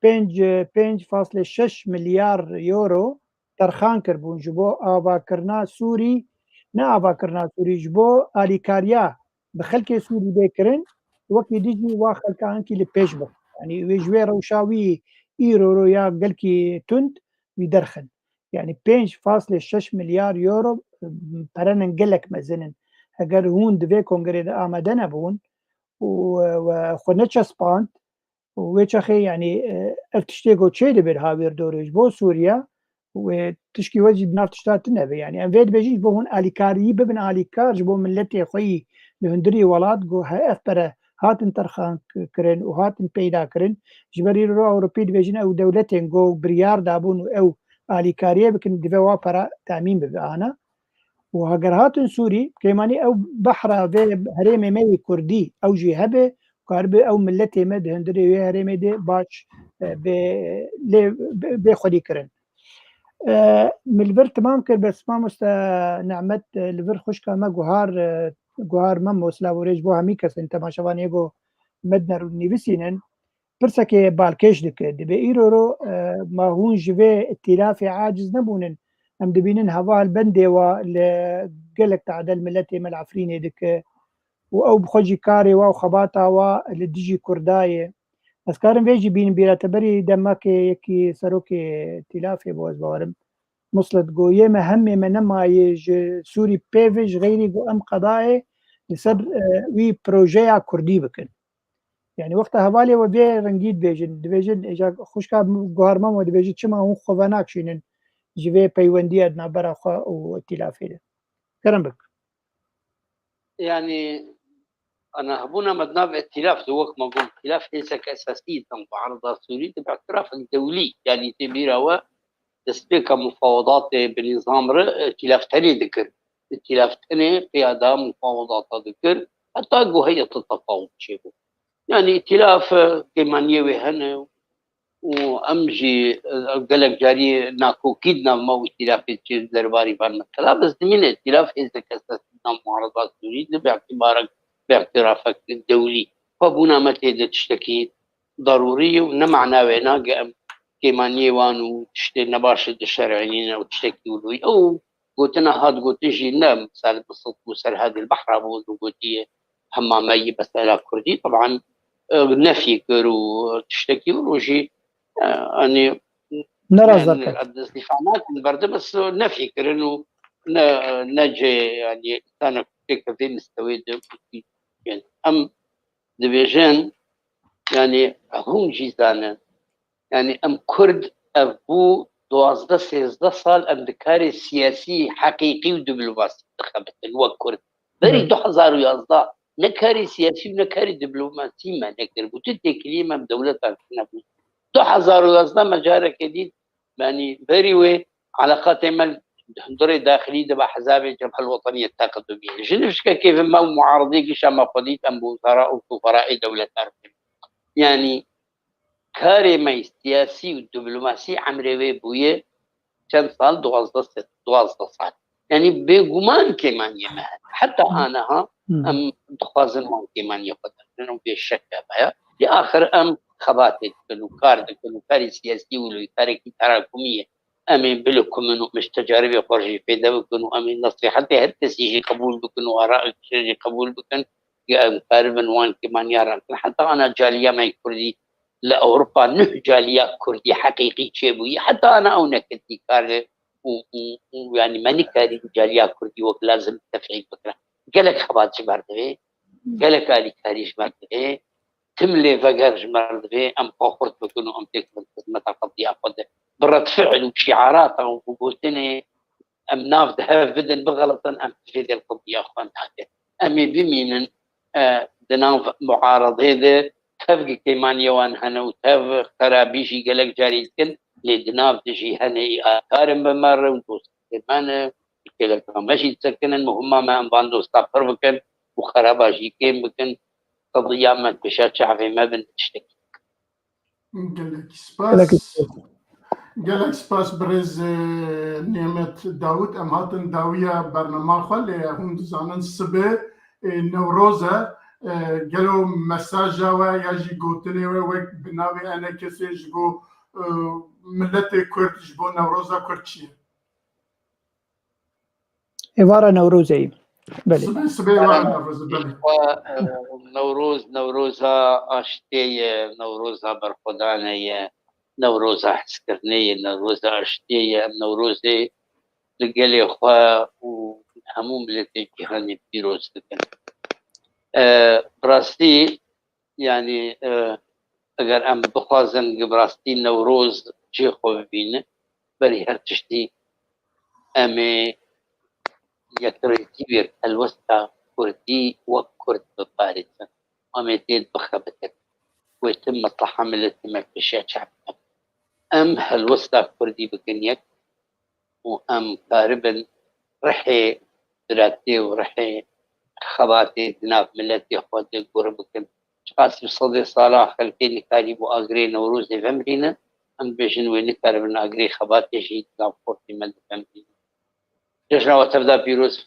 pênc, pênc faslê şeş milyar euro terxan kiribûn ji bo avakirina Sûrî ne avakirina Sûrî, ji bo alîkariya bi xelkê Sûrî bê kirin, wekî dî jî wa xelka hinkî li pêş bixin. Yanî wê ji wê rewşa wî îro ro ya gelkî tund wî derxin. Yanî pênc faslê şeş milyar euro, e, perenin gelek mezin in. Heger hûn di vê kongrê de amade nebûn û, e, we xwe neçespand, û wê çaxê, yanî, e, ev tiştê ku çê dibe li hawîrdorê ji bo Sûriye, wê tişkî we jî di nav tişta tune be. Yanî em vê dibêjin ji bo hûn alîkariyî bibin alîkar ji bo miletê xwe yî li hundirî welat ku he ev pere hatin terxan k-, kirin û hatin peyda kirin. Ji ber îro Ewropî dibêjin ew dewletên ku biryar dabûn û ew alîkariyê bikin, divê wa pera temîn bibe ana. Û heger hatin Sûrî, kêmanî ew behra vê herêmê me yê Kurdî, ew jî hebe, karibe ew miletê me di hundirê wê herêmê de baş, e, bê, lê, bê, bê xwedî kirin. E, min li vir temam kir, bes mamoste Nehmet, e, li vir xwişka me Guhar, e, Guhar Memo, silav û rêz bo hemî kesên temaşevanê ku me dinêr û nivîsînin. Pirsekê balkêş dike. Dibê îro ro, e, ma hûn ji vê îtîlafê aciz nebûnin? Em dibînin heval bendê wa li gelek tade li miletê me li Efrînê dike û ew bi xwe jî karê wa û xebata wa li dijî Kurda ye. Ez karim vê jî bînim bîra te berî demekê yekî serokê îtîlafê bû, ez bawerim. Muslet got, yê me hemê me nemayê ji Sûrî pê ve ji xeyrî ku em qedayê li ser, e, wî projeya Kurdî bikin. Yani wexta hevalê we vê rengî dibêjin, dibêjin, êja xwişka Guhar Memo dibêje, çima hûn xwe venakşînin ji vê peywendiya di navbera xwe û îtîlafê de? Kerem bik. Yani, ana hebûna me di nav îtîlaf de, wek me got, îtîlaf hêzek esasî ye di muarada Sûrî de, bi îtîlafek dewlî, yani tê bîra we destpêka mufawedatê bi nîzam re, îtîlaf tenê dikir. Îtîlaf tenê pêya da mufawedata dikir, heta ku heyeta tefawut çêbû. Yani îtîlaf, e, kêmaniyê wê hene û em jî, e, gelek carî nakokî di nav me û îtîlafê çê di derbarî van mesela. Bes dimîne îtîlaf hêzek esasî di nav muarada Sûrî de bi îtîbarek, bi îtîrafek dewlî. Xwebûna me tê de tiştekî darûrî ye û ne mana wê nake em kêmaniyê wan û tiştê nebaş dişerînîne û tiştekî wilo ye. Ew gotina hat gotin jî ne misal bi Sidq û Serhedê li Behra bû û gotiye hema me yî mesela Kurdî. Teban, e, nefî kir û tiştekî wilo jî, e, anî Ne razî yani, dike. Ez dîfa nakim berdim, ez nefî kirin û ne, ne cê, yani, însana têke vê mistewê de, yani, em dibêjin, yani, hûn jî zanin. Yani, em Kurd, ev bû duwazdeh sêzdeh sal em di karê siyasî, heqîqî û diplomasî dixebitin wek Kurd. Berî Hı. du hezar û yazdeh ne karê siyasî û ne karê diplomasî me nekiribû. Tu têkiliyê me bi dewletan nebû. Du hezar û yazdeh me careke dît, yanî berî wê eleqatê me di hundirê daxilî de bi hezabê Cebhel Weteniyê Teqedumî. Ji nifşkekê ve me û muaridê gişa me xwe dît, em bi wezara û suferaê dewletan dikin. Yanî karê me siyasî û diplomasî emrê wê bûye çend sal? Duwazdeh se-, duwazdeh sal. Yanî bêguman kêmaniyê me hene. Heta aniha Hı. em dixwazin wan kêmaniyê xwe derxin û bê şek hebe ya. Lê axir em xebatê dikin û kar dikin û karê siyasî û li karekî terakumî ye. Em ê bilikumin û em ê ji tecaribê xwe jî fêde bikin û em ê nesîhetê her kesî jî qebûl bikin û ara jî qebûl bikin. Ya em karibin wan kêmaniya rakin. Heta ana caliya me Kurdî li Ewropa nuh caliya Kurdî heqîqî çêbûyî. Heta ana ew neketî kar û, û, û, yanî me nikarî caliya Kurdî wek lazim tefîl bikire. Gelek xebat ji me re divê, gelek alîkarî ji me re divê, tim lê veger ji me re divê, em xwe xurt bikin û em têkevin xizmeta qediya xwe de. Bi redfi'l û şiarata û bi gotinê em nav di hev bidin, bixelitin, em tivê dê li qediya xwe nake. Em ê bimînin, e, di nav muaredê de tev kêmaniyê wan hene û tev xerabî jî gelek carî dikin, lê di nav de jî hene ê alîkar in bi me re û dostê me ne, geleka me jî disekinin, muhima me em van dosta pir bikin û xeraba jî kêm bikin, qediya me pêşa çavê me bin tiştekî. Gelek spas. Gelek spas. Gelek spas birêz, e, Nêmet Dawid. Em hatin dawiya bernama xwe, lê hûn dizanin sibê, e, Newroz e. E, gelo mesaja we ya jî gotinê we wek bi navê enekesê ji bo, e, miletê Kurd, ji bo Newroza Kurd çi ye? Êvara Newrozê ye. Belê. Sibê, sibê êvara Newrozê, belê. Newroz, Newroza aştiyê ye, Newroza berxwedanê ye, Newroza hezkirinê ye, Newroza aştiyê ye. Em Newrozê li gelê xwe û hemû miletê cîhanê pîroz dikin. E, bi rastî, yanî, e, eger em bixwazin bi rastî Newroz cihê xwe bibînin, berî her tiştî em ê yekrêtî wê helwesta kurdî wek kurd biparêzin. Em ê tê bixebitin. Wê tim mesleha miletê me pêşiya çap bikin. Em helwesta kurdî bikin yek û em karibin rihê biratê û rihê xebatê di nav miletê xwe de gur bikin. Çiqas bi sedê sala xelkê nikarîbû agirê Newrozê vemrînin, em dibêjin wê nikaribin agirê xebatê jî di nav xortê me de vemrînin. Cejna we tevda pîroz.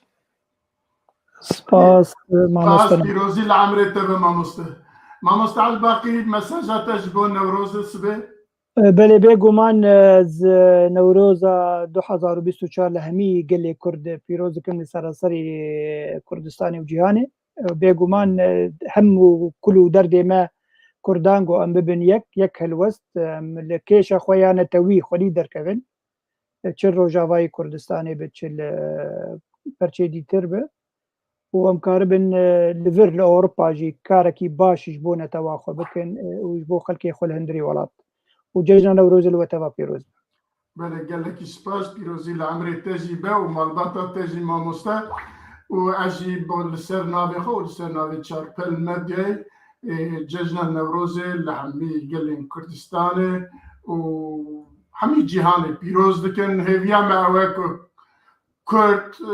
Spas, Spas, mamoste. Pîrozî li emrê te be mamoste. Mamoste Elbaqî, mesaja te ji bo Newrozê sibê? Belê, bêguman, e, ez Newroza du hezar û bîst û çar li hemî gelê Kurd pîroz dikim, li seranserî Kurdistanê û cîhanê. E, bêguman, e, hemû kul û derdê me Kurdan ku em bibin yek, yek helwest, em li kêşa xwe ya netewî xwedî derkevin. E, çi Rojavayê Kurdistanê be, çi li perçê dîtir be. Û em karibin, e, li vir li Ewropa jî karekî baş ji bo netewa xwe bikin, e, û ji bo xelkê xwe li hundirê welat. Û cejna Newrozê li we teva pîroz be. Belê, gelekî spas, pîrozî li emrê te jî be û malbata te jî mamoste. Û ez jî bo li ser navê xwe û li ser navê Çarpel Medyayê, e, cejna Newrozê li hemî gelên Kurdistanê û hemî cîhanê pîroz dikin. Hêviya me ew e ku Kurd, e,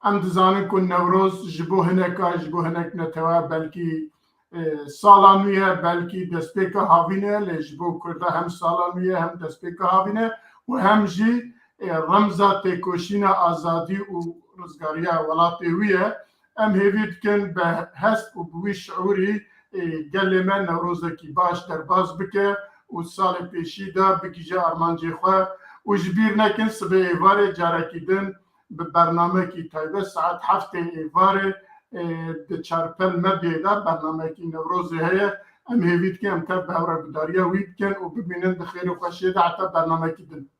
em dizanin ku Newroz ji bo hineka, ji bo hinek netewa belkî, e, sala nû ye, belkî destpêka havîn e, lê ji bo Kurda hem sala nû ye, hem destpêka havîn e û hem jî, e, remza têkoşîna azadî û rizgariya welatê wî ye. Em hêvî dikin bi hest û bi wî şiûrî, e, gelê me Newrozekî baş derbas bike û salê pêşî de bigihîje armancê xwe. Û ji bîr nekin, sibê êvarê carekî din bi bernamekî taybet saet heftê êvarê, e, di Çarpel Medyayê de bernamekî Newrozê heye. Em hêvî dikin em tev bi hev re gudariya wî bikin û bibînin di xêr û xweşiyê de heta bernamekî din.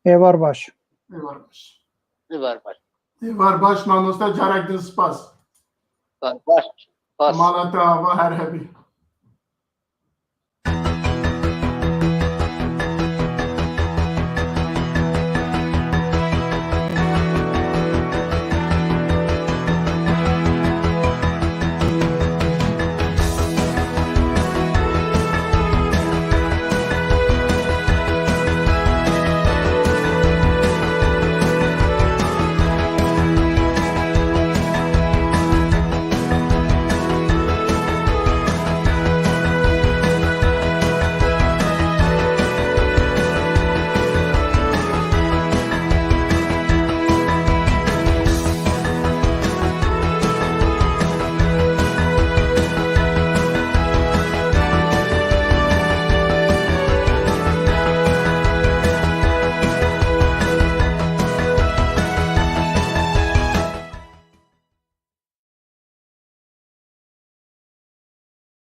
Êvar baş. Êvar baş. Êvar baş. Êvar baş mamoste, carek din spas. Êvar baş. Spas. Mala te ava, her hebî.